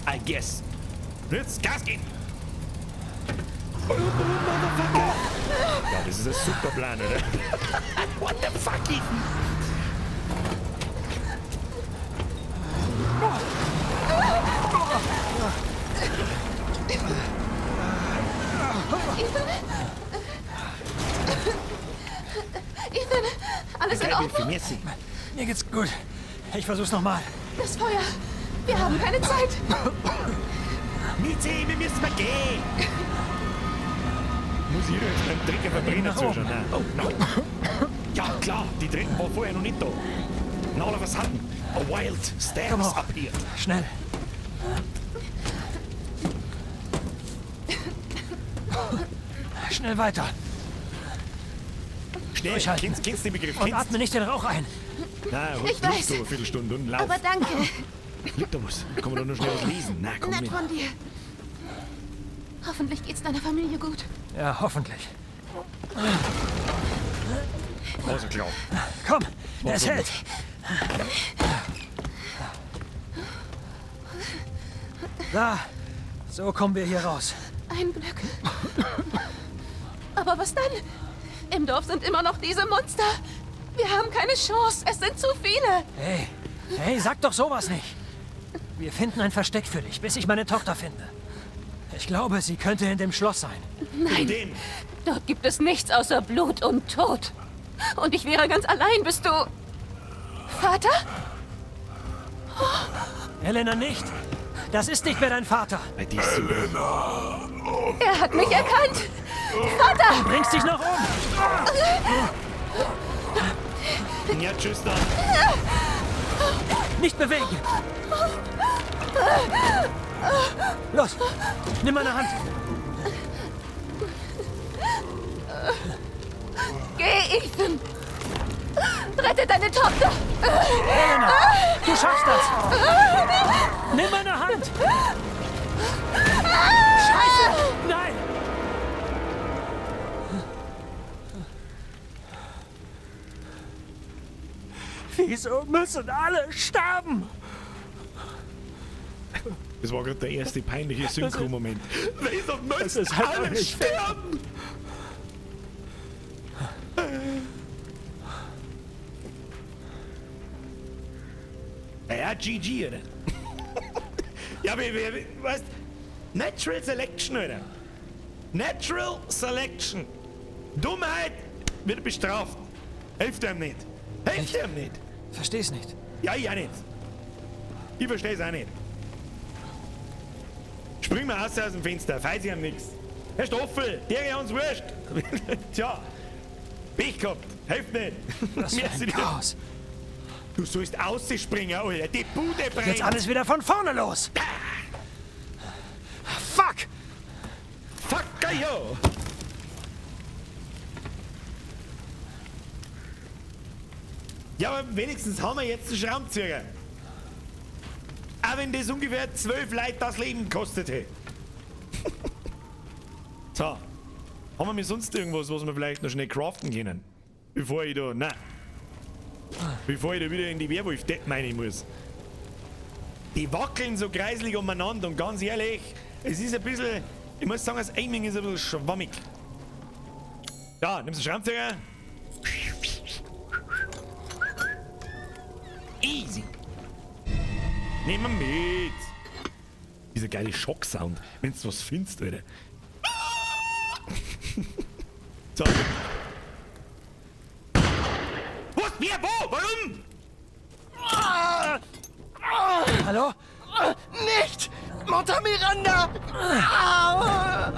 [SPEAKER 1] I guess. Jetzt Gas geben! Oh, Motherfucker! Ja, das ist ein super Plan, oder? What the fuck, Ethan?
[SPEAKER 7] Ethan? Ethan, alles in Ordnung?
[SPEAKER 5] Mir geht's gut. Ich versuch's nochmal.
[SPEAKER 7] Das Feuer. Wir haben keine Zeit.
[SPEAKER 1] Mizi, wir müssen mal gehen. Muss ich jetzt beim Trecker Verbrenner zuschauen? Nein. Oh, no. Ja, klar, die Dritten war vorher noch nicht da. And all of a sudden, a wild stairs appeared.
[SPEAKER 5] Schnell. Schnell weiter.
[SPEAKER 1] Schnell,
[SPEAKER 5] Durchhalten.
[SPEAKER 1] kennst du den Begriff?
[SPEAKER 5] Und atme nicht den Rauch ein.
[SPEAKER 1] Nein,
[SPEAKER 7] Ich weiß.
[SPEAKER 1] du eine Viertelstunde und lauf.
[SPEAKER 7] Aber danke.
[SPEAKER 1] Liegt da was? Kann man da nur schnell was lesen? Nein, komm
[SPEAKER 7] Nett
[SPEAKER 1] nicht.
[SPEAKER 7] von dir. Hoffentlich geht's deiner Familie gut.
[SPEAKER 5] Ja, hoffentlich.
[SPEAKER 1] Also klar.
[SPEAKER 5] Komm, es hält. Da, so kommen wir hier raus.
[SPEAKER 7] Ein Glück. Aber was dann? Im Dorf sind immer noch diese Monster. Wir haben keine Chance. Es sind zu viele.
[SPEAKER 5] Hey, hey, sag doch sowas nicht. Wir finden ein Versteck für dich, bis ich meine Tochter finde. Ich glaube, sie könnte in dem Schloss sein.
[SPEAKER 7] Nein. Dort gibt es nichts außer Blut und Tod. Und ich wäre ganz allein, bist du... Vater?
[SPEAKER 5] Elena, nicht! Das ist nicht mehr dein Vater.
[SPEAKER 2] Elena!
[SPEAKER 7] Er hat mich erkannt! Vater!
[SPEAKER 5] Du bringst dich noch um!
[SPEAKER 1] Ja, tschüss dann.
[SPEAKER 5] Nicht bewegen! Los, nimm meine Hand!
[SPEAKER 13] Geh, Ethan! Rette deine Tochter!
[SPEAKER 5] Elena, du schaffst das! Nimm meine Hand! Scheiße! Nein! Wieso müssen alle sterben?
[SPEAKER 1] Das war gerade der erste peinliche Synchro-Moment. Wieso müssen
[SPEAKER 5] halt
[SPEAKER 1] alle sterben? Ja, GG, oder? Ja, aber, weißt, Natural Selection, oder? Natural Selection. Dummheit wird bestraft. Hilft einem nicht. Hilft einem nicht.
[SPEAKER 5] Versteh's nicht.
[SPEAKER 1] Ja, ich auch nicht. Ich versteh's auch nicht. Spring mal raus aus dem Fenster, falls ich am nix. Herr Stoffel, der ist uns wurscht. Tja, Pech gehabt. Hilft nicht.
[SPEAKER 5] Was für ein Chaos.
[SPEAKER 1] Du sollst rausspringen, Alter. Die Bude brennt.
[SPEAKER 5] Jetzt alles wieder von vorne los. Fuck!
[SPEAKER 1] Fuck, yo! Ja, aber wenigstens haben wir jetzt einen Schraubenzieher. Auch wenn das ungefähr 12 Leute das Leben kostete. So. Haben wir mir sonst irgendwas, was wir vielleicht noch schnell craften können? Bevor ich da... Nein. Bevor ich da wieder in die Werwolf-Depp meinen muss. Die wackeln so kreislig umeinander und ganz ehrlich, es ist ein bisschen... Ich muss sagen, das Aiming ist ein bisschen schwammig. Da, nimmst du den Schraubenzieher. Easy. Nehmen wir mit. Dieser geile Schocksound, wenn du was findest, Alter. So. Was? Wer? Wo? Warum?
[SPEAKER 5] Hallo?
[SPEAKER 12] Nicht! Mutter Miranda!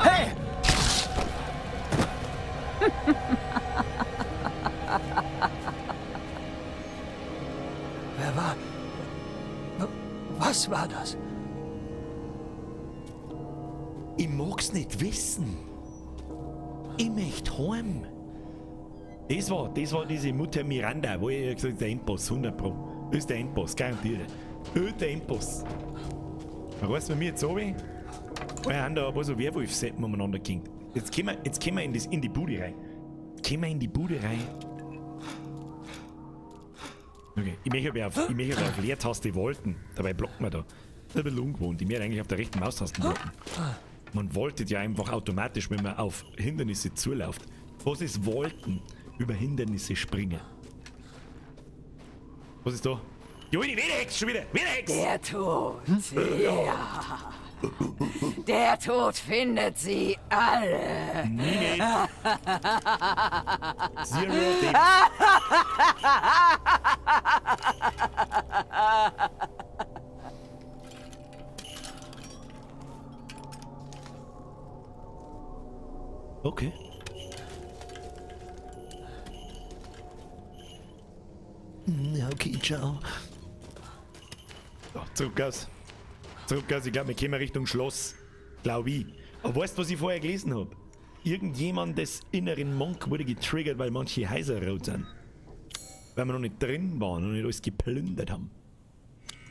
[SPEAKER 5] Hey! Wer war... Was war das?
[SPEAKER 1] Ich mag's nicht wissen. Ich möchte heim. Das war diese Mutter Miranda, wo ich gesagt habe, der Endboss, 100 Pro. Das ist der Endboss, garantiert. Das ist der Endboss. Was bei mir jetzt runter? Wir haben da ein paar so Werwolf-Seppen umeinander gehängt. Jetzt gehen wir in die Bude rein. Jetzt gehen wir in die Bude rein. Okay, ich möchte aber auf Leertaste vaulten. Dabei blockt man da. Das ist ein bisschen ungewohnt. Ich möchte eigentlich auf der rechten Maustaste blocken. Man vaultet ja einfach automatisch, wenn man auf Hindernisse zuläuft. Was ist vaulten? Über Hindernisse springen. Was ist da? Jo, die Wiederhex schon wieder! Wiederhex!
[SPEAKER 11] Der Tod! Ja! Der Tod findet sie alle!
[SPEAKER 1] Nee, nee. Zero Days. Okay. Okay, ciao. So, zurück aus. Zurück aus, ich glaube, wir kommen Richtung Schloss. Glaube ich. Aber weißt du, was ich vorher gelesen habe? Irgendjemandes inneren Monk wurde getriggert, weil manche Häuser rot sind. Weil wir noch nicht drin waren und nicht alles geplündert haben.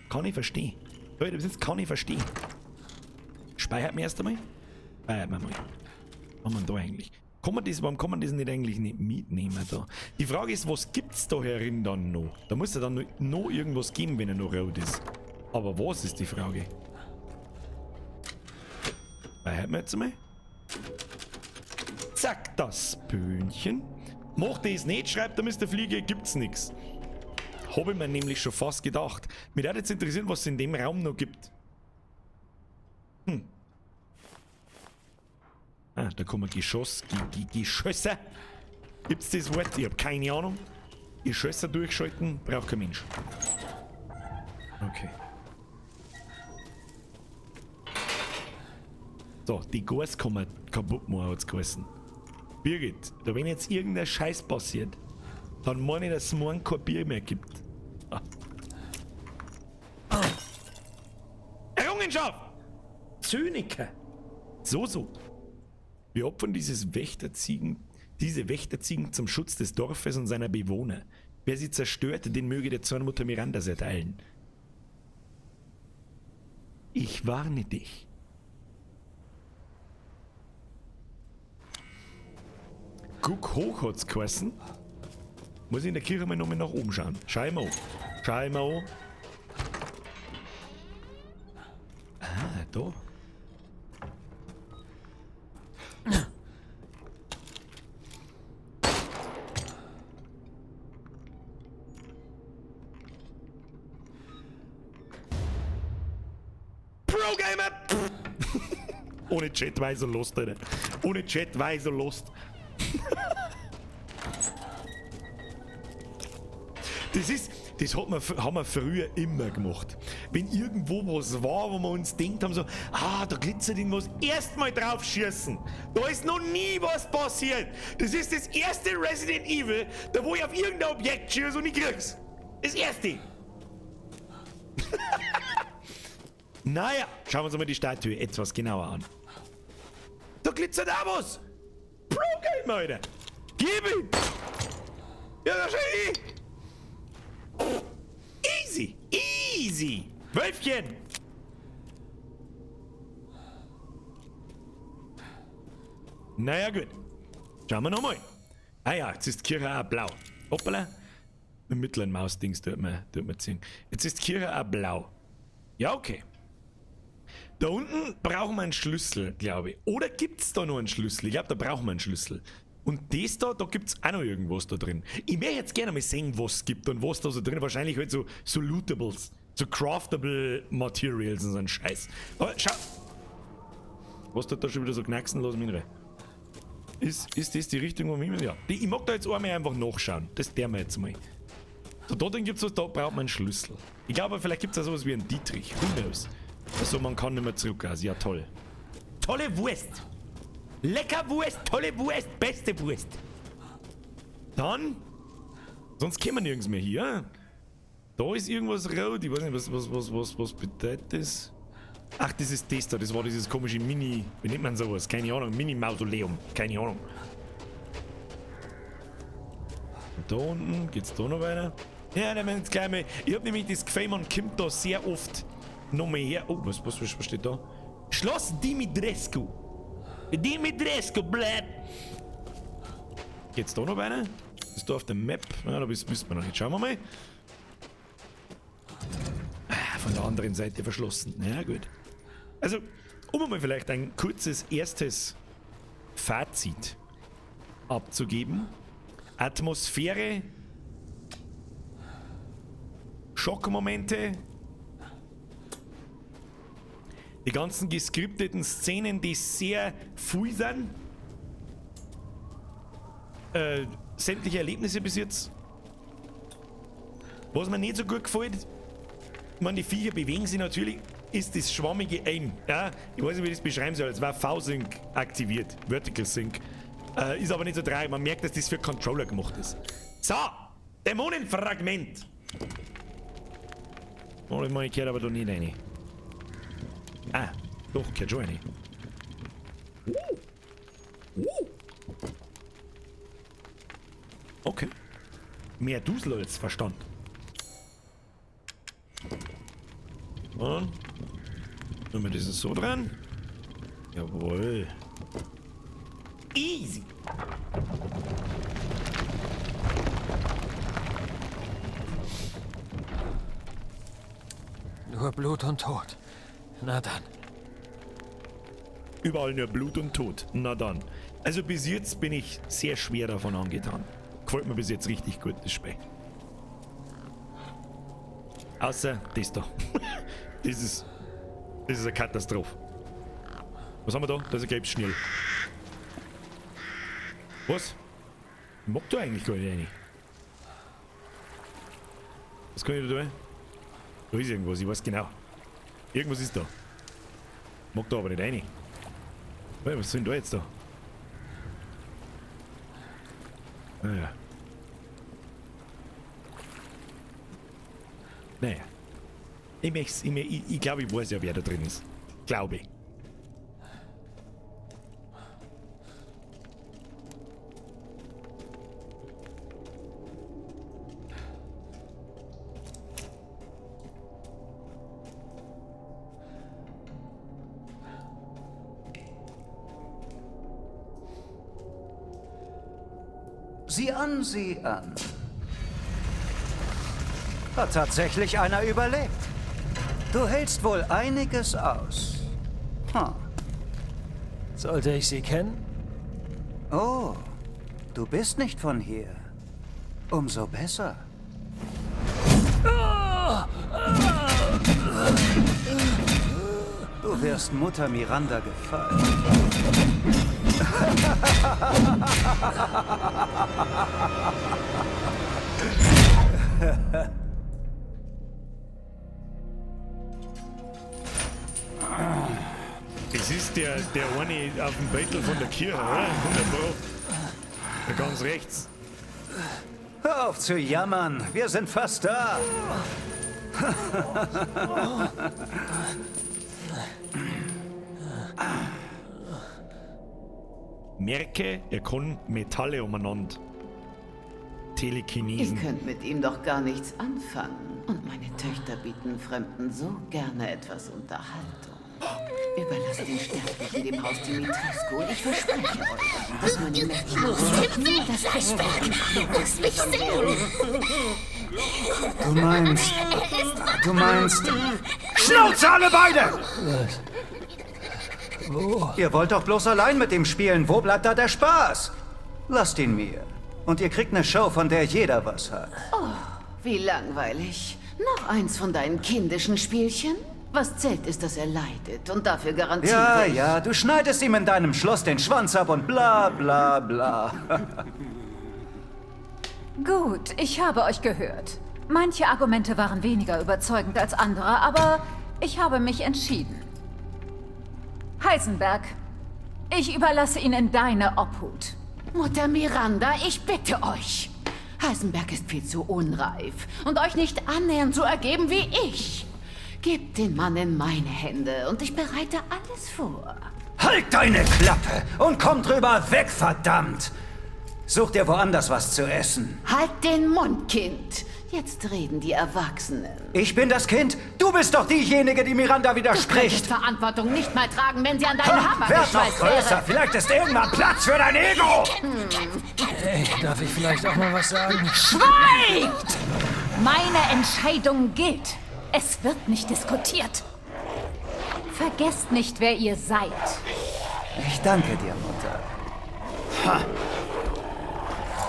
[SPEAKER 1] Kann ich verstehen. Leute, bis jetzt kann ich verstehen. Speichert mir erst einmal? Speichert mir mal. Was haben wir da eigentlich? Kann man das, warum kann man das nicht eigentlich nicht mitnehmen da? Die Frage ist, was gibt's da herin dann noch? Da muss ja dann noch irgendwas geben, wenn er noch rot ist. Aber was ist die Frage? Speichert mir jetzt einmal. Zack, das Böhnchen. Macht das nicht, schreibt der Mr. Fliege, gibt's nix. Habe ich mir nämlich schon fast gedacht. Mich würde jetzt interessieren, was es in dem Raum noch gibt. Hm. Ah, da kommen Geschösse. Gibt's das Wort? Ich hab keine Ahnung. Geschösse durchschalten, braucht kein Mensch. Okay. So, die Gas kann man kaputt machen, hat's geheißen. Birgit, da wenn jetzt irgendein Scheiß passiert, dann meine ich, dass es morgen kein Bier mehr gibt. Ah. Errungenschaft! Zyniker! So, so. Wir opfern dieses Wächterziegen. Diese Wächterziegen zum Schutz des Dorfes und seiner Bewohner. Wer sie zerstört, den möge der Zorn Mutter Mirandas erteilen. Ich warne dich. Guck hoch hat's geheißen. Muss ich in der Kirche mal nochmal nach oben schauen. Schau ich mal an. Schau ich mal an. Ah, da. Pro-Gamer! Ohne Chat war ich so lost, Alter. Ohne Chat war ich so lost. Das ist, das hat man, haben wir früher immer gemacht. Wenn irgendwo was war, wo wir uns denkt haben, so, ah, da glitzert irgendwas, erstmal drauf schießen. Da ist noch nie was passiert. Das ist das erste Resident Evil, da wo ich auf irgendein Objekt schieße und ich krieg's. Das erste. Naja, schauen wir uns mal die Statue etwas genauer an. Da glitzert auch was. Pro-Gamer, Alter. Gib ihm. Ja, da schau ich. Easy, easy. Wölfchen. Naja, gut. Schauen wir nochmal. Ah ja, jetzt ist die Kirche auch blau. Hoppala. Mit dem mittleren Mausdings tut man ziehen. Jetzt ist die Kirche auch blau. Ja, okay. Da unten brauchen wir einen Schlüssel, glaube ich. Oder gibt's da noch einen Schlüssel? Ich glaube, da brauchen wir einen Schlüssel. Und das da, da gibt's auch noch irgendwas da drin. Ich möchte jetzt gerne mal sehen, was es gibt und was da so drin ist. Wahrscheinlich halt so Lootables, so craftable Materials und so ein Scheiß. Aber schau. Was tut da schon wieder so knacksen? Lass mich rein. Ist das die Richtung, wo wir hin? Ja. Ich mag da jetzt einmal einfach nachschauen. Das der wir jetzt mal. So, da drin gibt's was, da braucht man einen Schlüssel. Ich glaube, vielleicht gibt's da sowas wie einen Dietrich. Who knows? Also, man kann nicht mehr zurück. Also, ja, toll. Tolle Wurst! Lecker Wurst, tolle Wurst, beste Wurst. Dann, sonst kommen wir nirgends mehr hier. Da ist irgendwas rot. Ich weiß nicht, was bedeutet das? Ach, das ist das da. Das war dieses komische Mini... Wie nennt man sowas? Keine Ahnung. Mini-Mausoleum. Keine Ahnung. Und da unten geht's da noch weiter. Ja, da werden jetzt gleich mal... Ich hab nämlich das Gefühl, man kommt da sehr oft nochmal her. Oh, was steht da? Schloss Dimitrescu. Dimitrescu, blöd! Geht's da noch weiter? Ist da auf der Map? Ja, da wissen wir noch nicht. Schauen wir mal. Ah, von der anderen Seite verschlossen. Na ja, gut. Also, um einmal vielleicht ein kurzes erstes Fazit abzugeben. Atmosphäre, Schockmomente, die ganzen geskripteten Szenen, die sehr viel sind. Sämtliche Erlebnisse bis jetzt. Was mir nicht so gut gefällt, ich meine, die Viecher bewegen sich natürlich, ist das schwammige Aim. Ja, ich weiß nicht, wie ich das beschreiben soll. Es war V-Sync aktiviert, Vertical Sync. Ist aber nicht so tragisch. Man merkt, dass das für Controller gemacht ist. So, Dämonenfragment. Oh, ich meine, ich gehört aber da nicht rein. Ah, doch, gehört schon rein. Okay. Mehr Dusel als Verstand. Und nehmen wir das so dran. Jawohl. Easy.
[SPEAKER 5] Nur Blut und Tod. Na dann.
[SPEAKER 1] Überall nur Blut und Tod. Na dann. Also bis jetzt bin ich sehr schwer davon angetan. Gefällt mir bis jetzt richtig gut, das Spiel. Außer das da. Das ist eine Katastrophe. Was haben wir da? Da ist ein gelbes Schnell. Was? Ich mag da eigentlich gar nicht rein. Was kann ich da tun? Da ist irgendwas, ich weiß genau. Irgendwas ist da. Ich mag da aber nicht rein. Was soll denn da jetzt da? Naja. Naja. Ich glaube, ich weiß ja, wer da drin ist. Glaube ich.
[SPEAKER 9] Sieh an, sieh an. Hat tatsächlich einer überlebt. Du hältst wohl einiges aus. Hm.
[SPEAKER 5] Sollte ich sie kennen?
[SPEAKER 9] Oh, du bist nicht von hier. Umso besser. Du wirst Mutter Miranda gefallen.
[SPEAKER 1] Das ist der eine auf dem Bettel von der Kirche, oder? 100 Pro. Der ganz rechts.
[SPEAKER 9] Hör auf zu jammern, wir sind fast da.
[SPEAKER 1] Merke, er kann Metalle umeinander. Telekinesen.
[SPEAKER 14] Ihr könnt mit ihm doch gar nichts anfangen. Und meine Töchter bieten Fremden so gerne etwas Unterhaltung. Überlasst den Sterblichen dem Haus Dimitrescu und ich verspreche euch, dass meine Mädchen nur das Beste
[SPEAKER 13] Lass mich sehen!
[SPEAKER 9] Du meinst... Schnauze alle beide!
[SPEAKER 5] Was? Wo?
[SPEAKER 9] Ihr wollt doch bloß allein mit ihm spielen. Wo bleibt da der Spaß? Lasst ihn mir. Und ihr kriegt eine Show, von der jeder was hat.
[SPEAKER 14] Oh, wie langweilig. Noch eins von deinen kindischen Spielchen? Was zählt, ist, dass er leidet. Und dafür garantiere
[SPEAKER 9] Ja,
[SPEAKER 14] ich...
[SPEAKER 9] ja, du schneidest ihm in deinem Schloss den Schwanz ab und bla bla bla.
[SPEAKER 13] Gut, ich habe euch gehört. Manche Argumente waren weniger überzeugend als andere, aber ich habe mich entschieden. Heisenberg, ich überlasse ihn in deine Obhut.
[SPEAKER 14] Mutter Miranda, ich bitte euch. Heisenberg ist viel zu unreif und euch nicht annähernd so ergeben wie ich. Gebt den Mann in meine Hände und ich bereite alles vor.
[SPEAKER 9] Halt deine Klappe und komm drüber weg, verdammt! Such dir woanders was zu essen.
[SPEAKER 14] Halt den Mund, Kind. Jetzt reden die Erwachsenen.
[SPEAKER 9] Ich bin das Kind? Du bist doch diejenige, die Miranda widerspricht.
[SPEAKER 14] Du könntest Verantwortung nicht mal tragen, wenn sie an deinen Hammer
[SPEAKER 9] Werd
[SPEAKER 14] geschweißt
[SPEAKER 9] noch größer.
[SPEAKER 14] wäre.
[SPEAKER 9] Vielleicht ist irgendwann Platz für dein Ego.
[SPEAKER 5] Hey, darf ich vielleicht auch mal was sagen?
[SPEAKER 13] Schweigt! Meine Entscheidung gilt. Es wird nicht diskutiert. Vergesst nicht, wer ihr seid.
[SPEAKER 9] Ich danke dir, Mutter. Ha.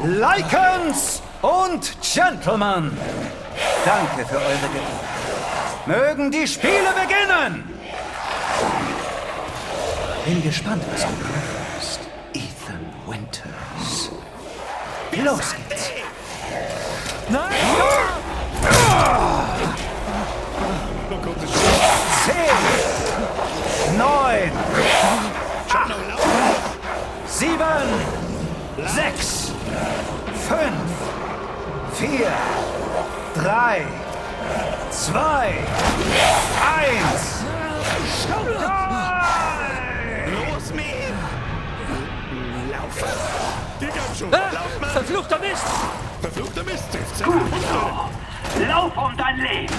[SPEAKER 9] Lycans und Gentlemen, danke für eure Geduld. Mögen die Spiele beginnen! Bin gespannt, was du drauf hast, Ethan Winters. Los geht's!
[SPEAKER 5] Nein!
[SPEAKER 9] 10, 9, 8, 7, 6, 5, 4, 3, 2, 1.
[SPEAKER 1] Los, mit! Lauf! Digga, schon!
[SPEAKER 5] Ah,
[SPEAKER 1] Lauf, Mann!
[SPEAKER 5] Verfluchter Mist!
[SPEAKER 1] Verfluchter Mist trifft
[SPEAKER 8] Gut so! Lauf um dein Leben!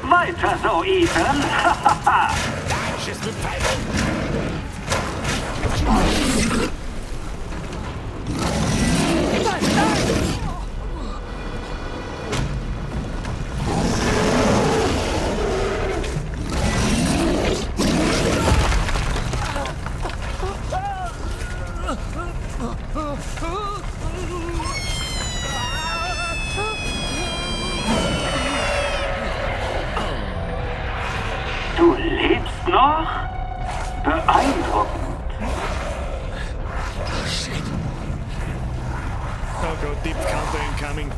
[SPEAKER 8] Weiter so, Ethan!
[SPEAKER 1] Schiss mit Pfeilen!
[SPEAKER 8] Du lebst noch? Beeindruckend.
[SPEAKER 5] Shit.
[SPEAKER 1] Oh Gott, Deep Counter incoming.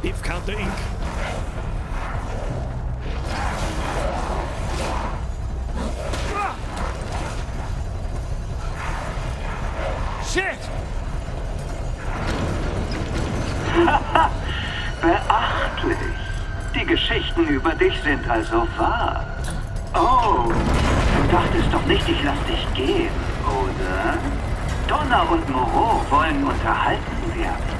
[SPEAKER 1] Deep Counter Inc.
[SPEAKER 5] Shit!
[SPEAKER 8] Beachtlich. Die Geschichten über dich sind also wahr. Oh, du dachtest doch nicht, ich lass dich gehen, oder? Donna und Moreau wollen unterhalten werden.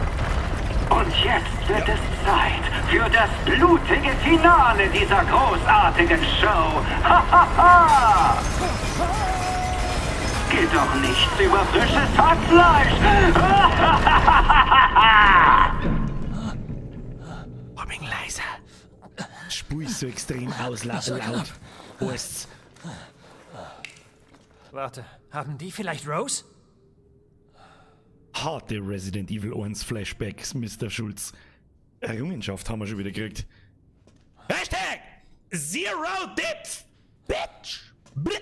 [SPEAKER 8] Und jetzt wird es Zeit für das blutige Finale dieser großartigen Show. Ha, ha, ha! Geht doch nichts über frisches Hackfleisch.
[SPEAKER 1] Hab ihn leiser. Spul ich so extrem aus, laut. Heißt's.
[SPEAKER 5] Warte, haben die vielleicht Rose?
[SPEAKER 1] Harte Resident Evil 1 Flashbacks, Mr. Schulz. Errungenschaft haben wir schon wieder gekriegt. Hashtag Zero Depth, Bitch! Brr.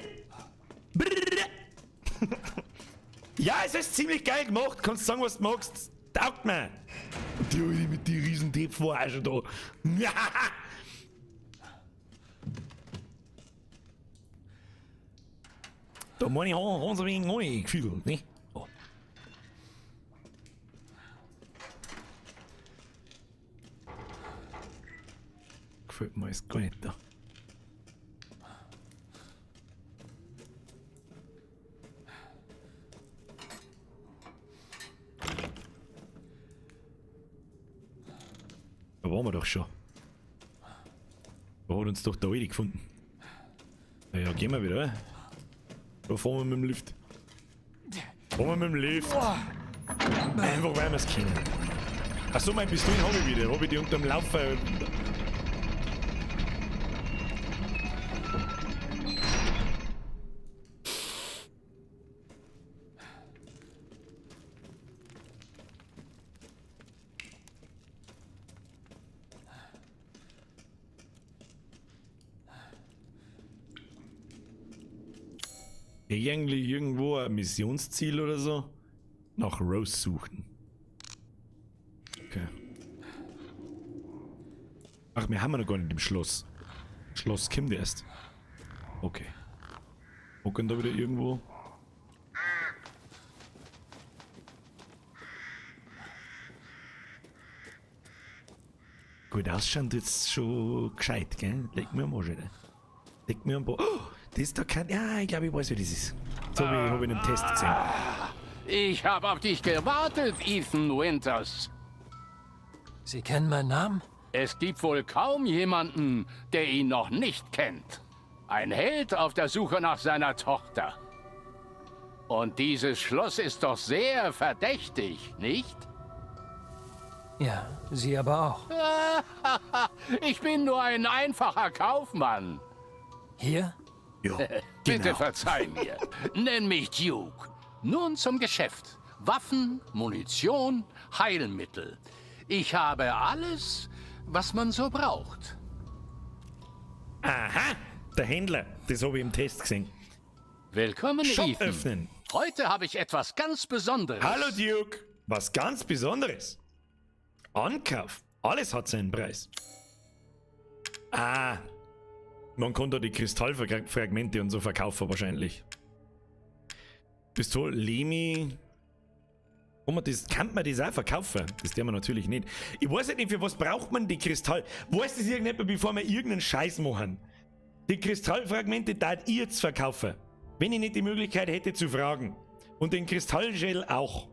[SPEAKER 1] Brr. Ja, es ist ziemlich geil gemacht. Kannst sagen, was du magst. Taugt mir. Die Alte mit die riesen Depth war auch schon da. Da meine ich, haben sie ein wenig gefühlt, ne? Oh. Gefällt mir alles gar nicht da. Da waren wir doch schon. Da hat uns doch der Alte gefunden. Na ja, gehen wir wieder, oder? Da fahren wir mit dem Lift. Fahren wir mit dem Lift. Einfach weil wir's kennen. Achso, mein Pistolen hab ich wieder. Hab ich die unterm Laufer. Irgendwie irgendwo ein Missionsziel oder so? Nach Rose suchen. Okay. Ach, wir haben ja noch gar nicht im Schloss. Schloss kommt erst. Okay. Gucken da wieder irgendwo. Gut, ausschauen tut's schon gescheit, gell? Leg mir am Arsch, Alter. Leg mir am Bo-, oh, das da kann. Ja, ich glaube, ich weiß, wie das ist. So wie ich hab in einem Test gesehen.
[SPEAKER 15] Ich habe auf dich gewartet, Ethan Winters.
[SPEAKER 5] Sie kennen meinen Namen?
[SPEAKER 15] Es gibt wohl kaum jemanden, der ihn noch nicht kennt. Ein Held auf der Suche nach seiner Tochter. Und dieses Schloss ist doch sehr verdächtig, nicht?
[SPEAKER 5] Ja, Sie aber auch.
[SPEAKER 15] Ich bin nur ein einfacher Kaufmann.
[SPEAKER 5] Hier?
[SPEAKER 1] Ja,
[SPEAKER 15] Bitte
[SPEAKER 1] genau.
[SPEAKER 15] verzeih mir. Nenn mich Duke. Nun zum Geschäft. Waffen, Munition, Heilmittel. Ich habe alles, was man so braucht.
[SPEAKER 1] Aha, der Händler. Das habe ich im Test gesehen.
[SPEAKER 15] Willkommen,
[SPEAKER 1] Shop
[SPEAKER 15] Ethan.
[SPEAKER 1] öffnen.
[SPEAKER 15] Heute habe ich etwas ganz Besonderes.
[SPEAKER 1] Hallo, Duke. Was ganz Besonderes. Ankauf. Alles hat seinen Preis. Ah. Man kann da die Kristallfragmente und so verkaufen wahrscheinlich. Pistole, Lemi. Kann man das, kann man das auch verkaufen? Das tun wir natürlich nicht. Ich weiß nicht, für was braucht man die Kristall? Weiß das irgendjemand, bevor wir irgendeinen Scheiß machen? Die Kristallfragmente darf ich jetzt verkaufen. Wenn ich nicht die Möglichkeit hätte zu fragen. Und den Kristallschädel auch.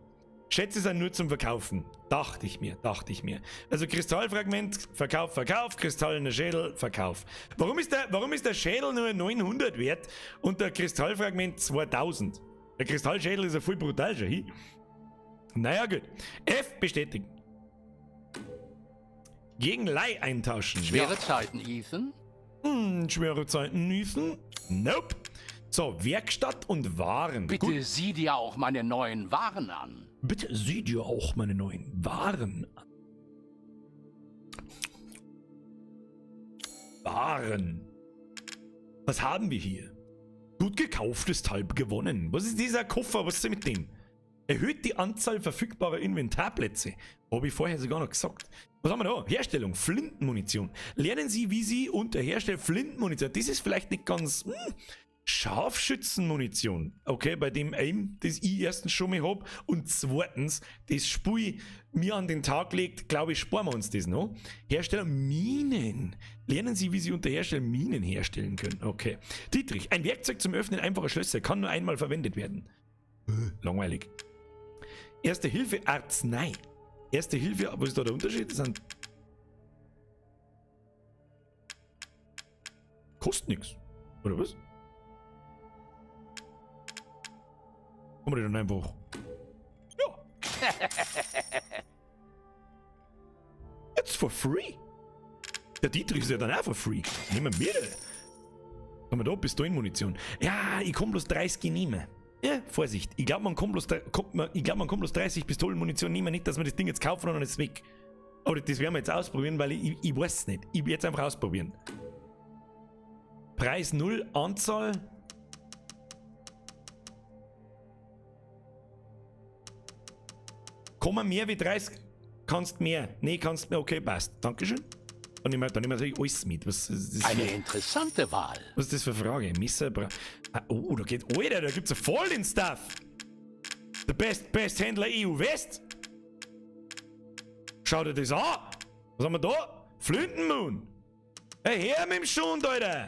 [SPEAKER 1] Schätze sind nur zum Verkaufen. Dachte ich mir, dachte ich mir. Also Kristallfragment, Verkauf, Verkauf, kristallener Schädel, Verkauf. Warum ist der Schädel nur 900 wert und der Kristallfragment 2000? Der Kristallschädel ist ja voll brutal schon, hi? Naja, gut. F bestätigen. Gegen Leih eintauschen.
[SPEAKER 15] Schwere
[SPEAKER 1] Ja.
[SPEAKER 15] Zeiten, Ethan?
[SPEAKER 1] Schwere Zeiten, Ethan? Nope. So, Werkstatt und Waren.
[SPEAKER 15] Bitte
[SPEAKER 1] Gut.
[SPEAKER 15] sieh dir auch meine neuen Waren an.
[SPEAKER 1] Bitte sieh dir auch meine neuen Waren an. Waren. Was haben wir hier? Gut gekauftes, halb gewonnen. Was ist dieser Koffer? Was ist denn mit dem? Erhöht die Anzahl verfügbarer Inventarplätze. Hab ich vorher sogar noch gesagt. Was haben wir da? Herstellung, Flintenmunition. Lernen Sie, wie Sie unter Herstellung Flintenmunition. Das ist vielleicht nicht ganz... Scharfschützenmunition. Okay, bei dem Aim, das ich erstens schon mal hab und zweitens, das Spiel mir an den Tag legt, glaube ich, sparen wir uns das noch. Hersteller Minen. Lernen Sie, wie Sie unter Hersteller Minen herstellen können. Okay. Dietrich, ein Werkzeug zum Öffnen einfacher Schlösser kann nur einmal verwendet werden. Langweilig. Erste Hilfe, Arznei. Erste Hilfe, was ist da der Unterschied? Das sind. Kostet nichts. Oder was? Kann man die dann einfach. Ja. It's for free. Der Dietrich ist ja dann auch for free. Nehmen wir. Haben wir da Pistolenmunition? Ja, ich kann bloß 30 nehmen. Ja, Vorsicht. Ich glaube, man kann bloß, ich glaub, man kann bloß 30 Pistolenmunition nehmen. Nicht, dass wir das Ding jetzt kaufen und dann ist es weg. Aber das werden wir jetzt ausprobieren, weil ich weiß es nicht. Ich werde jetzt einfach ausprobieren. Preis 0, Anzahl. Kommen mehr wie 30? Kannst mehr. Nee, kannst mehr. Okay, passt. Dankeschön. Dann nehmen wir natürlich alles mit. Was ist das
[SPEAKER 15] Eine interessante Wahl.
[SPEAKER 1] Was ist das für eine Frage? Messer, oh, da geht. Alter, da gibt's ja voll den Stuff. The best Händler EU West. Schau dir das an. Was haben wir da? Flintenmoon. Hey, her mit dem Schund, Alter.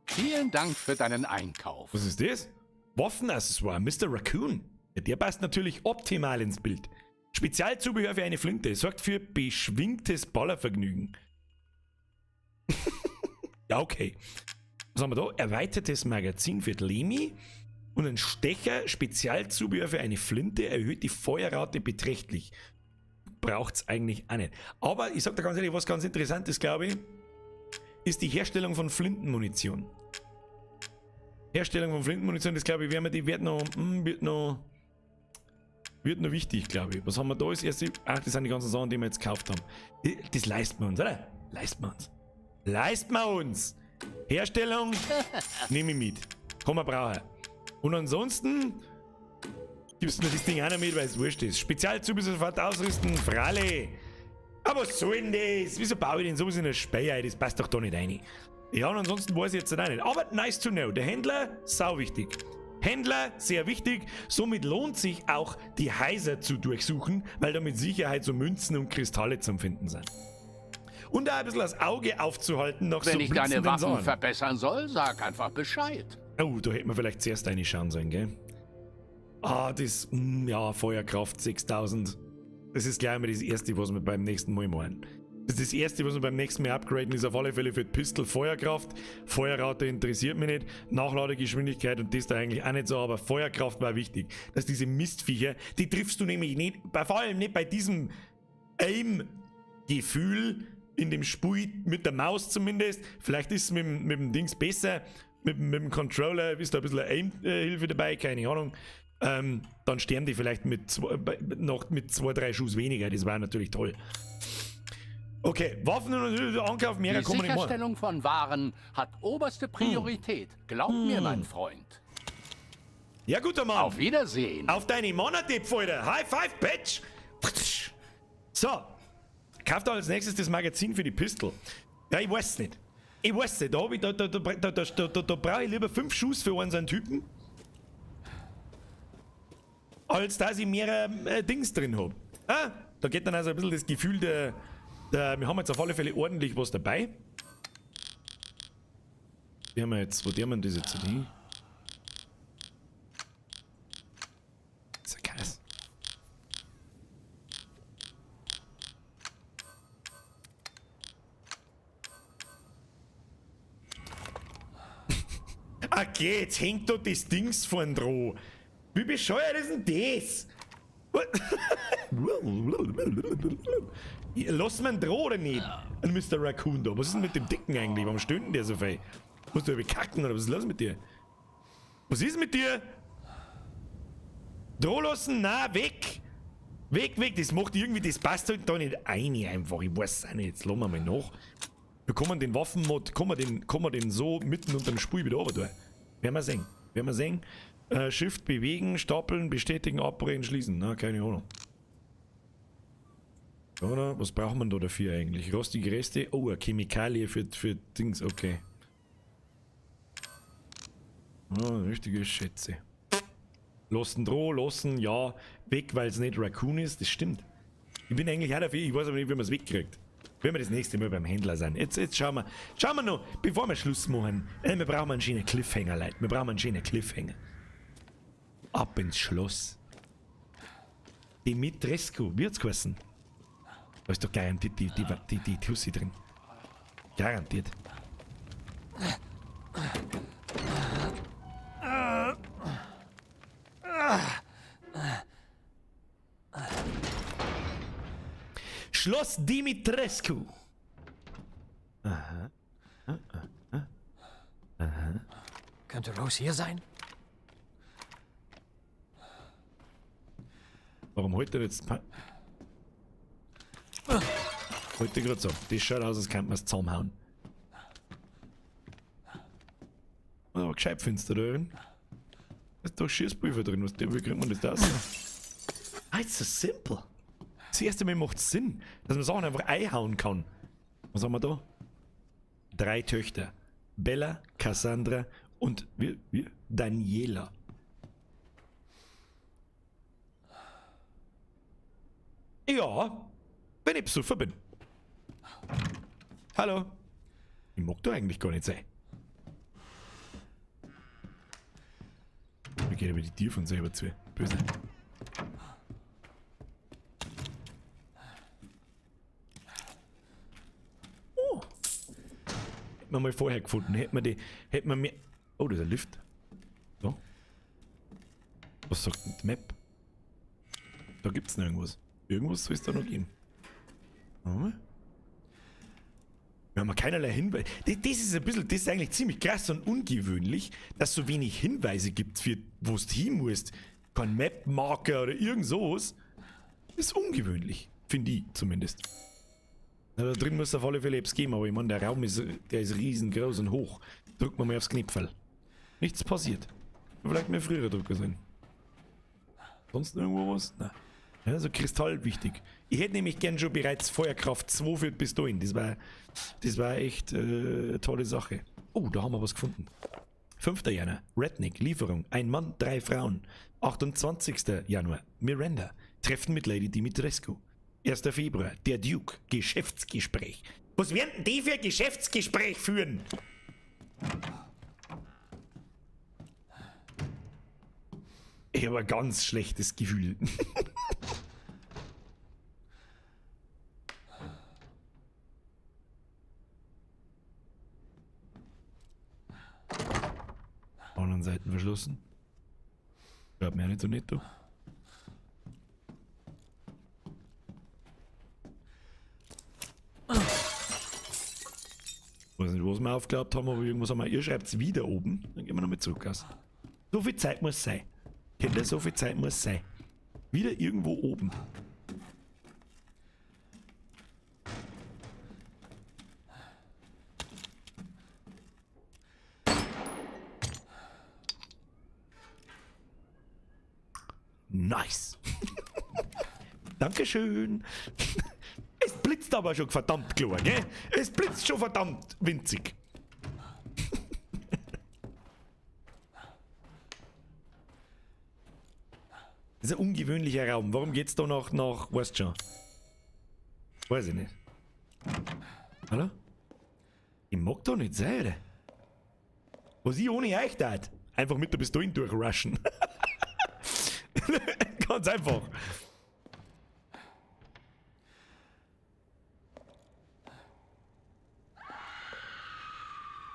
[SPEAKER 15] Vielen Dank für deinen Einkauf.
[SPEAKER 1] Was ist das? Waffenaccessoire, Mr. Raccoon. Ja, der passt natürlich optimal ins Bild. Spezialzubehör für eine Flinte. Sorgt für beschwingtes Ballervergnügen. Ja, okay. Was haben wir da? Erweitertes Magazin für Lemi und ein Stecher. Spezialzubehör für eine Flinte. Erhöht die Feuerrate beträchtlich. Braucht's eigentlich auch nicht. Aber ich sag dir ganz ehrlich, was ganz interessant ist, glaube ich, ist die Herstellung von Flintenmunition. Herstellung von Flintenmunition, das glaube ich, werden wir, die wird noch, wird noch wichtig, glaube ich. Was haben wir da als erste? Ach, das sind die ganzen Sachen, die wir jetzt gekauft haben. Das leisten wir uns, oder? Leisten wir uns. Leisten wir uns! Herstellung nehme ich mit. Kann man brauchen. Und ansonsten gibst du mir das Ding auch noch mit, weil es wurscht ist. Spezialzubehör sofort ausrüsten, Fralle. Aber was soll denn das? Wieso baue ich denn sowas in eine Speyer ein? Das passt doch da nicht rein. Ja, und ansonsten weiß ich jetzt auch nicht. Aber nice to know. Der Händler, sau wichtig. Händler, sehr wichtig. Somit lohnt sich auch, die Häuser zu durchsuchen, weil da mit Sicherheit so Münzen und Kristalle zum Finden sind. Und da ein bisschen das Auge aufzuhalten nach
[SPEAKER 15] Wenn
[SPEAKER 1] so
[SPEAKER 15] ich deine
[SPEAKER 1] blitzenden
[SPEAKER 15] Waffen
[SPEAKER 1] Sachen.
[SPEAKER 15] verbessern soll, sag einfach Bescheid.
[SPEAKER 1] Oh, da hätten wir vielleicht zuerst eine schauen sollen, gell? Ah, das, ja, Feuerkraft 6000. Das ist gleich mal das Erste, was wir beim nächsten Mal machen. Das ist das Erste, was wir beim nächsten Mal upgraden, ist auf alle Fälle für die Pistol Feuerkraft. Feuerrate interessiert mich nicht. Nachladegeschwindigkeit und das da eigentlich auch nicht so, aber Feuerkraft war wichtig. Dass diese Mistviecher, die triffst du nämlich nicht, vor allem nicht bei diesem Aim-Gefühl in dem Spiel, mit der Maus zumindest. Vielleicht ist es mit dem Dings besser, mit dem Controller ist da ein bisschen Aim-Hilfe dabei, keine Ahnung. Dann sterben die vielleicht noch mit 2, 3 Schuss weniger, das war natürlich toll. Okay, Waffen und Ankauf, mehr
[SPEAKER 15] Die
[SPEAKER 1] kann man nicht machen.
[SPEAKER 15] Sicherstellung von Waren hat oberste Priorität. Glaub mir, mein Freund.
[SPEAKER 1] Ja, guter Mann.
[SPEAKER 15] Auf Wiedersehen.
[SPEAKER 1] Auf deine Monate, Pfeuder. High five, Bitch. So. Kauft als nächstes das Magazin für die Pistol. Ja, ich weiß nicht. Ich weiß nicht. Da, hab ich, da, da, da, da, da, da, da brauche ich lieber 5 Schuss für einen so einen Typen, als dass ich mehrere Dings drin hab. Ah, da geht dann also ein bisschen das Gefühl der, wir haben jetzt auf alle Fälle ordentlich was dabei. Die haben wir jetzt, wo die haben wir das jetzt hin? Das ist ja krass. Okay, jetzt hängt da das Dings vorn dran. Wie bescheuert ist denn das? Lass man dran oder nicht? Ein Mr. Raccoon da. Was ist denn mit dem Dicken eigentlich? Warum stöhnt denn der so viel? Musst du irgendwie kacken oder was ist los mit dir? Was ist mit dir? Droh lassen? Na, weg! Weg, weg! Das macht irgendwie, das passt halt da nicht rein einfach. Ich weiß es auch nicht. Jetzt lassen wir mal nach. Wir kommen den Waffenmod, kommen wir den so mitten unterm Spiel wieder runter tun. Werden wir sehen. Werden wir sehen. Shift bewegen, stapeln, bestätigen, abbrechen, schließen. Na, keine Ahnung. Oder? Was braucht man da dafür eigentlich? Rostige Reste? Oh, eine Chemikalie für Dings, okay. Oh, richtige Schätze. Lassen droh, lassen, ja. Weg, weil es nicht Raccoon ist, das stimmt. Ich bin eigentlich auch dafür, ich weiß aber nicht, wie man es wegkriegt. Wenn wir das nächste Mal beim Händler sind. Jetzt schauen wir. Schauen wir noch, bevor wir Schluss machen. Wir brauchen einen schönen Cliffhanger, Leute. Wir brauchen einen schönen Cliffhanger. Ab ins Schloss. Dimitrescu. Wie hat's geheißen? Da ist doch garantiert die Tussi drin. Garantiert. Schloss Dimitrescu. Aha. Aha. Aha.
[SPEAKER 5] Könnte Rose hier sein?
[SPEAKER 1] Warum heute jetzt? Heute gerade so. Das schaut aus, als könnte man es zusammenhauen. Aber gescheit finster da drin. Da ist doch Schießpulver drin. Was, wie kriegt man das da raus? Ah, it's so simple. Das erste Mal macht es Sinn, dass man Sachen einfach einhauen kann. Was haben wir da? 3 Töchter. Bella, Cassandra und wie? Daniela. Ja, wenn ich besoffen bin. Hallo. Ich mag da eigentlich gar nicht sein. Mir geht aber die Tür von selber zu. Böse. Oh. Hätten wir mal vorher gefunden. Hätten wir die. Hätten wir mehr. Oh, das ist ein Lift. So. Was sagt denn die Map? Da gibt's noch irgendwas. Irgendwas soll es da noch geben. Warte mal. Wir haben keinerlei Hinweise. Das ist ein bisschen, das ist eigentlich ziemlich krass und ungewöhnlich, dass es so wenig Hinweise gibt, für wo du hin musst. Kein Map-Marker oder irgend sowas. Das ist ungewöhnlich, finde ich zumindest. Na, da drin muss es auf alle Fälle etwas geben, aber ich meine, der Raum ist, der ist riesengroß und hoch. Drücken wir mal aufs Knöpferl. Nichts passiert. Vielleicht mehr frühere Drucker sein. Sonst irgendwo was? Nein. Ja, also Kristall wichtig. Ich hätte nämlich gern schon bereits Feuerkraft 2 für Pistolen. Das war echt eine tolle Sache. Oh, da haben wir was gefunden. 5. Januar. Redneck, Lieferung. Ein Mann, 3 Frauen. 28. Januar. Miranda. Treffen mit Lady Dimitrescu. 1. Februar. Der Duke. Geschäftsgespräch. Was werden denn die für ein Geschäftsgespräch führen? Ich habe ein ganz schlechtes Gefühl. Anderen Seiten verschlossen. Hört mir auch nicht so netto. Weiß nicht, was wir aufgeglaubt haben, aber irgendwas haben wir. Ihr schreibt's wieder oben. Dann gehen wir nochmal zurück aus. So viel Zeit muss sein. Kinder, so viel Zeit muss sein. Wieder irgendwo oben. Nice. Dankeschön. Es blitzt aber schon verdammt klar, gell? Es blitzt schon verdammt winzig. Das ist ein ungewöhnlicher Raum. Warum geht's da noch nach, weißt schon? Weiß ich nicht. Hallo? Ich mag da nicht sein, oder? Was ich ohne euch tat? Einfach mit der Pistole durchrushen. Ganz einfach.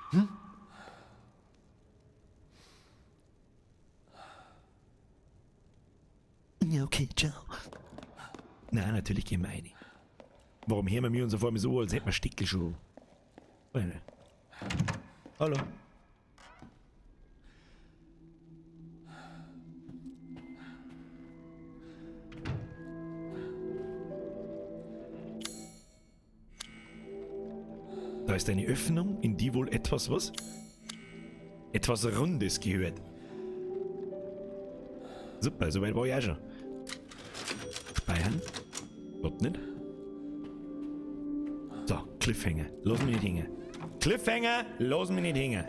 [SPEAKER 5] Hm?
[SPEAKER 1] Ja, okay, ciao. Nein, natürlich gehen wir rein. Warum hören wir uns auf einmal so, als hätten wir Stickel schon? Weiß nicht. Hallo. Da ist eine Öffnung, in die wohl etwas was? Etwas Rundes gehört. Super, soweit war ich auch schon. Speichern. Klappt nicht. So, Cliffhanger. Lass mich nicht hängen. Cliffhanger, lass mich nicht hängen.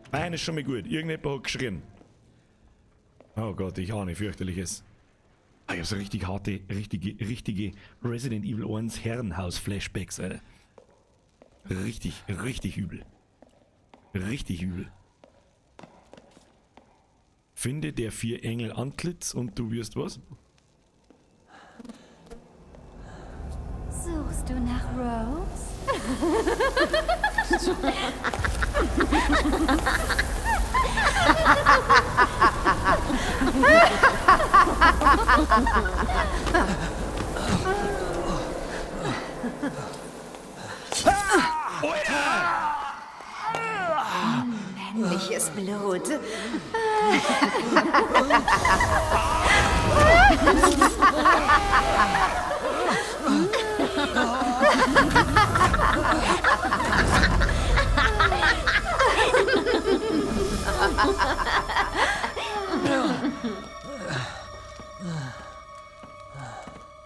[SPEAKER 1] Speichern ist schon mal gut. Irgendjemand hat geschrien. Oh Gott, ich ahne fürchterliches. Ah, ich hab so richtig harte, richtige Resident Evil 1 Herrenhaus-Flashbacks, Alter. Richtig, richtig übel. Richtig übel. Finde der 4 Engel Antlitz und du wirst was?
[SPEAKER 13] Suchst du nach Rose? Männliches Blut.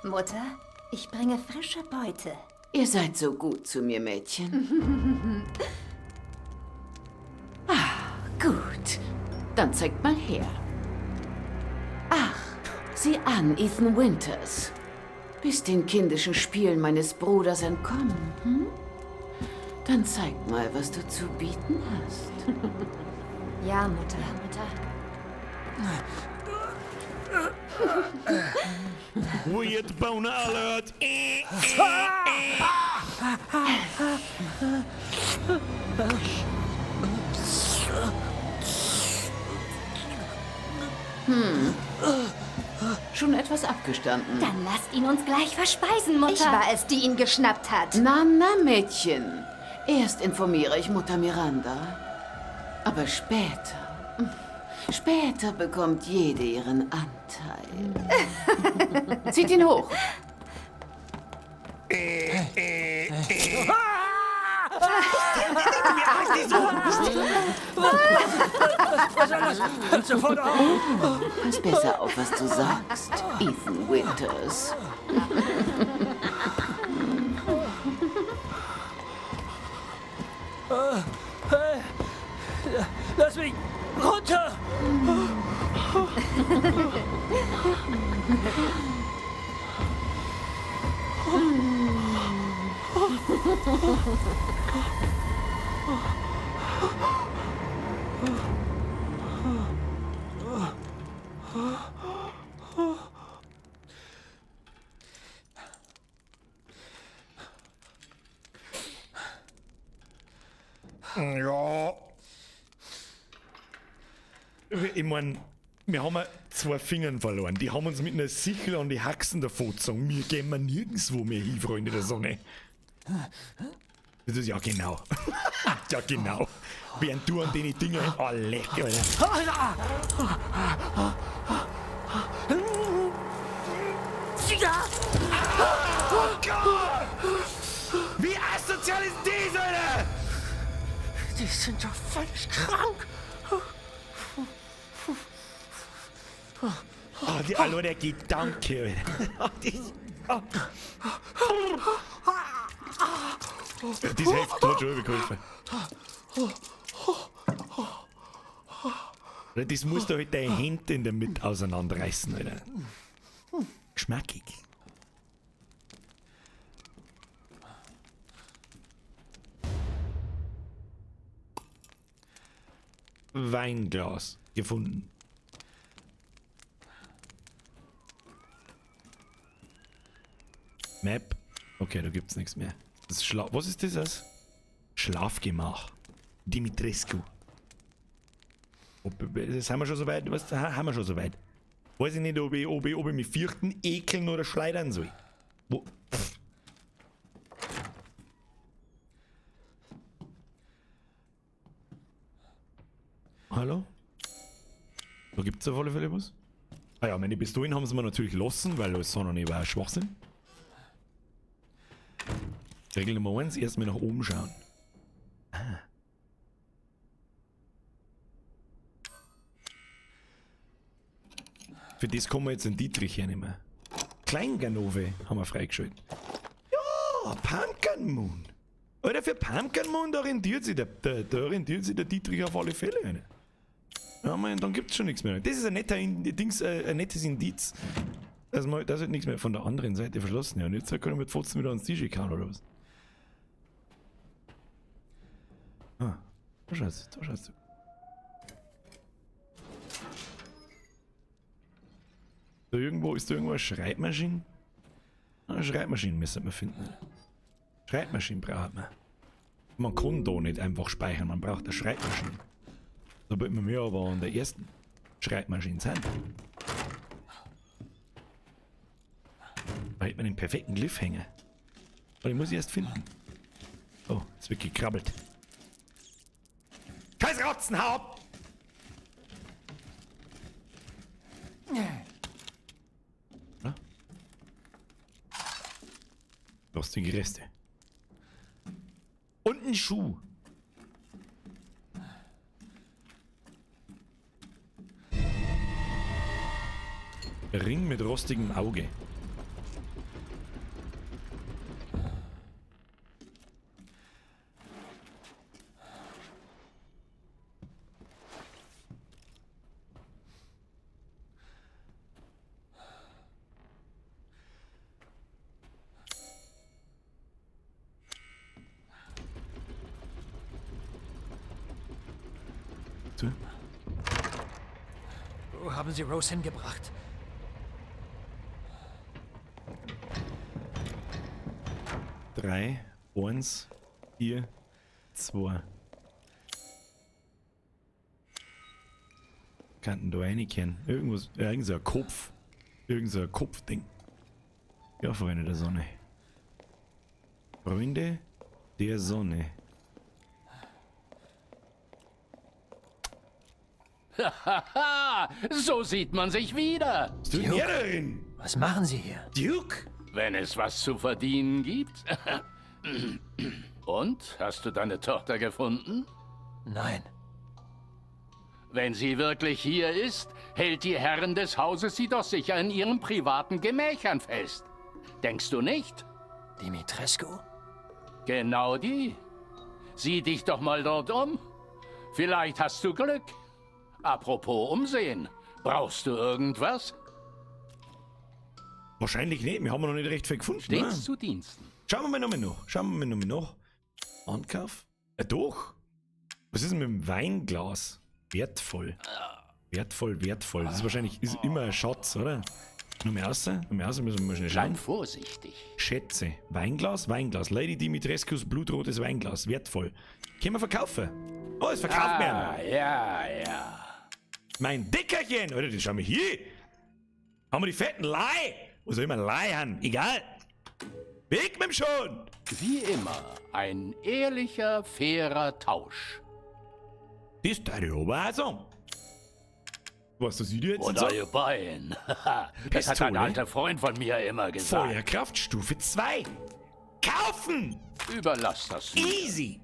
[SPEAKER 13] Mutter, ich bringe frische Beute.
[SPEAKER 14] Ihr seid so gut zu mir, Mädchen. Ah, gut. Dann zeigt mal her. Ach, sieh an, Ethan Winters. Bist den kindischen Spielen meines Bruders entkommen, hm? Dann zeig mal, was du zu bieten hast.
[SPEAKER 13] Ja, Mutter. Mutter.
[SPEAKER 1] Weird Boner Alert!
[SPEAKER 14] Schon etwas abgestanden.
[SPEAKER 13] Dann lasst ihn uns gleich verspeisen, Mutter.
[SPEAKER 7] Ich war es, die ihn geschnappt hat.
[SPEAKER 14] Na, na, Mädchen. Erst informiere ich Mutter Miranda. Aber später. Später bekommt jede ihren Anteil. Zieht ihn hoch.
[SPEAKER 5] Was soll das? Hört sofort auf!
[SPEAKER 14] Pass besser auf, was du sagst, Ethan Winters.
[SPEAKER 5] Lass mich runter!
[SPEAKER 1] Ja. Ich mein, wir haben ja zwei Fingern verloren. Die haben uns mit einer Sichel an die Haxen davon gezogen. Wir gehen wir nirgendwo mehr hin, Freunde der Sonne. Das ist ja genau. Ja, genau. Während du an den Dinger. Oh, leck, Alter. Oh Gott! Wie asozial ist das, Alter?
[SPEAKER 12] Die sind doch völlig krank.
[SPEAKER 1] Oh, die, hallo, der Gedanke, Alter. Oh, Ja, das hilft, hat schon geholfen. Das musst du halt deine Hände in der Mitte auseinanderreißen, Alter. Geschmackig. Weinglas gefunden. Map. Okay, da gibt's nichts mehr. Das Schla Was ist das? Schlafgemach. Dimitrescu. Das haben wir schon soweit. Was haben wir schon soweit? Weiß ich nicht, ob ich mich fürchten, ekeln oder schleudern soll. Wo? Pff. Hallo? Da gibt's auf alle Fälle was. Ah ja, meine Pistolen haben sie mir natürlich lassen, weil alles andere war Schwachsinn. Regel Nummer 1, erstmal nach oben schauen. Ah. Für das kommen wir jetzt den Dietrich hernehmen. Kleinganove haben wir freigeschaltet. Ja, Pumpkin Moon. Alter, für Pumpkin Moon, da rentiert sich der rentiert sich der Dietrich auf alle Fälle. Alter. Ja, man, dann gibt's schon nichts mehr. Das ist ein netter Dings, ein nettes Indiz. Dass man, das wird nichts mehr von der anderen Seite verschlossen. Ja, und jetzt können wir mit Fotzen wieder ans Tisch kauen, oder was? Ah, da schaust du, da schaust du. Da irgendwo, ist da irgendwo eine Schreibmaschine? Eine Schreibmaschine müssen wir finden. Schreibmaschine braucht man. Man kann da nicht einfach speichern, man braucht eine Schreibmaschine. Sobald wir mir aber an der ersten Schreibmaschine sind. Da hätte man den perfekten Cliffhanger. Aber den muss ich erst finden. Oh, jetzt wird gekrabbelt. Scheiß Rotzen, hau ab! Ja? Rostige Reste. Und ein Schuh. Ring mit rostigem Auge. Zu.
[SPEAKER 5] Wo haben Sie Rose hingebracht?
[SPEAKER 1] Drei, eins, vier, zwei. Könnten da reinkehren. Irgendwas, irgend so ein Kopf. Irgend so ein Kopfding. Ja, Freunde der Sonne. Freunde der Sonne.
[SPEAKER 15] Haha, so sieht man sich wieder.
[SPEAKER 1] Duke,
[SPEAKER 5] was machen Sie hier?
[SPEAKER 1] Duke?
[SPEAKER 15] Wenn es was zu verdienen gibt. Und, hast du deine Tochter gefunden?
[SPEAKER 5] Nein.
[SPEAKER 15] Wenn sie wirklich hier ist, hält die Herrin des Hauses sie doch sicher in ihren privaten Gemächern fest. Denkst du nicht?
[SPEAKER 5] Dimitrescu?
[SPEAKER 15] Genau die. Sieh dich doch mal dort um. Vielleicht hast du Glück. Apropos Umsehen. Brauchst du irgendwas?
[SPEAKER 1] Wahrscheinlich nicht, wir haben noch nicht recht viel gefunden.
[SPEAKER 15] Stets
[SPEAKER 1] ne?
[SPEAKER 15] zu Diensten.
[SPEAKER 1] Schauen wir mal nochmal nach. Schauen wir mal nochmal nach. Ankauf? Doch. Was ist denn mit dem Weinglas? Wertvoll. Wertvoll, wertvoll. Das ist wahrscheinlich ist immer ein Schatz, oder? Noch mehr raus? Noch mehr raus, müssen wir mal schnell schauen.
[SPEAKER 15] Bleib vorsichtig.
[SPEAKER 1] Schätze. Weinglas, Weinglas. Lady Dimitrescus blutrotes Weinglas. Wertvoll. Können wir verkaufen? Oh, es verkauft
[SPEAKER 15] Ah,
[SPEAKER 1] mir.
[SPEAKER 15] ja, ja.
[SPEAKER 1] Mein Dickerchen! Alter, das schauen wir hier. Haben wir die fetten Leih? Wo soll ich mal Leih haben? Egal. Weg mit dem schon!
[SPEAKER 15] Wie immer, ein ehrlicher, fairer Tausch.
[SPEAKER 1] Das darf ich aber auch sagen. Was das ich jetzt
[SPEAKER 15] What are you buying? Das hat ein
[SPEAKER 1] Pistole?
[SPEAKER 15] alter Freund von mir immer gesagt.
[SPEAKER 1] Feuerkraftstufe 2. Kaufen!
[SPEAKER 15] Überlass das mir.
[SPEAKER 1] Easy!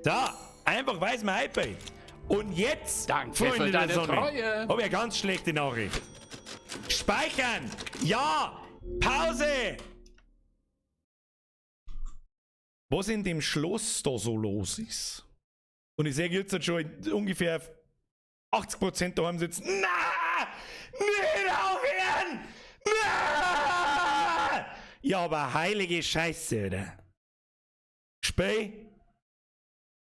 [SPEAKER 1] Da, einfach weiß mein iPad. Und jetzt,
[SPEAKER 15] Danke
[SPEAKER 1] Freunde
[SPEAKER 15] für
[SPEAKER 1] der
[SPEAKER 15] deine
[SPEAKER 1] Sonne,
[SPEAKER 15] Treue.
[SPEAKER 1] hab ich eine ganz schlechte Nachricht. Speichern! Ja! Pause! Was in dem Schloss da so los ist. Und ich sehe jetzt schon ungefähr 80% daheim sitzen. Na! Nicht aufhören! Na! Ja, aber heilige Scheiße, oder? Spiel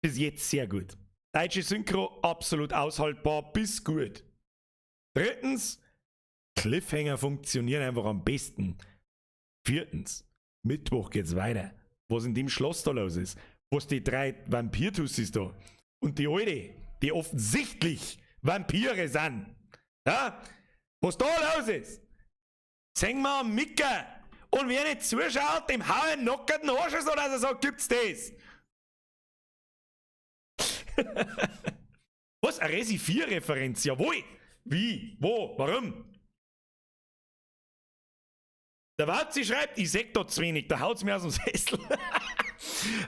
[SPEAKER 1] bis jetzt sehr gut. Deutsche Synchro absolut aushaltbar bis gut. Drittens, Cliffhanger funktionieren einfach am besten. Viertens, Mittwoch geht's weiter. Was in dem Schloss da los ist. Was die drei Vampirtussis da und die Alte, die offensichtlich Vampire sind. Ja? Was da los ist. Sehen wir am Micker. Und wer nicht zuschaut, dem hau ich einen nockerten Arsch so, dass er sagt, gibt's das. Was? Eine Resi 4 Referenz? Jawohl! Wie? Wo? Warum? Der Wazi schreibt, ich seh da zu wenig, da haut's mir aus dem Sessel.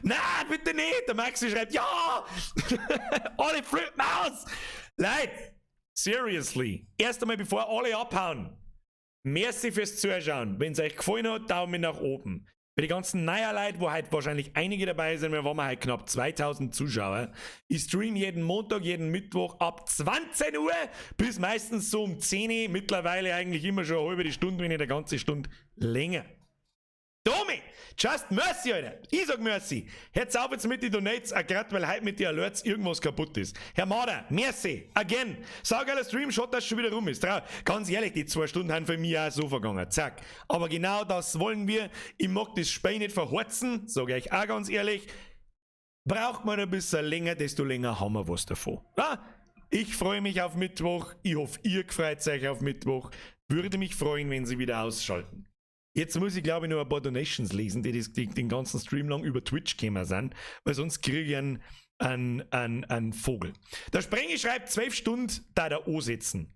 [SPEAKER 1] Nein, bitte nicht! Der Maxi schreibt, ja! Alle flippen aus! Leute, seriously, erst einmal bevor alle abhauen, merci fürs Zuschauen. Wenn es euch gefallen hat, Daumen nach oben. Für die ganzen neuen Leute, wo heute wahrscheinlich einige dabei sind, wir waren heute knapp 2000 Zuschauer. Ich stream jeden Montag, jeden Mittwoch ab 20 Uhr bis meistens so um 10 Uhr. Mittlerweile eigentlich immer schon eine halbe Stunde, wenn nicht eine ganze Stunde länger. Domi! Just merci, Alter! Ich sag merci! Hört's auf jetzt mit den Donates, auch grad weil heute mit den Alerts irgendwas kaputt ist. Herr Mader, merci! Again! Saugeiler Stream, schaut, dass schon wieder rum ist. Ganz ehrlich, die 2 Stunden haben für mich auch so vergangen. Zack. Aber genau das wollen wir. Ich mag das Spiel nicht verhorzen, sage ich euch auch ganz ehrlich. Braucht man ein bisschen länger, desto länger haben wir was davon. Ja? Ich freue mich auf Mittwoch. Ich hoffe, ihr freut euch auf Mittwoch. Würde mich freuen, wenn Sie wieder ausschalten. Jetzt muss ich, glaube ich, noch ein paar Donations lesen, die, die, die den ganzen Stream lang über Twitch gekommen sind, weil sonst kriege ich einen Vogel. Der Sprengi schreibt, 12 Stunden da der O sitzen.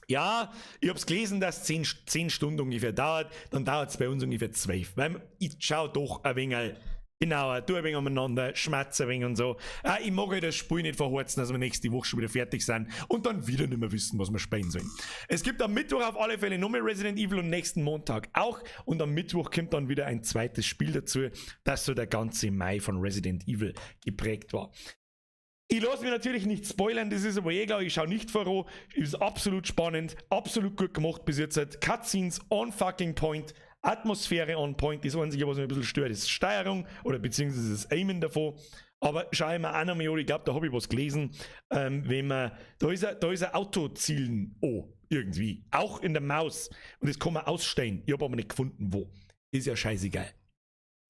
[SPEAKER 1] Ja, ich hab's gelesen, dass 10 Stunden ungefähr dauert, dann dauert es bei uns ungefähr 12. Weil ich schau doch ein wenig genauer, tu ein wenig umeinander, schmatze ein wenig und so. Ich mag halt das Spiel nicht verhorzen, dass wir nächste Woche schon wieder fertig sind und dann wieder nicht mehr wissen, was wir spielen sollen. Es gibt am Mittwoch auf alle Fälle nochmal Resident Evil und nächsten Montag auch. Und am Mittwoch kommt dann wieder ein zweites Spiel dazu, das so der ganze Mai von Resident Evil geprägt war. Ich lasse mich natürlich nicht spoilern, das ist aber eh klar, ich schaue nicht voran. Ist absolut spannend, absolut gut gemacht bis jetzt. Cutscenes on fucking point, Atmosphäre on point. Das Einzige, was mich ein bisschen stört, ist Steuerung oder beziehungsweise das Aimen davon. Aber schau ich mir auch noch mal an, ich glaube, da habe ich was gelesen, wenn man, da ist ein Autozielen oh, irgendwie, auch in der Maus. Und das kann man ausstellen. Ich habe aber nicht gefunden, wo. Ist ja scheißegal.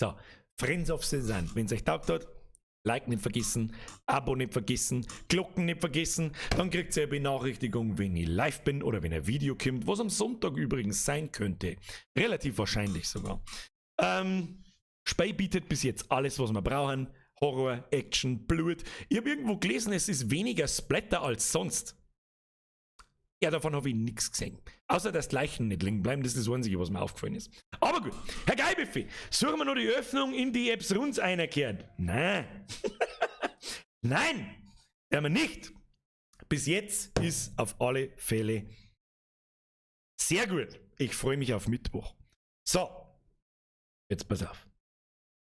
[SPEAKER 1] So, Friends of the Sun. Wenn es euch taugt hat, Like nicht vergessen, Abo nicht vergessen, Glocken nicht vergessen. Dann kriegt ihr eine Benachrichtigung, wenn ich live bin oder wenn ein Video kommt, was am Sonntag übrigens sein könnte. Relativ wahrscheinlich sogar. Spiel bietet bis jetzt alles, was wir brauchen. Horror, Action, Blut. Ich habe irgendwo gelesen, es ist weniger Splatter als sonst. Ja, davon habe ich nichts gesehen. Außer dass die Leichen nicht liegen bleiben, das ist das Einzige, was mir aufgefallen ist. Aber gut, Herr Geibiffi, suchen wir noch die Öffnung, in die Apps Runds einerkehrt? Nein. Nein, werden wir nicht. Bis jetzt ist auf alle Fälle sehr gut. Ich freue mich auf Mittwoch. So, jetzt pass auf.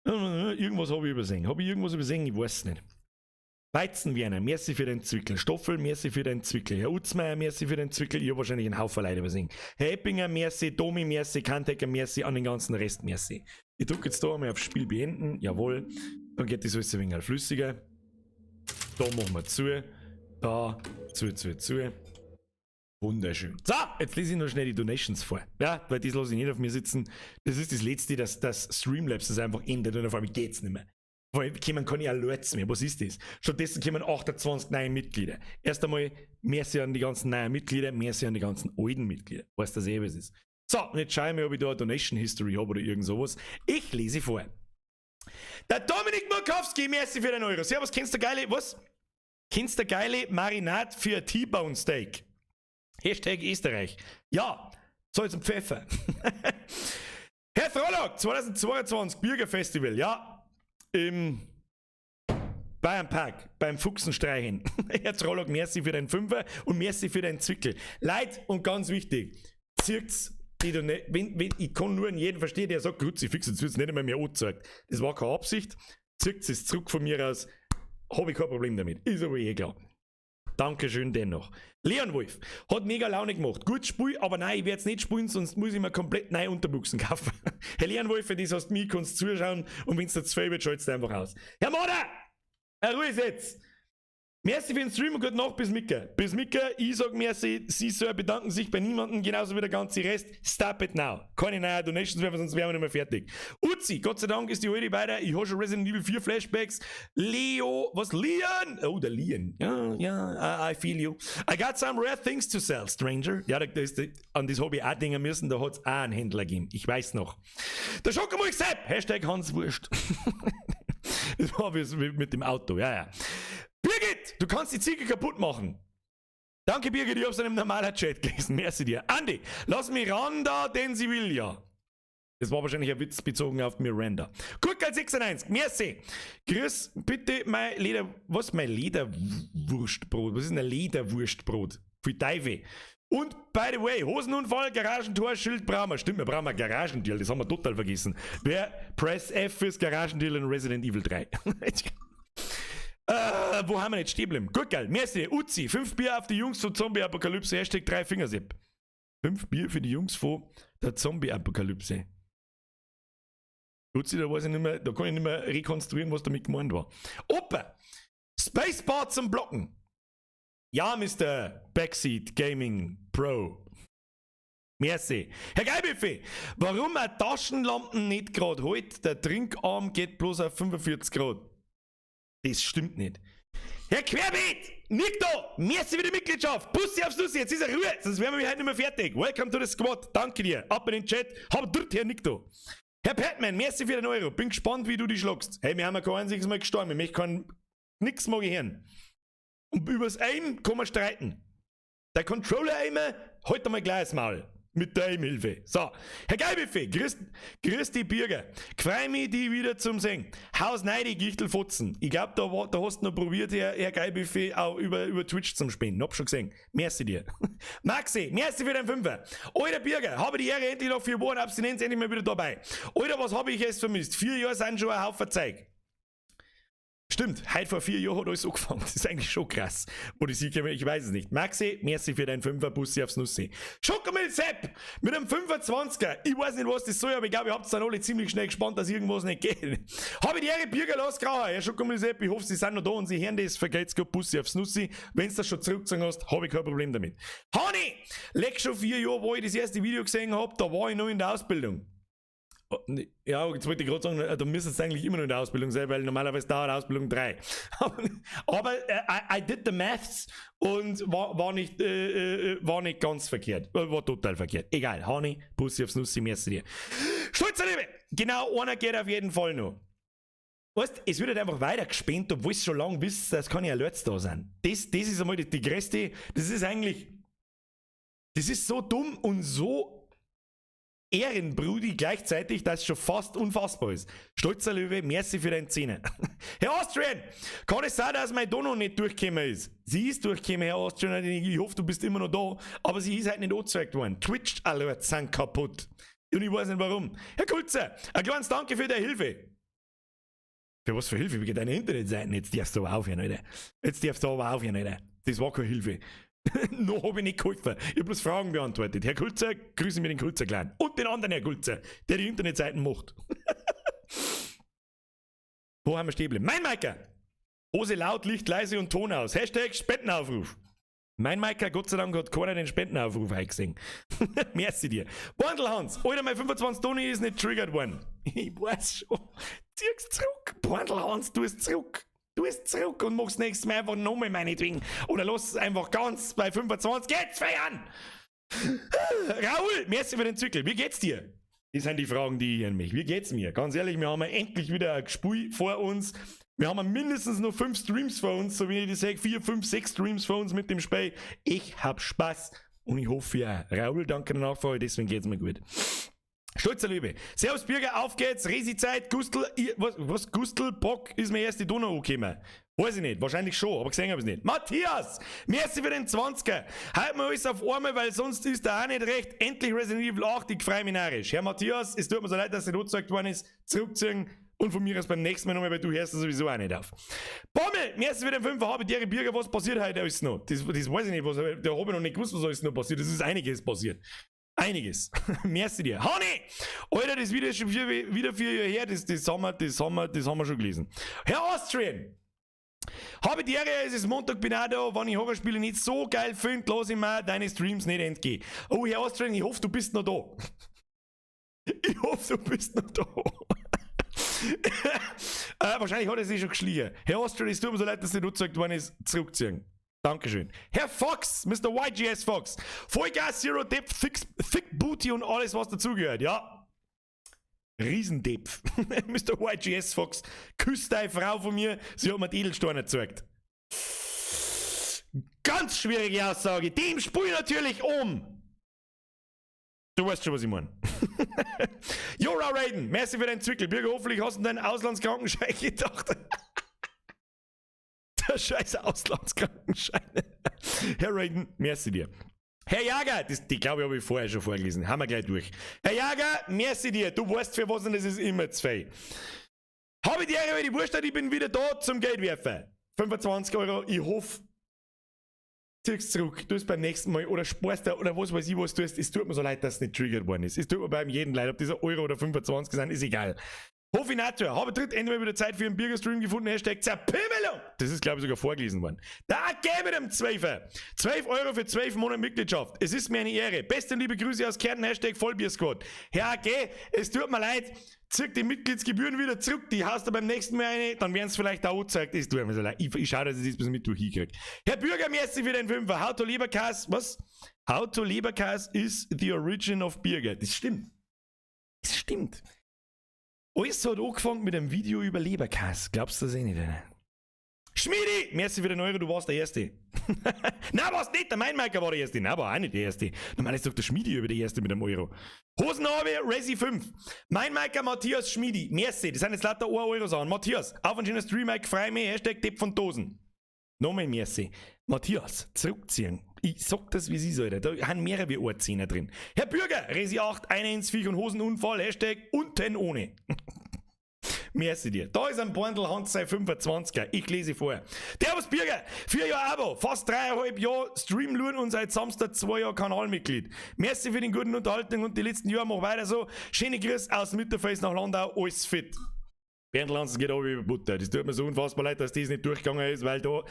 [SPEAKER 1] Irgendwas habe ich übersehen. Habe ich irgendwas übersehen? Ich weiß es nicht. Weizenwerner, merci für den Zwickel. Stoffel, merci für den Zwickel. Herr Utzmeier, merci für den Zwickel. Ich habe wahrscheinlich einen Haufen Leute übersehen. Herr Eppinger, merci. Domi, merci. Kantecker, merci. An den ganzen Rest, merci. Ich drücke jetzt da einmal auf Spiel beenden. Jawohl. Dann geht das alles ein wenig flüssiger. Da machen wir zu. Da, zu, zu, zu. Wunderschön. So, jetzt lese ich noch schnell die Donations vor. Ja, weil das lasse ich nicht auf mir sitzen. Das ist das Letzte, dass das Streamlabs das einfach endet und auf einmal geht's nicht mehr. Vor allem kommen keine Alerts mehr. Was ist das? Stattdessen kommen 28 neue Mitglieder. Erst einmal, merci an die ganzen neuen Mitglieder, merci an die ganzen alten Mitglieder. Weißt du, das eh, was ist. So, und jetzt schaue ich mir, ob ich da eine Donation History habe oder irgend sowas. Ich lese vor. Der Dominik Murkowski, merci für den Euro. Servus, kennst du geile, was? Kennst du geile Marinade für T-Bone Steak? #Österreich. Ja, Salz und Pfeffer. Herr Frollock, 2022 Bürgerfestival, ja. Im Bayernpark, beim Fuchsenstreichen. Herr Trollock, merci für den Fünfer und merci für den Zwickel. Leid und ganz wichtig, zirkt's die du nicht, wenn, ich kann nur jeden verstehen, der sagt, Kruzifix, jetzt wird's nicht einmal mehr angezeigt. Das war keine Absicht. Zirkt es zurück von mir aus, habe ich kein Problem damit. Ist aber eh klar. Dankeschön dennoch. Leon Wolf hat mega Laune gemacht. Gut Spiel, aber nein, ich werde es nicht spielen, sonst muss ich mir komplett neue Unterbuchsen kaufen. Herr Leon Wolf, für das hast du mich, kannst zuschauen und wenn es dir zu viel wird, schaltest du einfach aus. Herr Moder! Herr Ruhe jetzt! Merci für den Stream und gute Nacht bis Micke. Bis Micke, ich sag merci, Sie Sir bedanken sich bei niemandem, genauso wie der ganze Rest. Stop it now. Keine neuen Donations mehr, sonst wären wir nicht mehr fertig. Uzi, Gott sei Dank ist die alte weiter. Ich habe schon Resident Evil 4 Flashbacks. Leo, was? Leon? Oh, der Leon. Ja, I feel you. I got some rare things to sell, stranger. Ja, das, das, an das habe ich auch denken müssen, da hat es auch einen Händler gegeben. Ich weiß noch. Der Schokomilch Sepp, #HansWurst. Das war mit dem Auto, ja. Birgit, du kannst die Ziege kaputt machen. Danke, Birgit, ich hab's in einem normalen Chat gelesen. Merci dir. Andi, lass Miranda, denn sie will ja. Das war wahrscheinlich ein Witz bezogen auf Miranda. Gurkel 96, merci. Grüß bitte mein Leder. Was mein Lederwurstbrot? Was ist denn ein Lederwurstbrot? Für Teufel. Und by the way, Hosenunfall, Garagentor, Schild brauchen wir. Stimmt, wir brauchen ein Garagentor, das haben wir total vergessen. Wer Press F fürs Garagentor in Resident Evil 3? Wo haben wir jetzt stehen geblieben? Gut, geil. Merci. Uzi, 5 Bier auf die Jungs von Zombie-Apokalypse. #DreiFingersepp. 5 Bier für die Jungs von der Zombie-Apokalypse. Luzi, da weiß ich nicht mehr, da kann ich nicht mehr rekonstruieren, was damit gemeint war. Opa! Spacebar zum Blocken. Ja, Mr. Backseat Gaming Pro. Merci. Herr Geilbuffet, warum eine Taschenlampen nicht gerade halt? Der Trinkarm geht bloß auf 45 Grad. Das stimmt nicht. Herr Querbeet! Nick da! Merci für die Mitgliedschaft! Bussi aufs Nussi, jetzt ist er Ruhe, sonst wären wir heute nicht mehr fertig. Welcome to the squad. Danke dir. Ab in den Chat. Hab dort, Herr Nick da. Herr Patman, merci für den Euro. Bin gespannt, wie du dich schlagst. Hey, wir haben ja kein einziges Mal gestorben. Ich möchte kein, nix mag ich hören. Und übers Aim kann man streiten. Der Controller-Aimer, halt einmal gleich das Maul. Mit der Aim-Hilfe. So, Herr Geilbuffet, grüß die Bürger. Freu mich, die wieder zum Sehen. Haus Neidi, Gichtelfotzen. Ich glaub, da hast du noch probiert, Herr Geilbuffet, auch über Twitch zum Spielen. Hab schon gesehen. Merci dir. Maxi, merci für den Fünfer. Alter Bürger, habe die Ehre endlich nach 4 Wochen Abstinenz endlich mal wieder dabei. Alter, was habe ich jetzt vermisst? 4 Jahre sind schon ein Haufen Zeug. Stimmt, heute vor 4 Jahren hat alles angefangen. Das ist eigentlich schon krass. Oder sicher, ich weiß es nicht. Maxi, merci für deinen Fünfer, Bussi aufs Nussi. Schokomilch Sepp mit einem 25er. Ich weiß nicht, was das soll, aber ich glaube, ihr habt dann alle ziemlich schnell gespannt, dass irgendwas nicht geht. Habe die Ehre, Bürger, los, Grauer. Herr Schokomilch Sepp, ich hoffe, Sie sind noch da und Sie hören das. Vergelt's Gott, Bussi aufs Nussi. Wenn du das schon zurückgezogen hast, habe ich kein Problem damit. Hani, leck schon 4 Jahre, wo ich das erste Video gesehen habe, da war ich noch in der Ausbildung. Oh, nee, ja, jetzt wollte ich gerade sagen, da müsste es eigentlich immer noch in der Ausbildung sein, weil normalerweise dauert Ausbildung 3. Aber I did the maths und war nicht ganz verkehrt. War total verkehrt. Egal, Hani, Bussi aufs Nussi, merci dir. Stolzer Liebe! Genau, einer geht auf jeden Fall noch. Weißt, es wird halt einfach weiter gespendet, obwohl es schon lange wisst, dass keine Alerts da sind. Das ist einmal die größte, das ist eigentlich, das ist so dumm und so Ehrenbrudi gleichzeitig, dass es schon fast unfassbar ist. Stolzer Löwe, merci für deinen Zehner. Herr Austrian, kann es sein, dass mein Dono nicht durchgekommen ist? Sie ist durchgekommen, Herr Austrian. Ich hoffe, du bist immer noch da. Aber sie ist halt nicht angezeigt worden. Twitch-Alerts sind kaputt. Und ich weiß nicht, warum. Herr Kulzer, ein kleines Danke für deine Hilfe. Für was für Hilfe? Wie geht deine Internetseiten? Jetzt darfst du aber aufhören, Alter. Jetzt darfst du aber aufhören, Alter. Das war keine Hilfe. Noch habe ich nicht geholfen. Ich habe bloß Fragen beantwortet. Herr Kulzer, grüßen wir den Kulzer Clan. Und den anderen Herr Kulzer, der die Internetseiten macht. Wo haben wir stehen geblieben? Mein Maiker! Hose laut, Licht leise und Ton aus. #Spendenaufruf. Mein Maiker, Gott sei Dank hat keiner den Spendenaufruf eingesehen. Merci dir. Hans, Alter, mein 25 Toni ist nicht triggert worden. Ich weiß schon. Zieh's zurück. Hans, du es zurück. Du es zurück und machst nächstes Mal einfach nochmal meinetwegen. Oder lass es einfach ganz bei 25. Jetzt feiern! Raoul, merci für den Zykel. Wie geht's dir? Das sind die Fragen, die ich an mich. Wie geht's mir? Ganz ehrlich, wir haben ja endlich wieder ein Spiel vor uns. Wir haben mindestens noch fünf Streams vor uns, so wie ich das sage. Vier, fünf, sechs Streams vor uns mit dem Spiel. Ich hab Spaß und ich hoffe ja. Raoul, danke der Nachfrage, deswegen geht's mir gut. Stolzer Löwe. Servus Bürger, auf geht's. Resi-Zeit, Gustl, was, was, Gustl, Bock ist mir erst die Donau angekommen. Weiß ich nicht, wahrscheinlich schon, aber gesehen habe ich es nicht. Matthias, merci für den 20er. Halt mir alles auf einmal, weil sonst ist da auch nicht recht. Endlich Resident Evil 8, ich freu mich narrisch. Herr Matthias, es tut mir so leid, dass nicht angezeigt worden ist. Zurückziehen und von mir aus beim nächsten Mal nochmal, weil du hörst das sowieso auch nicht auf. Bommel, merci für den 5er, habe die Bürger, was passiert heute alles noch? Das weiß ich nicht, was, da habe ich noch nicht gewusst, was alles noch passiert. Es ist einiges passiert. Einiges. Merci dir. Honey! Alter, das Video ist schon wieder 4 Jahre her, das haben wir schon gelesen. Herr Austrian! Habe die Ehre, es ist Montag, bin auch da. Wenn ich Horrorspiele nicht so geil finde, lass ich mir deine Streams nicht entgehen. Oh, Herr Austrian, ich hoffe, du bist noch da. Ich hoffe, du bist noch da. Wahrscheinlich hat er sich schon geschlichen. Herr Austrian, es tut mir so leid, dass nicht angezeigt worden ist. Zurückziehen. Dankeschön. Herr Fox, Mr. YGS Fox. Vollgas, Zero Depth, Thick, Thick Booty und alles, was dazugehört, ja. Riesendepf. Mr. YGS Fox, küsst deine Frau von mir, sie hat mir die Edelsteine gezeigt. Ganz schwierige Aussage. Dem spul natürlich um. Du weißt schon, was ich meine. Jora Raiden, merci für deinen Zwickel. Bürger, hoffentlich hast du deinen Auslandskrankenschein gedacht. Der scheiß Auslandskrankenschein. Herr Raiden, merci dir. Herr Jager, das, die glaube ich, habe ich vorher schon vorgelesen. Haben wir gleich durch. Herr Jager, merci dir. Du weißt für was und das ist immer zu viel. Habe die Ehre, die Wurscht, ich bin wieder da zum Geldwerfen. 25 Euro, ich hoffe, ziehst zurück, du es beim nächsten Mal oder sparst da oder was weiß ich, was du tust. Es tut mir so leid, dass es nicht triggert worden ist. Es tut mir beim jedem leid, ob das 1 Euro oder 25 sind, ist egal. Hofinator, habe dritt endlich mal wieder Zeit für einen Birger-Stream gefunden. Hashtag Zerpimmelung. Das ist, glaube ich, sogar vorgelesen worden. Da gebe dem Zwölfer. 12 Euro für 12 Monate Mitgliedschaft. Es ist mir eine Ehre. Beste und liebe Grüße aus Kärnten. Hashtag Vollbier-Squad. Herr AG, es tut mir leid. Zirk die Mitgliedsgebühren wieder zurück. Die haust du beim nächsten Mal eine. Dann werden es vielleicht auch angezeigt. Es tut mir so leid. Ich schaue, dass ich das bis Mittwoch hinkriege. Herr Bürger, merci für den Fünfer. How to Leberkas. Was? How to Leberkas is the origin of Birger. Das stimmt. Das stimmt. Alles hat angefangen mit einem Video über Leberkäse. Glaubst du das eh nicht, oder? Schmiedi! Merci für den Euro, du warst der Erste. Nein, warst nicht, der Mainmeiker war der Erste. Nein, war auch nicht der Erste. Normal ist doch der Schmiedi über der Erste mit dem Euro. Hosenhabe, Resi 5. Mainmeiker Matthias Schmiedi. Merci, das sind jetzt lauter 1 Euro Sachen. Matthias, auf ein schönes Stream, freu mich. Hashtag Depp von Dosen. Nochmal merci. Matthias, zurückziehen. Ich sag das, wie es ist, Alter. Da haben mehrere wie ein Zehner drin. Herr Bürger, Resi 8, 1 Viech und Hosenunfall, Hashtag unten ohne. Merci dir. Da ist ein Bundle Hans sei 25er. Ich lese vor. Servus Bürger, 4 Jahre Abo, fast 3,5 Jahre Stream luren und seit Samstag 2 Jahre Kanalmitglied. Merci für den guten Unterhaltung und die letzten Jahre mach weiter so. Schöne Grüße aus Mitterfels nach Landau, alles fit. Bernd Lanz geht auch über Butter. Das tut mir so unfassbar leid, dass das nicht durchgegangen ist, weil da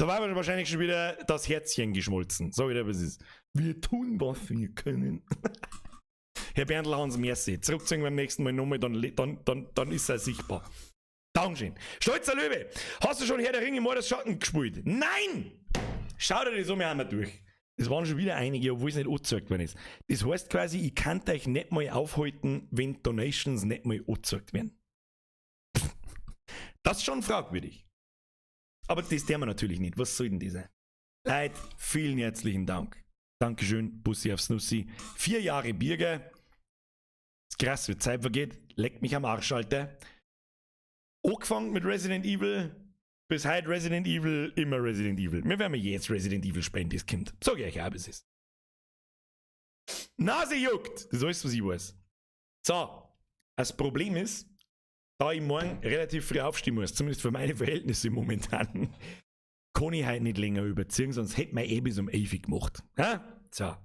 [SPEAKER 1] war mir wahrscheinlich schon wieder das Herzchen geschmolzen. Sag ich dir, was es ist. Wir tun, was wir können. Herr Berndl Hans, merci. Zurückziehen beim nächsten Mal nochmal, dann ist er sichtbar. Dankeschön. Stolzer Löwe, hast du schon Herr der Ringe Mordes Schatten gespielt? Nein! Schau dir das um, wir haben wir durch. Das waren schon wieder einige, obwohl es nicht angezeigt worden ist. Das heißt quasi, ich kann euch nicht mal aufhalten, wenn Donations nicht mal angezeigt werden. Das ist schon fragwürdig. Aber das tun wir natürlich nicht. Was soll denn das sein? Leute, vielen herzlichen Dank. Dankeschön, Bussi aufs Nussi. 4 Jahre Birger. Ist krass, wie Zeit vergeht. Leckt mich am Arsch, Alter. Angefangen mit Resident Evil, bis heute Resident Evil, immer Resident Evil. Wir werden jetzt Resident Evil spielen, das Kind. Sag ich euch auch, wie es ist. Nase juckt! Das ist alles, was ich weiß. So, das Problem ist, da ich morgen relativ früh aufstehen muss, zumindest für meine Verhältnisse momentan, kann ich heute nicht länger überziehen, sonst hätte man eh bis um 11 gemacht. Ja? So.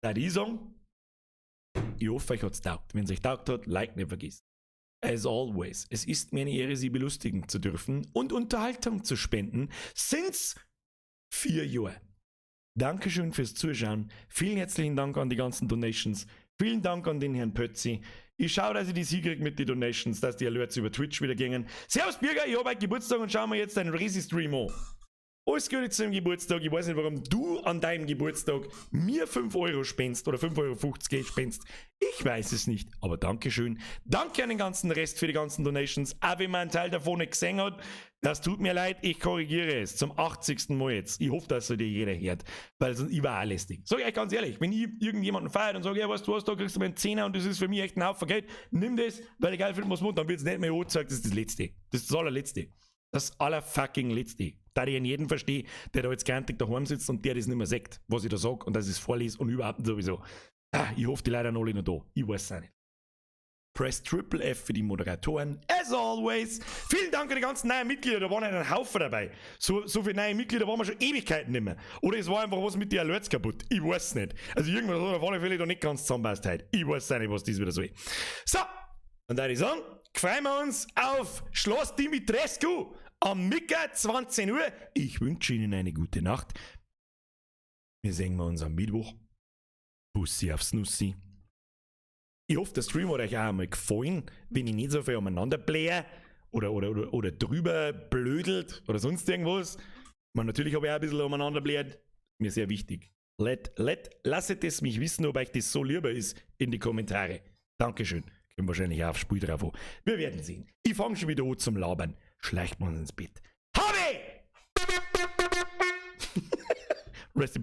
[SPEAKER 1] Da ich sagen, ich hoffe, euch hat's taugt. Wenn es euch taugt hat, Like nicht vergisst. As always, es ist mir eine Ehre, Sie belustigen zu dürfen und Unterhaltung zu spenden. Sind's 4 Jahre. Dankeschön fürs Zuschauen. Vielen herzlichen Dank an die ganzen Donations. Vielen Dank an den Herrn Pötzi. Ich schaue, dass ich die Sieg krieg mit den Donations, dass die Alerts über Twitch wieder gingen. Servus Birger, ich hab heute Geburtstag und schau mir jetzt deinen Resi-Stream an. Alles Gute zum Geburtstag. Ich weiß nicht, warum du an deinem Geburtstag mir 5 Euro spendest oder 5,50 Euro spendest. Ich weiß es nicht, aber Dankeschön. Danke an den ganzen Rest für die ganzen Donations. Auch wenn man einen Teil davon nicht gesehen hat, das tut mir leid, ich korrigiere es zum 80. Mal jetzt. Ich hoffe, dass so dir jeder hört, weil sonst ich war auch lästig. Sag ich euch ganz ehrlich, wenn ich irgendjemanden feiert und sage, ja, weißt du was, da kriegst du mal einen Zehner und das ist für mich echt ein Haufen Geld, nimm das, weil ich geil finde, was man, dann wird's nicht mehr angezeigt, das ist das Letzte. Das ist das allerletzte. Das allerfucking Letzte. Da ich jeden verstehe, der da jetzt grantig daheim sitzt und der das nicht mehr sagt, was ich da sag und dass ich es vorlese und überhaupt sowieso. Ah, ich hoffe, die Leute sind alle noch da. Ich weiß es auch nicht. Press Triple F für die Moderatoren. As always. Vielen Dank an die ganzen neuen Mitglieder. Da waren ein Haufen dabei. So viele neue Mitglieder waren wir schon Ewigkeiten nicht mehr. Oder es war einfach was mit den Alerts kaputt. Ich weiß es nicht. Also irgendwas hat auf alle Fälle da nicht ganz zusammenpasst heute. Ich weiß auch nicht, was das wieder soll. So. Und da würde ich sagen, freuen wir uns auf Schloss Dimitrescu am Mittag 20 Uhr. Ich wünsche Ihnen eine gute Nacht. Wir sehen uns am Mittwoch. Bussi aufs Nussi. Ich hoffe, der Stream hat euch auch einmal gefallen, wenn ich nicht so viel umeinander blähe oder drüber blödelt oder sonst irgendwas. Ich meine, natürlich habe ich auch ein bisschen umeinander bläht. Mir sehr wichtig. Lasset es mich wissen, ob euch das so lieber ist, in die Kommentare. Dankeschön. Können wahrscheinlich auch aufs Spiel drauf an. Wir werden sehen. Ich fange schon wieder an zum Labern. Schleicht man ins Bett. Habe! Rest in peace.